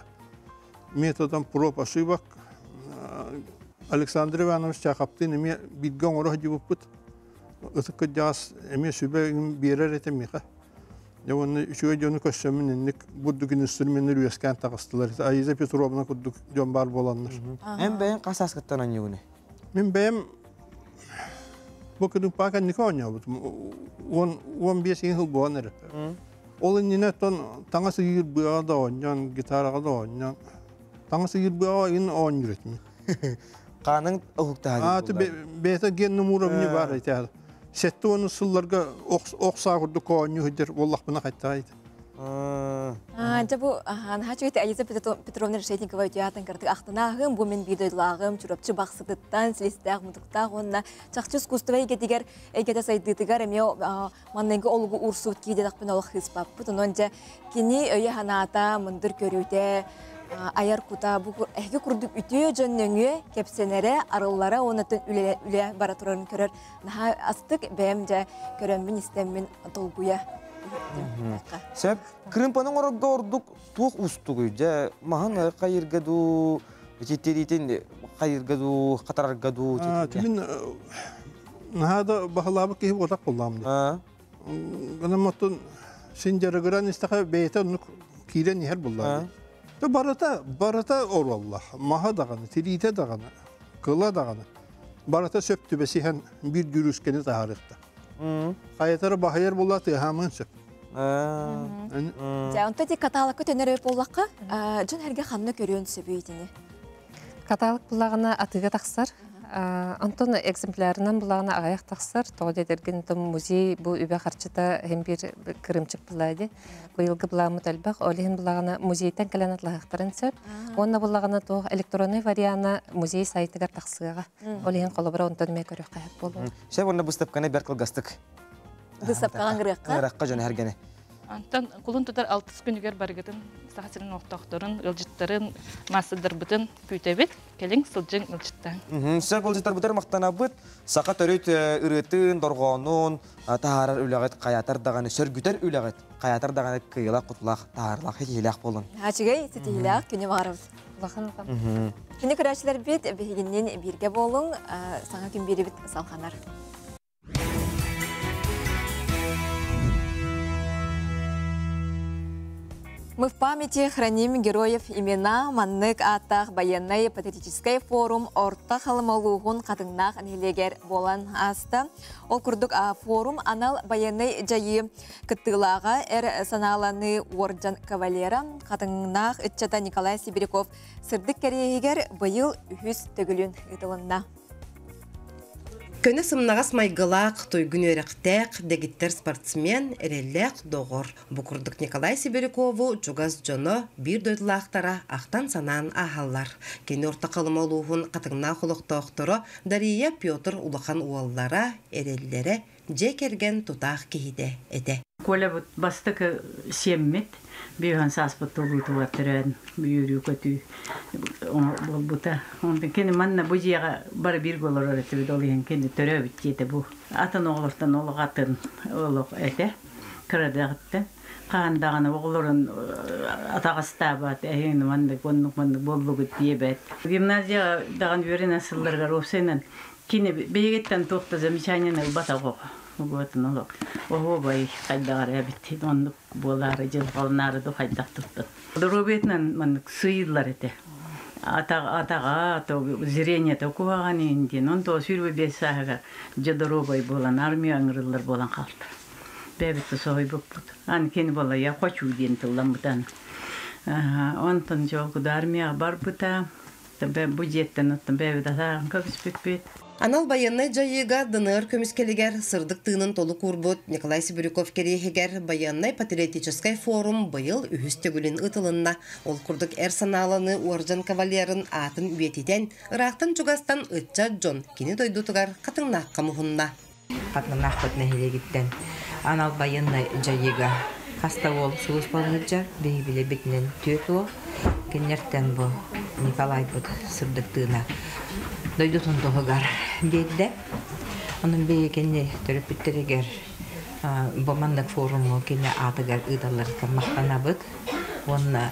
методом проб ошибок. Александр Иванович Чахаптыын эмиэ бииргэ оҥоро сылдьыбыппыт. Ытык кырдьаҕас эмиэ сүбэ биэрэр этэ миэхэ. Дьэ уонна үчүгэй дьону көрсөммүн инник бурдук инструменнар үөскээн таҕыстылар. Аиза Петровна курдук дьон баар буоланнар. Эн бэйэҥ хас сааскыттан оонньуугунуй? Мин бэйэм бу кырыымпаҕа кэнники оонньообутум. 10-15 сыл буолан эрэр. Ол иннинэ оттон таҥас ыйыыр быаҕа да оонньоон, гитараҕа да оонньоон, таҥас ыйыыр быаҕа ыйын оонньуур этим. Хааныҥ уһуктаһа Бэйэтэ генном уровня баар этэ. 70 сылларга ох саа курдук оонньуу сылдьар буоллахпына хайтаҕай этэ. Дьэ бу наһаа үчүгэй Аиза Петровна Решетникова үтүө кырдык ахтынааһым, бу мин биир дойдулааҕым, Чурапчы Бахсытыттан, силистээх мутуктаах уонна чахчы искусство эйгэтигэр эйгэтэ сайдыытыгар эмиэ манныгы олугу уурсубут киидэтэхпин олох хыыспаппыт. Онон дьэ кини өйө-санаата, мындыр көрүүтэ, айар кута бу эһиги курдук үтүө дьон нөҥүө кэпсэнэрэ, арыллара уонна үлэ, үлэ бара турарын көрөр наһаа астык бэйэм дьэ көрөммүн истэммин долгуйа Сөп. Кырыымпаны оҥорорго ордук туох уустугуй? Дьэ, маһын хайырга дуу, ититириитин хайырга дуу, хатарарга дуу? Мин наһаа да баһылаабыт киһи буолтах буоллаҕым дии. Гынан оттон син дьарыгыран истэхэ бэйэтэ оннук киирэн иһэр буоллаҕа. Барыта, барыта оруоллаах. Маһа даҕаны, тириитэ даҕаны, кыла даҕаны. Барыта сөп түбэсиһэн биир дьүрүскэни таһаарыахта. Хайатары баһыйар буолла тыаһаамыан сөп. Дьэ, онто ити каталогка төнөр буоллахха, дьон эргэ ханна көрүөн сөбүй итини? Каталог буллаҕына атыыга тахсар. Онтон экземплярынан буллаҕына аҕыйах тахсар. Тоҕо диэтэргин музей бу үбэ харчыта иһин биир кырыымчык буллаа дии. Быйылгы былааммыт элбэх. Ол иһин буллаҕына музейтан кэлэн атлаһыахтарын сөп. Уонна буллаҕына туох электронный вариана музей сайтыгар тахсыаҕа. Ол иһин холобура онтон эмиэ көрүөххэ сөп буолуо. Сөп уонна быыстапканы бэрт кылгастык. Быыстапкаҕа ыҥырыахха. Ыҥырыахха дьон эһэргэни. Антон кулун тутар алтыс күнүгэр барыгытын Саха сирин олохтоохторун, ыалдьыттарын, маастардарбытын күүтэбит. Кэлиҥ, сылдьыҥ, ыалдьыттааҥ. Сөп ыалдьыттарбытыгар махтанабыт. Саха төрүт ырыатын, дорҕоонун таһаарар үлэҕит хайаатар даҕаны, сөргүтэр үлэҕит хайаатар даҕаны кыайыылаах-хотуулаах, таһаарыылаах, ситиһиилээх буолун. Үчүгэй, ситиһиилээх күнү баҕарабыт. Улахан Күнү көрөөччүлэрбит биһигиннин бииргэ буолуҥ, саҥа күн биэрибит салҕанар. Мы в памяти храним героев имена маннык ааттаах военнай патриотическай форум Орто Халыма улууһун Хатыҥнаах нэһилиэгэр буолан ааста. Ол курдук форум анал военнай дьайыы кыттыылааҕа эр санааланыы уордьан кавалера Хатыҥнаах ыччата Николай Сибиряков сырдык кэриэһигэр быйыл үһүс төгүлүн ыытылынна. Көнө сымнаҕас майгылаах, туйгун үөрэхтээх, дэгиттэр спортсмен, эрэллээх доҕор. Бу курдук Николай Сибирякову чугас дьоно, биир дойдулаахтара ахтан-санаан ааһаллар. Кини Орто Халыма улууһун Хатыҥнаах олохтоохторо Дария Петр улахан уоллара, эрэллэрэ, дьиэ кэргэн тутаах киһитэ этэ. Коля бастакы сиэммит, биэһэн сааспыт туолуутугар төрөөн үөрүү-көтүү буолбута. Онтон кини манна бу дьиэҕэ бары бииргэ олорор этибит, ол иһин кини төрөөбүт дьиэтэ бу. Атын оҕолортон олох атын олох этэ, кырадыаҕыттан. Хаһан даҕаны оҕолорун атаҕастаабат, эһиги маннык, оннук-маннык буоллугут диэбэт. Гимназияҕа даҕаны үөрэнэн сылларыгар уопсайынан кини биһигиттэн туох да замечаниены ылбатах оҕо. Угуотун олох оһуобай хайдаҕар эбит оннук буолаары дьылҕаланаары ду хайдах туттун. Доруобуйатынан маннык сыыйыллар этэ. Атаҕа, зрениета куһаҕан иһин диэн, он 95 сааһыгар дьэ доруобай буолан армия ыҥырыллар буолан хаалта. Бэйэбит да соһуйбуппут. Аны кини буолла я хочу диэн тылламмытан. Онтон дьол армияҕа барбыта. Бу дьиэттэн оттон бэйэбит атааҕын көбүспүппүт. Анал байыаннай дьайыыга ДНР көмүскэлигэр сырдык тыынын толук уурбут Николай Сибиряков кэриэһигэр байыаннай-патриотическай форум быйыл үһүс төгүлүн ыытылынна. Ол курдук эр санааланы уордьан кавалерын аатын үйэтитэн, ыраахтан-чугастан ыччат дьон кини дойдутугар Хатыҥнаахха муһунна. Хатыҥнаахпыт нэһилиэгиттэн анал байыаннай дьайыыга Хаста уол сулууспалыырдьар, биһи билэбитинэн түөрт уол. Кинилэртэн бу Николайбыт сырдык тыына дойдутун туһугар биэрдэ. Онон биһи кини төрөппүттэригэр бу маннык форуму кини аатыгар ыыталларыттан махтанабыт. Уонна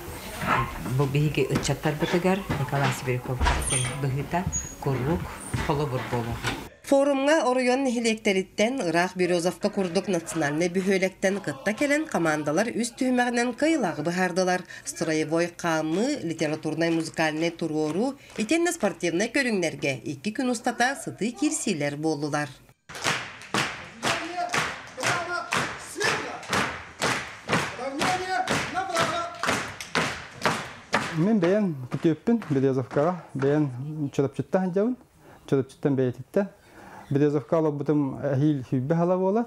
бу биһиги ыччаттарбытыгар Николай Сибиряков быһыыта куруук холобур буолуоҕа. Форумҥа оройуон нэһилиэктэриттэн ыраах Березовка курдук национальнай бөһүөлэктэн кытта кэлэн командалар үс түһүмэҕинэн кыайыылааҕы быһаардылар. Строевой хаамыы, литературнай-музыкальнай туруоруу итиэннэ спортивнай көрүҥнэргэ икки күн устата сытыы киирсиилэр буоллулар. Мин бэйэм күтүөппүн Березовкаҕа бэйэм Чурапчыттан сылдьабын. Чурапчыттан бэйэтиттэн. Березовка олорбутум эһиил сүүрбэ сыла буолар.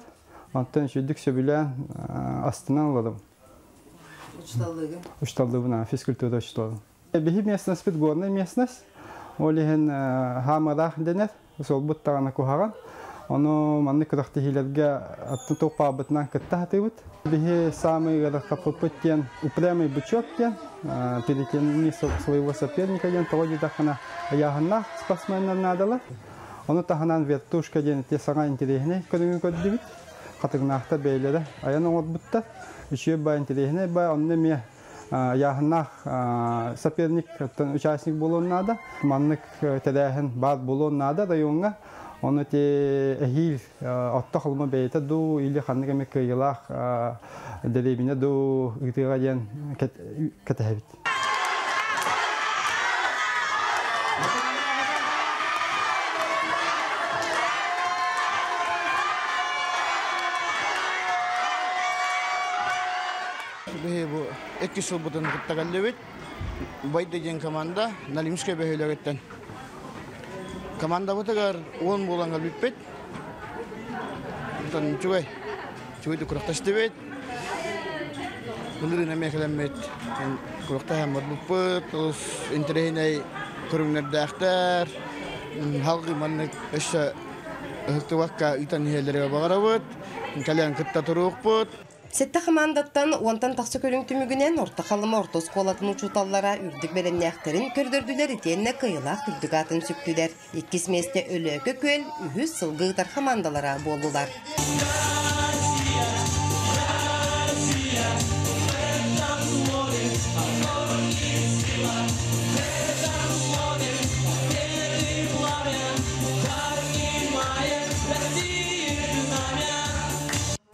Онтон үчүгдүк сөбүлээн астынан олордум. Учуталлыгын? Учуталлыыбын, физкультура учуталлыбын. Биһи местностьпыт горная местность. Ол иһин хаамыраах дэнэр, суолбут даҕаны куһаҕан. Ону маннык күрэхтэһиилэргэ аттын туох баалбытынан кытта сатыыбыт. Биһи самый ыарахаппыппыт диэн упрямый бычок диэн, перетяни своего соперника диэн тоҕо диэтэххинэ ыйааһыннаах спортсменнар наадалар. Ону таһынан вертушка диэн ити саҥа интэриэһинэй көрүҥү көрдүбүт. Хатыҥнаахтар бэйэлэрэ айан оҥорбуттар. Үчүгэй баа интэриэһинэй баа онно эмиэ ыйааһыннаах соперник участник буолуон наада. Маннык тэрээһин баар буолуон наада райоҥҥа. Ону ити эһиил отто холомо бэйэтэ дуу или ханнык эмэ кыайыылаах дэриэбинэ дуу ыытыаҕа диэн кэтэһэбит. Биһи бу икки сылбытын кытта кэллибит. Байды диэн команда Налимскай бөһүөлэгиттэн. Командабытыгар уон буолан кэлбиппит. Онтон үчүгэй. Үчүгэй күрэхтэстибит. Былырыын эмиэ кэлэммит күрэхтэһэн барбыппыт. Олус интэриэһинэй көрүҥнэрдээхтэр. Халгыы маннык өссө ыһыктыбакка ыытан иһэллэригэр баҕарабыт. Кэлэн кытта туруохпут. Сэттэ хамаандаттан уонтан тахса көрүҥ түмүгүнэн Орто Халыма орто оскуолатын учууталлара үрдүк бэлэмнээхтэрин көрдөрдүлэр итиэннэ кыайыылаах үрдүк аатын сүктүлэр. Иккис миэстэ Өлөөкө Күөл, үһүс сылгы ыытар хамаандалара буоллулар.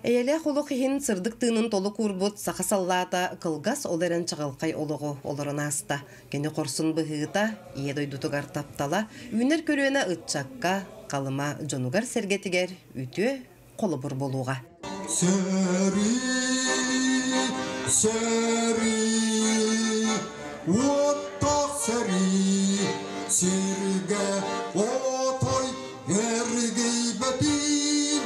Эйэлээх олох иһин сырдык тыынын толук уурбут саха саллаата кылгас ол эрэн чаҕылхай олоҕу олорон ааста. Кини хорсун быһыыта, ийэ дойдутугар таптала, үүнэр көлүөнэ ыччакка, Халыма дьонугар-сэргэтигэр үтүө холобур буолуоҕа. Сэрии, сэрии, уоттаах сэрии, сиргэ отой эргийбэтин,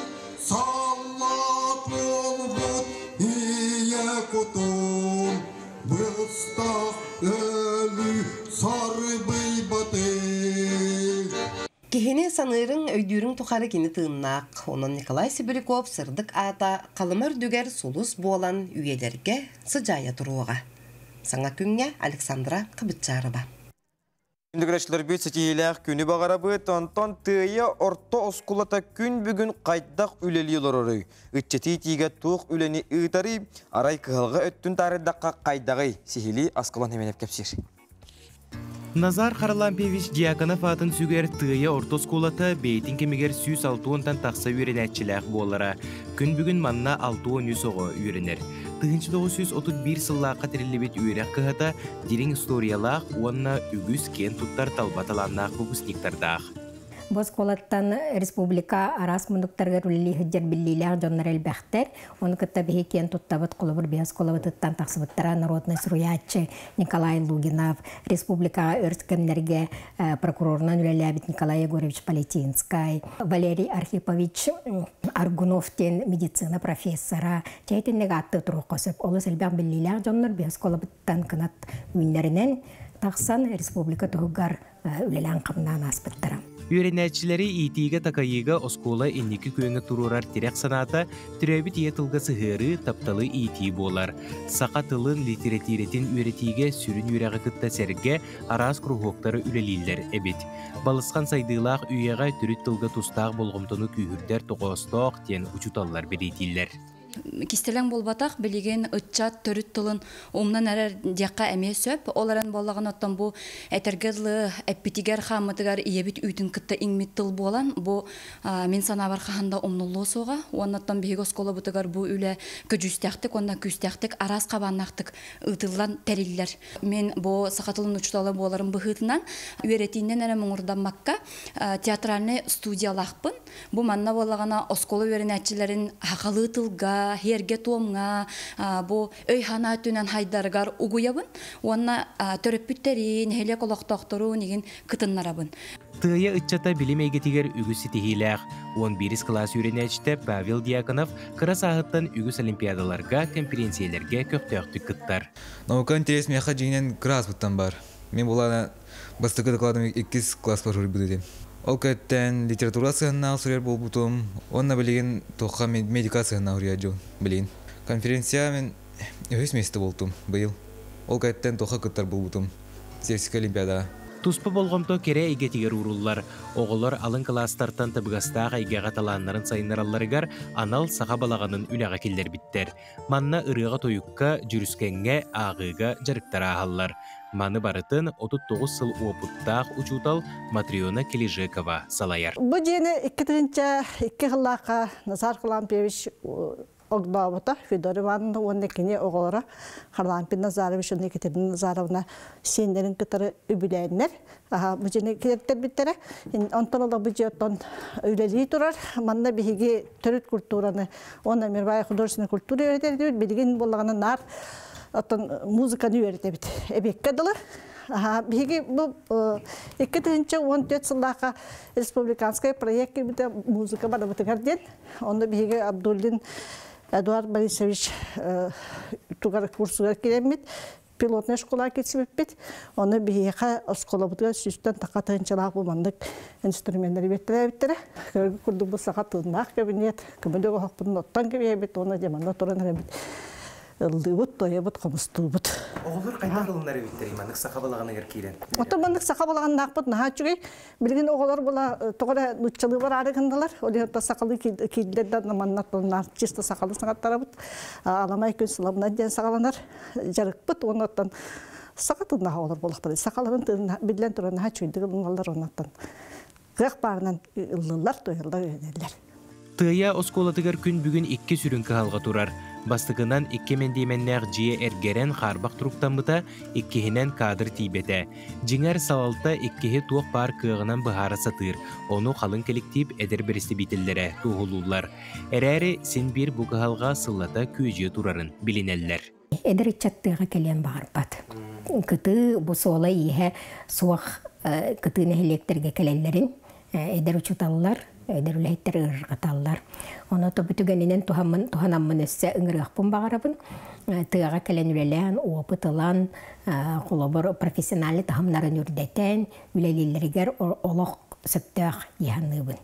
Саллаат буолбут ийэ кутун быстах өлүү сарбыйбатын. Киһини саныырыҥ, өйдүүрүҥ тухары кини тыыннаах. Онон Николай Сибиряков сырдык аата Халыма үрдүгэр сулус буолан үйэлэргэ сыдьаайа туруоҕа. Саҥа күҥҥэ Александра Хабытчарова. Күндүгүрэчлэрбит ситиһиилээх күнү баҕарабыт, онтон Тыайа орто оскуолата күн бүгүн хайдах үлэлии олороруй? Ыччатыы тиигэ туох үлэни ыытарый? Арай кыһалҕа өттүн таарыйдахха хайдаҕый? Сиһилии Аскалон Хименев кэпсиир. Назар Харлампьевич Дьяконов аатын сүгэр Тыайа орто оскуолата бэйэтин кэмигэр 160-тан тахса үөрэнээччилээх буолара. Күн бүгүн манна 63 оҕо үөрэнэр. 1931 сыллаахха тэриллибит үөрэх кыһата дириҥ историялаах уонна үгүс киэн туттар талба талааннаах выпускниктардаах. Бу оскуолаттан республика араас муннуктарыгар үлэлии сылдьар биллиилээх дьоннор элбэхтэр. Ону кытта биһи киэн туттабыт холобур биһи оскуолабытыттан тахсыбыттара народнай суруйааччы Николай Лугинов, республикаҕа өр кэмнэргэ прокурорунан үлэлээбит Николай Егорович Полетинскай, Валерий Архипович Аргунов диэн медицина профессора, чэйтинник ааттыы туруохха сөп. Олус элбэх биллиилээх дьоннор биһи оскуолабыттан кынат үүннэринэн тахсан республика туһугар үлэлээн-хамнаан ааспыттара. Үөрэнээччилэри иитиигэ-такайыыга оскуола инники күөҥҥэ туруорар тирэх санаата төрөөбүт ийэ тылга сыһыарыы, тапталы иитии буолар. Саха тылын, литэрэтиирэтин үөрэтиигэ сүрүн үөрэҕи кытта сэргэ араас куруһуоктары үлэлииллэр эбит. Балысхан сайдыылаах үйэҕэ төрүт тылга тустаах болҕомтону күүһүрдэр тоҕоостоох диэн учууталлар бэлиэтииллэр. Кистэлэҥ буолбатах, билигин ыччат төрүт тылын умнан эрэр диэххэ эмиэ сөп. Ол эрэн буоллаҕына, оттон бу этэргэ дылы эппитигэр, хааммытыгар ийэбит үүтүн кытта иҥмит тыл буолан, бу мин санаабар хаһан да умнуллуо суоҕа. Уонна оттон биһиги оскуолабытыгар бу үлэ көдьүүстээхтик уонна күүстээхтик араас хабааннаахтык ыытыллан тэриллэр. Мин бу саха тылын учуутала буоларым быһыытынан үөрэтиинэн эрэ муҥурдаммакка театральнай студиялаахпын. Бу манна буоллаҕына оскуола үөрэнээччилэрин сахалыы тылга, сиэргэ-туомҥа бу өй-санаа өттүнэн хайдарыгар угуйабын уонна төрөппүттэри, нэһилиэк олохтоохторун игин кытыннарабын. Тыайа ыччата билим эйгэтигэр үгүс ситиһиилээх. 11 кылаас үөрэнээччитэ Павел Дьяконов кыра сааһыттан үгүс олимпиадаларга, кэмпириэнсийэлэргэ көхтөөхтүк кыттар. Наука интерес миэхэ дьиҥинэн кыра ааспыттан баар. Мин булаана бастакы докладым иккис класспар суруйбут этим. Ол кэттэн литература сыһыннаах суруйар буолбутум. Уонна билигин туохха медика сыһыннаах суруйар дьон билигин. Конференция мен үһүс миэстэ буолтум быйыл. Ол кэттэн туохха кыттар буолбутум. Сельская олимпиадаҕа. Туспа болҕомто кэрэ эйгэтигэр ууруллар. Оҕолор алын кылаастартан табыгастаах эйгэҕэ талааннарын сайыннаралларыгар анал саха балаҕанын үлэҕэ киллэрбиттэр. Манна ырыаҕа-тойукка, дьүрүскэҥҥэ, ааҕыыга дьарыктар ааһаллар. Маны барытын 39 сыл уопуттаах учуутал Матрена Кележекова салайар. Бу дьиэни 2002 сыллаахха Назар Харлампьевич огдообута Федор Ивановна уонна кини оҕолоро Харлампий Назарович уонна Екатерина Назаровна сиэннэрин кытары үбүлээннэр бу дьиэни киэртэрбиттэрэ. Онтон ыла бу дьиэ оттон үлэлии турар. Манна биһиги төрүт культураны уонна мировая художественная культура үөрэтэбит. Билигин буоллаҕына наар оттон музыканы үөрэтэбит. Эбиэккэ дылы. Биһиги бу 2014 сыллаахха республиканскай проект кирбитэ музыка барыбытыгар диэн. Онно биһиги Абдуллин Эдуард Борисович тугар курсугар киирэммит пилотнай школа кирсибиппит. Оны биһиэхэ оскуолабытыгар сүүстэн таха тыһынчалаах бу маннык инструменнары биэртэрээбиттэрэ. Көргө курдук бу саха тыыннаах кабинет, көмөлөк оһохпутун оттон кэбиһэбит уонна дьэ манна туран эрэбит. Ыллыыбыт, тойобут, хомустуубут. Оҕолор хайдах ылынар эбиттэрий маннык саха балаҕаныгар киирэн? Оттон маннык саха балаҕаннаахпыт наһаа үчүгэй. Билигин оҕолор була тоҕо эрэ нууччалыы бараары гыннылар. Ол иһин сахалыы киирдилэр да манна чисто сахалыы саҥаттарабыт. Аламай күн сыламнан диэн саҕаланар дьарыкпыт уонна оттон саха тылнаах оҕолор буолахтар. Сахаларын тылын биллэн туран наһаа үчүгэйдик ылыналлар оннуттан кыах баарынан ыллылар, туйаллар, үөрэнэллэр. Тыайа оскуолатыгар күн бүгүн икки сүрүн кыһалҕа турар. Бастакынан икки мэндиэмэннээх дьиэ эргэрэн хаарбах туруктаммыта, иккиһинэн кадр тиийбэтэ. Дьиҥэр, салалта иккиһи туох баар кыаҕынан быһаара сатыыр, ону халыҥ кэлэктиип эдэр бэрэстэбиитэллэрэ туоһулууллар. Эрээри син биир бу кыһалҕа сыллата күөдьүйэ турарын билинэллэр. Эдэр ыччат тыаҕа кэлиэн баҕарбат. Кытыы бу суола-ииһэ суох кытыы нэһилиэктэргэ кэлэллэрин эдэр учууталлар, эдэр үлэһиттэр ыарырҕаталлар. Ону бу түгэнинэн туһанаммын өссө ыҥырыахпын баҕарабын. Тыаҕа кэлэн үлэлээн, опыт ылан, холобур, профессиональный таһымнарын үрдэтэн, үлэлииллэригэр олох сөптөөх дии саныыбын.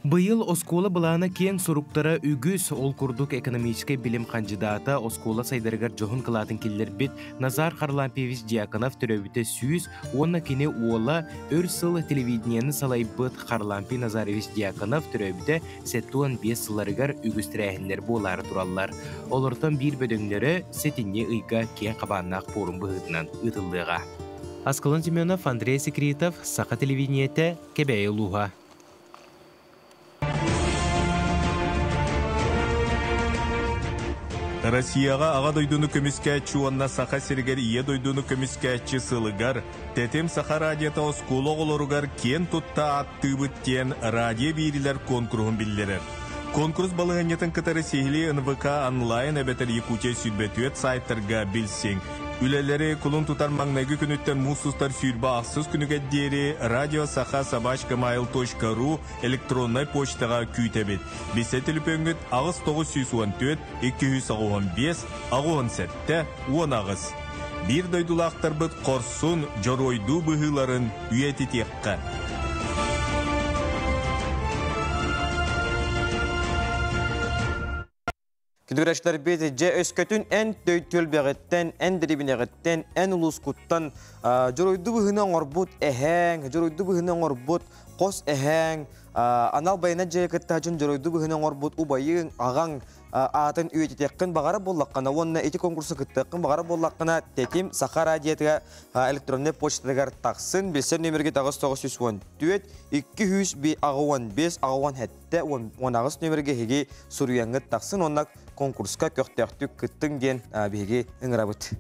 Быйыл оскуола былаана киэҥ суруктара үгүс, ол курдук экономическай билим хандьыдаата оскуола сайдарыгар дьоһун кылаатын киллэрбит Назар Харлампьевич Дьяконов төрөөбүтэ 100 уонна кини уола өр сыл телевидениены салайбыт Харлампий Назарович Дьяконов төрөөбүтэ 75 сылларыгар үгүс тэрээһиннэр буолаары тураллар. Олортон биир бөдөҥнөрө сэтинньи ыйга киэҥ хабааннаах пуорум быһыытынан ыытыллыаҕа. Аскалон Семенов, Андрей Секретов, Саха телевидениетэ, Кэбээйи улууһа. Россияҕа Аҕа дойдуну көмүскээччи уонна Саха сиригэр Ийэ дойдуну көмүскээччи сылыгар Тэтим Саха радиота оскуола оҕолоругар киэн тутта ааттыыбыт диэн радио биирилэр куонкуруһун биллэрэр. Конкурс балаһыанньатын кытары сиһилии НВК онлайн эбэтэр Якутия 24 сайтарга билсиҥ. Үлэлэри кулун тутар маҥнайгы күнүттэн муус устар 26 күнүгэр диэри радио саха собачка mail.ru электроннай почтаҕа күүтэбит. Билсэ төлөпүөҥҥүт 8914 285 87 18. Биир дойдулаахтарбыт хорсун, дьоруойдуу быһыыларын үйэтитиэххэ. Күндүгүрәчләрбит же өскөтүн эн төлбэҕиттэн, эн дэрибинэҕиттэн, эн улуускуттан дьоруйду быһыны оҥорбут эһээҥ, дьоруйду быһыны оҥорбут хос эһээҥ, анал байына дьиэ кыттаачын дьоруйду быһыны оҥорбут убайыҥ, аҕаҥ аатын үйэтитиэххин баҕара буоллаххына уонна ити конкурса кыттыаххын баҕара буоллаххына Тэтим Саха радиотыгар электроннай почтатыгар тахсын билсэр нөмерге 994 285 87 нөмерге эһиги суруйаҥҥыт тахсын уонна конкурска көхтөөхтүк кыттыҥ диэн биһиги ыҥырабыт.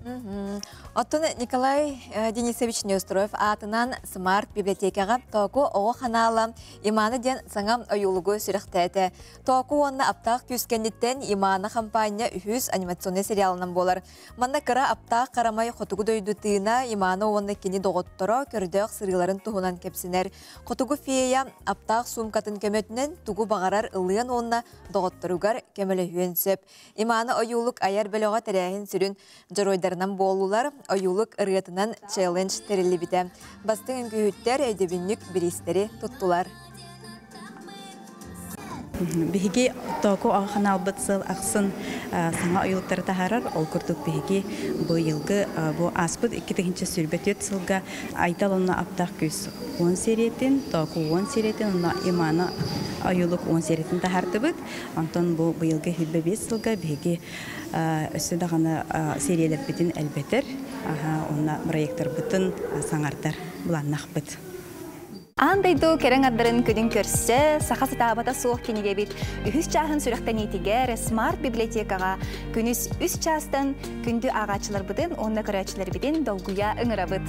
Оттон Николай Денисович Неустроев аатынан Смарт библиотекаҕа Тооку оҕо ханаала Имана диэн саҥа ойуулугу сүрэхтээтэ. Тооку уонна аптаах күүс кэнниттэн Имана хампаанньа үһүс анимационнай сериалынан буолар. Манна кыра аптаах харамай хотугу дойду тыына Имана уонна кини доҕотторо көрдөөх сырыыларын туһунан кэпсэнэр. Хотугу фея аптаах суумкатын көмөтүнэн тугу баҕарар ылыан уонна доҕотторугар көмөлөһүөн сөп. Имана ойуулук айар бөлөҕө тэрээһин сүрүн дьоруойдарынан буоллулар. Ойуулук ырыатынан челлендж тэриллибитэ. Бастыҥ үҥкүүһүттэр өйдөбүнньүк бириистэри туттулар. Биһиги Тооку ханаалбыт сыл ахсын саҥа ойуулуктары таһаарар. Ол курдук биһиги быйылгы бу ааспыт 2024 сылга Айтал онно аптаах күүс 10 сериятин, Тооку 10 сериятин, онно Имана ойуулук 10 сериятин таһаардыбыт. Онтон бу быйылгы 25 сылга биһиги өссө даҕаны сериялэрбитин элбэтэр, уонна проекторбытын саҥардар былааннаахпыт. Аан дойду кэрэ ардарын күнүн көрсө, саха сатаабата суох кинигэбит үһүс чааһын сүрэхтэниитигэр Смарт библиотекаҕа күнүс үс чаастан күндү ааҕааччыларбытын уонна көрөөччүлэрбитин долгуйа ыҥырабыт.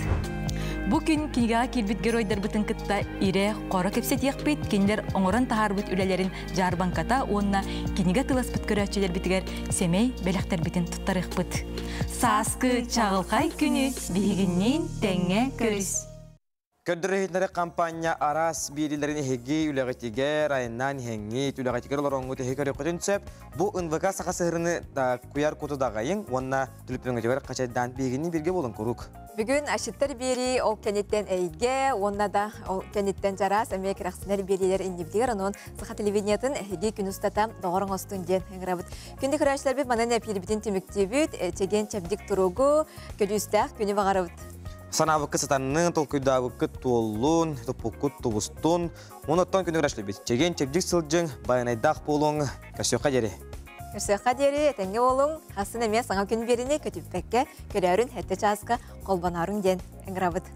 Бу күн кинигэҕэ киирбит геройдарбытын кытта ирэ-хоро кэпсэтиэхпит, кинилэр оҥорон таһаарбыт үлэлэрин дьаарбаҥката уонна кинигэ тыласпыт көрөөччүлэрбитигэр сэмэй бэлэхтэрбитин туттарыахпыт. Сааскы чаҕылхай күнү биһигинниин тэҥҥэ көрүс! Көрдөрөр-иһитиннэрэр хампаанньа араас биэриилэрин эһиги үлэҕитигэр айаннаан иһэҥҥит, үлэҕитигэр олороҥҥут эһиги көрүөххүтүн сөп. Бу НВК саха сыһырыны куйар куту даҕайыҥ уонна түлүпүөҥҥүтүгэр хачайдаан биһигини бииргэ буолун куруук. Бүгүн Ашиттар биэрии ол кэнниттэн эйгэ уонна да ол кэнниттэн чараас эмиэ кэрэхсэнэр биэриилэр иннибитигэр онон саха телевидениетын эһиги күн устата доҕор оҥостун диэн ыҥырабыт. Күндү көрөөччүлэрбит манан эпиирбитин түмүктүүбүт, чэгиэн чэбдик туругу, көдьүүстээх күнү баҕарабыт. Санаабыккыт сатаннын, толкуйдаабыккыт туоллун, туппуккут тубустун. Онуттан күнүгэр ашлыбит. Чэгиэн чэбдик сылдьыҥ, байанайдаах буолуҥ. Көрсүөххэ диэри. Көрсүөххэ диэри этэҥҥэ буолуҥ. Хасын эмиэ саҥа күн биэрини көтүппэккэ көрөөрүн сэттэ чааска холбонооруҥ диэн ыҥырабыт.